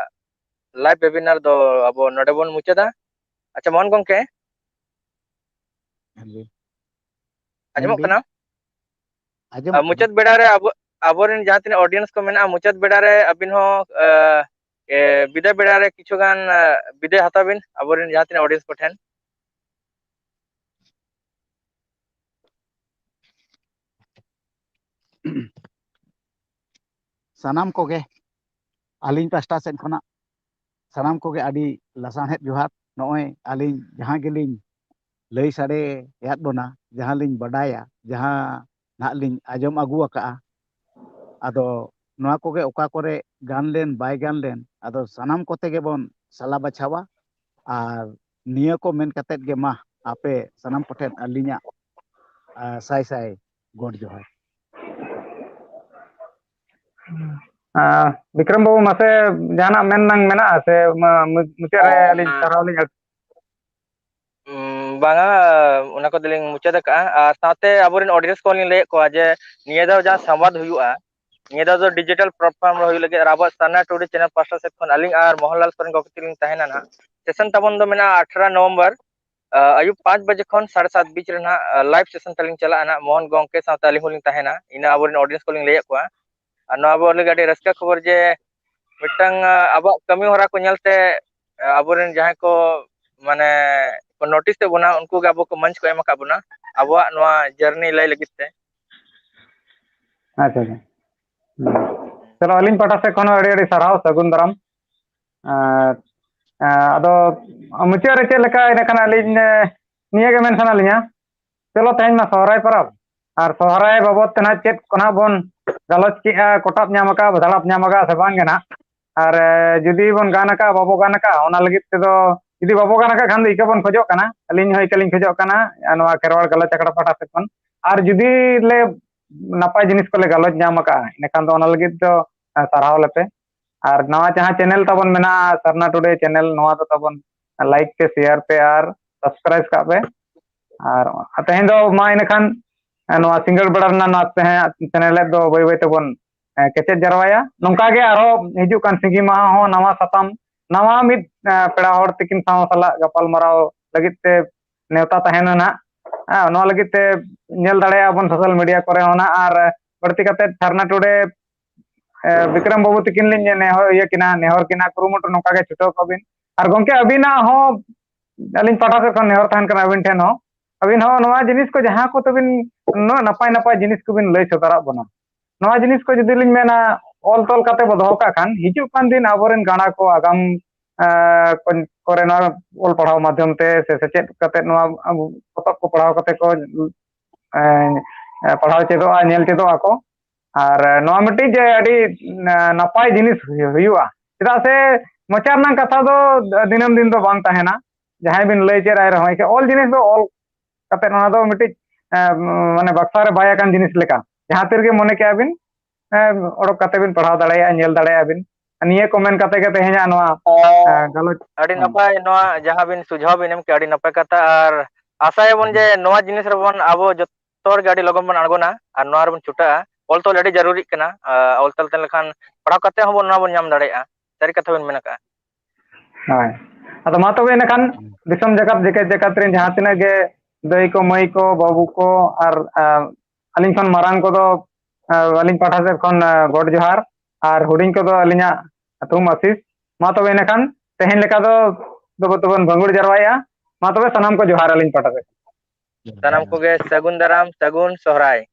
ᱞᱟᱭᱤᱵᱷ ᱣᱮᱵᱤᱱᱟᱨ ᱫᱚ ᱟᱵᱚ ᱱᱚᱰᱮ ᱵᱚᱱ ᱢᱩᱪᱟᱹᱫᱟ᱾ ᱟᱪᱪᱷᱟ, ᱢᱳᱦᱚᱱ ᱜᱚᱢᱠᱮ, ᱦᱮᱸ ᱡᱤ᱾ ᱟᱸᱡᱚᱢᱚᱜ ᱢᱮᱱᱵᱤᱱ᱾ ᱠᱟᱱᱟ? ᱟᱸᱡᱚᱢᱚᱜ ᱠᱟᱱᱟ᱾ ᱢᱩᱪᱟᱹᱫ ᱵᱮᱲᱟ ᱨᱮ ᱟᱵᱚ, ᱟᱵᱚᱨᱮᱱ ᱡᱟᱦᱟᱸ ᱛᱤᱱᱟᱹᱜ ᱚᱰᱤᱭᱮᱱᱥ ᱠᱚ ᱢᱮᱱᱟᱜᱼᱟ, ᱢᱩᱪᱟᱹᱫ ᱵᱮᱲᱟ ᱨᱮ ᱟᱹᱵᱤᱱ ᱦᱚᱸ, ᱮ, ᱮ, ᱵᱤᱫᱟᱹᱭ ᱵᱮᱲᱟ ᱨᱮ ᱠᱤᱪᱷᱩ ᱜᱟᱱ, ᱮ, ᱵᱤᱫᱟᱹᱭ ᱦᱟᱛᱟᱣ ᱵᱤᱱ ᱟᱵᱚᱨᱮᱱ ᱡᱟᱦᱟᱸ ᱛᱤᱱᱟᱹᱜ ᱚᱰᱤᱭᱮᱱᱥ ᱠᱚᱴᱷᱮᱱ᱾ ᱥᱟᱱᱟᱢ ᱠᱚᱜᱮ ᱟᱹᱞᱤᱧ ᱯᱟᱥᱴᱟ ᱥᱮᱫ ᱠᱷᱚᱱᱟᱜ ᱥᱟᱱᱟᱢ ᱠᱚᱜᱮ ᱟᱹᱰᱤ ᱞᱟᱥᱟᱲᱦᱮᱫ ᱡᱚᱦᱟᱨ᱾ ᱱᱚᱜᱼᱚᱭ ᱟᱹᱞᱤᱧ ᱡᱟᱦᱟᱸ ᱜᱮᱞᱤᱧ ᱞᱟᱹᱭ ᱥᱟᱰᱮᱭᱟᱫ ᱵᱚᱱᱟ, ᱡᱟᱦᱟᱸ ᱞᱤᱧ ᱵᱟᱰᱟᱭᱟ, ᱡᱟᱦᱟᱸ ᱱᱟᱦᱟᱜ ᱞᱤᱧ ᱟᱸᱡᱚᱢ ᱟᱹᱜᱩ ᱟᱠᱟᱜᱼᱟ, ᱟᱫᱚ ᱱᱚᱣᱟ ᱠᱚᱜᱮ ᱚᱠᱟ ᱠᱚᱨᱮ ᱜᱟᱱ ᱞᱮᱱ ᱵᱟᱭ ᱜᱟᱱ ᱞᱮᱱ, ᱟᱫᱚ ᱥᱟᱱᱟᱢ ᱠᱚᱛᱮ ᱜᱮᱵᱚᱱ ᱥᱟᱞᱟ ᱵᱟᱪᱷᱟᱣᱟ᱾ ᱟᱨ ᱱᱤᱭᱟᱹ ᱠᱚ ᱢᱮᱱ ᱠᱟᱛᱮᱫ ᱜᱮ ᱢᱟ ᱟᱯᱮ ᱥᱟᱱᱟᱢ ᱠᱚᱴᱷᱮᱱ ᱟᱹᱞᱤᱧᱟᱜ, ᱟ, ᱥᱟᱭ ᱥᱟᱭ ᱜᱚᱰ ᱡᱚᱦᱟᱨ᱾ ᱟᱸ, ᱵᱤᱠᱨᱚᱢ ᱵᱟᱹᱵᱩ, ᱢᱟᱥᱮ ᱡᱟᱦᱟᱱᱟᱜ ᱢᱮᱱ ᱨᱮᱱᱟᱜ ᱢᱮᱱᱟᱜᱼᱟ ᱥᱮ ᱢᱟ-, ᱢᱩ-, ᱢᱩᱪᱟᱹᱫ ᱨᱮ ᱟᱹᱞᱤᱧ ᱥᱟᱨᱦᱟᱣ ᱞᱤᱧ ᱟᱹᱜᱩ- ᱩᱸ, ᱵᱟᱝᱟ, ᱚᱱᱟ ᱠᱚᱫᱚᱞᱤᱧ ᱢᱩᱪᱟᱹᱫ ᱟᱠᱟᱜᱼᱟ᱾ ᱟᱨ ᱥᱟᱶᱛᱮ ᱟᱵᱚᱨᱮᱱ ᱚᱰᱤᱭᱮᱱᱥ ᱠᱚᱦᱚᱸ ᱞᱤᱧ ᱞᱟᱹᱭᱮᱫ ᱠᱚᱣᱟ ᱡᱮ ᱱᱤᱭᱟᱹ ᱫᱷᱟᱣ ᱡᱟᱦᱟᱸ ᱥᱟᱢᱵᱟᱫ ᱦᱩᱭᱩᱜᱼᱟ, ᱱᱤᱭᱟᱹ ᱫᱷᱟᱣ ᱫᱚ ᱰᱤᱡᱤᱴᱟᱞ ᱯᱞᱟᱴᱯᱷᱚᱨᱢ ᱨᱮ ᱦᱩᱭᱩᱜ ᱞᱟᱹᱜᱤᱫ᱾ ᱟᱨ ᱟᱵᱚᱣᱟᱜ ᱥᱟᱨᱱᱟ ᱴᱩᱰᱮ ᱪᱮᱱᱮᱞ ᱯᱟᱥᱴᱟ ᱥᱮᱫ ᱠᱷᱚᱱ ᱟᱹᱞᱤᱧ ᱟᱨ ᱢᱳᱦᱚᱱᱞᱟᱞ ᱥᱚᱨᱮᱱ ᱜᱚᱢᱠᱮ ᱛᱟᱹᱠᱤᱱ ᱞᱤᱧ ᱛᱟᱦᱮᱱᱟ ᱱᱟᱦᱟᱜ᱾ ᱥᱮᱥᱚᱱ ᱛᱟᱵᱚᱱ ᱫᱚ ᱢᱮᱱᱟᱜᱼᱟ ᱟᱴᱷᱨᱚ ᱱᱚᱵᱷᱮᱢᱵᱚᱨ, ᱟ, ᱟᱹᱭᱩᱵ ᱯᱟᱸᱪ ᱵᱟᱡᱮ ᱠᱷᱚᱱ ᱥᱟᱲᱮ ᱥᱟᱛ ᱵᱤᱪ ᱨᱮ ᱱᱟᱦᱟᱜ, ᱟ, ᱞᱟᱭᱤᱵᱷ ᱥᱮᱥᱚᱱ ᱛᱟᱹᱞᱤᱧ ᱪᱟᱞᱟᱜᱼᱟ ᱱᱟᱦᱟᱜ᱾ ᱢᱳᱦᱚᱱ ᱜᱚᱢᱠᱮ ᱥᱟᱶᱛᱮ ᱟᱹᱞᱤᱧ ᱦᱚᱸᱞᱤᱧ ᱛᱟᱦᱮᱱᱟ, ᱤᱱᱟᱹ ᱟᱵᱚᱨᱮᱱ ᱚᱰᱤᱭᱮᱱᱥ ᱠᱚᱞᱤᱧ ᱞᱟᱹᱭᱟᱫ ᱠᱚᱣᱟ᱾ ᱟᱨ ᱱᱚᱣᱟ ᱟᱵᱚ ᱞᱟᱹᱜᱤᱫ ᱟᱹᱰᱤ ᱨᱟᱹᱥᱠᱟᱹ ᱠᱷᱚᱵᱚᱨ ᱡᱮ ᱢᱤᱫᱴᱟᱝ, ᱟ, ᱟᱵᱚᱣᱟᱜ ᱠᱟᱹᱢᱤ ᱦᱚᱨᱟ ᱠᱚ ᱧᱮᱞᱛᱮ, ᱟ, ᱟᱵᱚᱨᱮᱱ ᱡᱟᱦᱟᱸᱭ ᱠᱚ ᱢᱟᱱᱮ ᱠᱚ ᱱᱳᱴᱤᱥ ᱮᱫ ᱵᱚᱱᱟ, ᱩᱱᱠᱩ ᱜᱮ ᱟᱵᱚ ᱠᱚ ᱢᱚᱧᱪ ᱠᱚ ᱮᱢ ᱟᱠᱟᱫ ᱵᱚᱱᱟ ᱟᱵᱚᱣᱟᱜ ᱱᱚᱣᱟ ᱡᱟᱨᱱᱤ ᱞᱟᱹᱭ ᱞᱟᱹᱜᱤᱫ ᱛᱮ᱾ ᱟᱪᱪᱷᱟ, ᱟᱪᱪᱷᱟ᱾ ᱦᱩᱸ᱾ ᱪᱚᱞᱚ, ᱟᱹᱞᱤᱧ ᱯᱟᱦᱴᱟ ᱥᱮᱫ ᱠᱷᱚᱱ ᱦᱚᱸ ᱟᱹᱰᱤ ᱟᱹᱰᱤ ᱥᱟᱨᱦᱟᱣ, ᱥᱟᱹᱜᱩᱱ ᱫᱟᱨᱟᱢ᱾ ᱟᱨ, ᱟᱨ ᱟᱫᱚ ᱢᱩᱪᱟᱹᱫ ᱨᱮ ᱪᱮᱫ ᱞᱮᱠᱟ, ᱤᱱᱟᱹ ᱠᱷᱟᱱ ᱟᱹᱞᱤᱧ, ᱮ, ᱱᱤᱭᱟᱹ ᱜᱮ ᱢᱮᱱ ᱥᱟᱱᱟ ᱞᱤᱧᱟ, ᱪᱚᱞᱚ, ᱛᱮᱦᱮᱧ ᱢᱟ ᱥᱚᱦᱨᱟᱭ ᱯᱚᱨᱚᱵᱽ, ᱟᱨ ᱥᱚᱦᱨᱟᱭ ᱵᱟᱵᱚᱫ ᱛᱮ ᱱᱟᱦᱟᱜ ᱪᱮᱫ ᱠᱚ ᱱᱟᱦᱟᱜ ᱵᱚᱱ ᱜᱟᱞᱚᱪ ᱠᱮᱜᱼᱟ, ᱠᱚᱴᱟᱵ ᱧᱟᱢ ᱟᱠᱟᱫᱼᱟ, ᱫᱷᱟᱲᱟᱯ ᱧᱟᱢ ᱟᱠᱟᱫᱼᱟ ᱥᱮ ᱵᱟᱝ ᱜᱮ ᱱᱟᱦᱟᱜ? ᱟᱨ, ᱮ, ᱡᱩᱫᱤ ᱵᱚᱱ ᱜᱟᱱ ᱟᱠᱟᱫᱼᱟ, ᱵᱟᱵᱚ ᱜᱟᱱ ᱟᱠᱟᱫᱼᱟ, ᱚᱱᱟ ᱞᱟᱹᱜᱤᱫ ᱛᱮᱫᱚ, ᱡᱩᱫᱤ ᱵᱟᱵᱚ ᱜᱟᱱ ᱟᱠᱟᱫ ᱠᱷᱟᱱ ᱫᱚ ᱤᱠᱟᱹ ᱵᱚᱱ ᱠᱷᱚᱡᱚᱜ ᱠᱟᱱᱟ, ᱟᱹᱞᱤᱧ ᱦᱚᱸ ᱤᱠᱟᱹ ᱞᱤᱧ ᱠᱷᱚᱡᱚᱜ ᱠᱟᱱᱟ, ᱟᱨ ᱱᱚᱣᱟ ᱠᱷᱮᱨᱣᱟᱲ ᱜᱟᱞᱚᱪ ᱟᱠᱷᱲᱟ ᱯᱟᱦᱴᱟ ᱥᱮᱫ ᱠᱷᱚᱱ᱾ ᱟᱨ ᱡᱩᱫᱤ ᱞᱮ ᱱᱟᱯᱟᱭ ᱡᱤᱱᱤᱥ ᱠᱚᱞᱮ ᱜᱟᱞᱚᱪ ᱧᱟᱢ ᱟᱠᱟᱫᱼᱟ, ᱤᱱᱟᱹᱠᱷᱟᱱ ᱫᱚ ᱚᱱᱟ ᱞᱟᱹᱜᱤᱫ ᱫᱚ, ᱮ, ᱥᱟᱨᱦᱟᱣ ᱞᱮᱯᱮ᱾ ᱟᱨ ᱱᱟᱣᱟ ᱡᱟᱦᱟᱸ channel ᱛᱟᱵᱚᱱ ᱢᱮᱱᱟᱜᱼᱟ, ᱥᱟᱨᱱᱟ Today channel, ᱱᱚᱣᱟ ᱫᱚ ᱛᱟᱵᱚᱱ like ᱯᱮ, share ᱯᱮ ᱟᱨ subscribe ᱠᱟᱜ ᱯᱮ᱾ ᱟᱨ ᱛᱮᱦᱮᱧ ᱫᱚ ᱢᱟ ᱤᱱᱟᱹᱠᱷᱟᱱ, ᱮ, ᱱᱚᱣᱟ ᱥᱤᱸᱜᱟᱹᱲ ᱵᱮᱲᱟ ᱨᱮᱱᱟᱜ ᱱᱚᱣᱟ ᱛᱮᱦᱮᱧᱟᱜ channel ᱫᱚ ᱵᱟᱹᱭ ᱵᱟᱹᱭ ᱛᱮᱵᱚᱱ, ᱮ, ᱠᱮᱪᱮᱫ ᱡᱟᱨᱣᱟᱭᱟ᱾ ᱱᱚᱝᱠᱟ ᱜᱮ ᱟᱨᱦᱚᱸ ᱦᱤᱡᱩᱜ ᱠᱟᱱ ᱥᱤᱸᱜᱤ ᱢᱟᱦᱟ ᱦᱚᱸ ᱱᱟᱣᱟ ᱥᱟᱛᱟᱢ, ᱱᱟᱣᱟ ᱢᱤᱫ, ᱮ, ᱯᱮᱲᱟ ᱦᱚᱲ ᱛᱤᱠᱤᱱ ᱥᱟᱶ ᱥᱟᱞᱟᱜ ᱜᱟᱯᱟᱞ ᱢᱟᱨᱟᱣ ᱞᱟᱹᱜᱤᱫ ᱛᱮ ᱱᱮᱣᱛᱟ ᱛᱟᱦᱮᱱᱟ ᱱᱟᱦᱟᱜ᱾ ᱦᱮᱸ, ᱱᱚᱣᱟ ᱞᱟᱹᱜᱤᱫ ᱛᱮ ᱧᱮᱞ ᱫᱟᱲᱮᱭᱟᱜᱼᱟ ᱵᱚᱱ social media ᱠᱚᱨᱮ ᱦᱚᱸ ᱱᱟᱦᱟᱜ, ᱟᱨ ᱵᱟᱹᱲᱛᱤ ᱠᱟᱛᱮ ᱥᱟᱨᱱᱟ Today, ᱮ, ᱵᱤᱠᱨᱚᱢ ᱵᱟᱹᱵᱩ ᱛᱤᱠᱤᱱ ᱞᱤᱧ ᱱᱮᱦᱚᱨ, ᱤᱭᱟᱹ ᱠᱤᱱᱟ, ᱱᱮᱦᱚᱨ ᱠᱤᱱᱟ, ᱠᱩᱨᱩᱢᱩᱴᱩ ᱱᱚᱝᱠᱟ ᱜᱮ ᱪᱷᱩᱴᱟᱹᱣ ᱠᱚᱜ ᱵᱤᱱ᱾ ᱟᱨ ᱜᱚᱢᱠᱮ, ᱟᱹᱵᱤᱱᱟᱜ ᱦᱚᱸ ᱟᱹᱞᱤᱧ ᱯᱟᱦᱴᱟ ᱥᱮᱫ ᱠᱷᱚᱱ ᱱᱮᱦᱚᱨ ᱛᱟᱦᱮᱱ ᱠᱟᱱᱟ ᱟᱹᱵᱤᱱ ᱴᱷᱮᱱ ᱦᱚᱸ, ᱟᱹᱵᱤᱱ ᱦᱚᱸ ᱱᱚᱣᱟ ᱡᱤᱱᱤᱥ ᱠᱚ ᱡᱟᱦᱟᱸ ᱠᱚ ᱛᱟᱹᱵᱤᱱ ᱱᱩᱱᱟᱹᱜ ᱱᱟᱯᱟᱭ ᱱᱟᱯᱟᱭ ᱡᱤᱱᱤᱥ ᱠᱚᱵᱤᱱ ᱞᱟᱹᱭ ᱥᱚᱫᱚᱨᱟᱜ ᱵᱚᱱᱟ, ᱱᱚᱣᱟ ᱡᱤᱱᱤᱥ ᱠᱚ ᱡᱩᱫᱤ ᱞᱤᱧ ᱢᱮᱱᱟ, ᱚᱞ ᱛᱚᱞ ᱠᱟᱛᱮ ᱵᱚ ᱫᱚᱦᱚ ᱠᱟᱜ ᱠᱷᱟᱱ, ᱦᱤᱡᱩᱜ ᱠᱟᱱ ᱫᱤᱱ ᱟᱵᱚᱨᱮᱱ ᱜᱟᱬᱟ ᱠᱚ ᱟᱜᱟᱢ, ᱮ, ᱠᱚ-, ᱠᱚᱨᱮ ᱱᱚᱣᱟ ᱚᱞ ᱯᱟᱲᱦᱟᱣ ᱢᱟᱫᱽᱫᱷᱚᱢ ᱛᱮ ᱥᱮ ᱥᱮᱪᱮᱫ ᱠᱟᱛᱮ ᱱᱚᱣᱟ ᱟᱵᱚ ᱯᱚᱛᱚᱵ ᱠᱚ ᱯᱟᱲᱦᱟᱣ ᱠᱟᱛᱮ ᱠᱚ, ᱮ, ᱮ, ᱯᱟᱲᱦᱟᱣ ᱪᱮᱫᱚᱜᱼᱟ, ᱧᱮᱞ ᱪᱮᱫᱚᱜ ᱟᱠᱚ᱾ ᱟᱨ, ᱮ, ᱱᱚᱣᱟ ᱢᱤᱫᱴᱤᱡ ᱡᱮ ᱟᱹᱰᱤ, ᱮ, ᱱᱟᱯᱟᱭ ᱡᱤᱱᱤᱥ ᱦᱩᱭᱩᱜᱼᱟ᱾ ᱪᱮᱫᱟᱜ ᱥᱮ ᱢᱚᱪᱟ ᱨᱮᱱᱟᱜ ᱠᱟᱛᱷᱟ ᱫᱚ ᱫᱤᱱᱟᱹᱢ ᱫᱤᱱ ᱫᱚ ᱵᱟᱝ ᱛᱟᱦᱮᱱᱟ᱾ ᱡᱟᱦᱟᱸᱭ ᱵᱤᱱ ᱞᱟᱹᱭ ᱪᱮᱫ ᱟᱭ ᱨᱮᱦᱚᱸ, ᱮᱱᱠᱷᱟᱱ ᱚᱞ ᱡᱤᱱᱤᱥ ᱫᱚ ᱚᱞ ᱠᱟᱛᱮ ᱱᱚᱣᱟ ᱫᱚ ᱢᱤᱫᱴᱤᱡ, ᱮ, ᱢᱟᱱᱮ ᱵᱟᱠᱥᱟ ᱨᱮ ᱵᱟᱭ ᱟᱠᱟᱱ ᱡᱤᱱᱤᱥ ᱞᱮᱠᱟ᱾ ᱡᱟᱦᱟᱸ ᱛᱤ ᱨᱮᱜᱮ ᱢᱚᱱᱮ ᱠᱮᱜᱼᱟ ᱵᱤᱱ, ᱮ, ᱚᱰᱚᱠ ᱠᱟᱛᱮ ᱵᱤᱱ ᱯᱟᱲᱦᱟᱣ ᱫᱟᱲᱮᱭᱟᱜᱼᱟ, ᱧᱮᱞ ᱫᱟᱲᱮᱭᱟᱜᱼᱟ ᱵᱤᱱ᱾ ᱱᱤᱭᱟᱹ ᱠᱚ ᱢᱮᱱ ᱠᱟᱛᱮ ᱜᱮ ᱛᱮᱦᱮᱧᱟᱜ ᱱᱚᱣᱟ, ᱮ, ᱜᱟᱞᱚᱪ᱾ ᱟᱹᱰᱤ ᱦᱮᱸ᱾ ᱱᱟᱯᱟᱭ ᱱᱚᱣᱟ ᱡᱟᱦᱟᱸ ᱵᱤᱱ ᱥᱩᱡᱷᱟᱣ ᱵᱤᱱ ᱮᱢ ᱠᱮᱜᱼᱟ, ᱟᱹᱰᱤ ᱱᱟᱯᱟᱭ ᱠᱟᱛᱷᱟ, ᱟᱨ ᱟᱥᱟᱭᱟᱵᱚᱱ ᱡᱮ ᱱᱚᱣᱟ ᱡᱤᱱᱤᱥ ᱨᱮᱵᱚᱱ ᱟᱵᱚ ᱡᱚᱛᱚ ᱦᱚᱲ ᱜᱮ ᱟᱹᱰᱤ ᱞᱚᱜᱚᱱ ᱵᱚᱱ ᱟᱬᱜᱚᱱᱟ ᱟᱨ ᱱᱚᱣᱟ ᱨᱮᱵᱚᱱ ᱪᱷᱩᱴᱟᱹᱜᱼᱟ᱾ ᱚᱞ ᱛᱚᱞ ᱟᱹᱰᱤ ᱡᱟᱹᱨᱩᱨᱤᱜ ᱠᱟᱱᱟ, ᱟᱨ ᱚᱞ ᱛᱚᱞ ᱛᱟᱦᱮᱸ ᱞᱮᱱᱠᱷᱟᱱ ᱯᱟᱲᱦᱟᱣ ᱠᱟᱛᱮ ᱦᱚᱸᱵᱚᱱ ᱱᱚᱣᱟ ᱵᱚᱱ ᱧᱟᱢ ᱫᱟᱲᱮᱭᱟᱜᱼᱟ᱾ ᱥᱟᱹᱨᱤ ᱠᱟᱛᱷᱟ ᱵᱤᱱ ᱢᱮᱱ ᱟᱠᱟᱫᱼᱟ᱾ ᱦᱳᱭ᱾ ᱟᱫᱚ ᱢᱟ ᱛᱚᱵᱮ ᱤᱱᱟᱹᱠᱷᱟᱱ ᱫᱤᱥᱚᱢ ᱡᱟᱠᱟᱛ, ᱡᱮᱜᱮᱛ ᱡᱟᱠᱟᱛ ᱨᱮᱱ ᱡᱟᱦᱟᱸ ᱛᱤᱱᱟᱹᱜ ᱜᱮ ᱫᱟᱹᱭ ᱠᱚ, ᱢᱟᱹᱭ ᱠᱚ, ᱵᱟᱹᱵᱩ ᱠᱚ ᱟᱨ, ᱟ, ᱟᱹᱞᱤᱧ ᱠᱷᱚᱱ ᱢᱟᱨᱟᱝ ᱠᱚᱫᱚ, ᱟ, ᱟᱹᱞᱤᱧ ᱯᱟᱦᱴᱟ ᱥᱮᱫ ᱠᱷᱚᱱ, ᱟ, ᱜᱚᱰ ᱡᱚᱦᱟᱨ, ᱟᱨ ᱦᱩᱰᱤᱧ ᱠᱚᱫᱚ ᱟᱹᱞᱤᱧᱟᱜ ᱛᱷᱩᱢ ᱟᱥᱤᱥ᱾ ᱢᱟ ᱛᱚᱵᱮ ᱤᱱᱟᱹᱠᱷᱟᱱ ᱛᱮᱦᱮᱧ ᱞᱮᱠᱟ ᱫᱚ ᱫᱚᱵᱚ ᱛᱮᱵᱚᱱ ᱵᱷᱟᱹᱜᱩᱲ ᱡᱟᱨᱣᱟᱭᱮᱜᱼᱟ᱾ ᱢᱟ ᱛᱚᱵᱮ ᱥᱟᱱᱟᱢ ᱠᱚ ᱡᱚᱦᱟᱨ ᱟᱹᱞᱤᱧ ᱯᱟᱦᱴᱟ ᱥᱮᱫ ᱠᱷᱚᱱ᱾ ᱥᱟᱱᱟᱢ ᱠᱚᱜᱮ ᱥᱟᱹᱜᱩᱱ ᱫᱟᱨᱟᱢ, ᱥᱟᱹᱜᱩᱱ ᱥᱚᱦᱨᱟᱭ᱾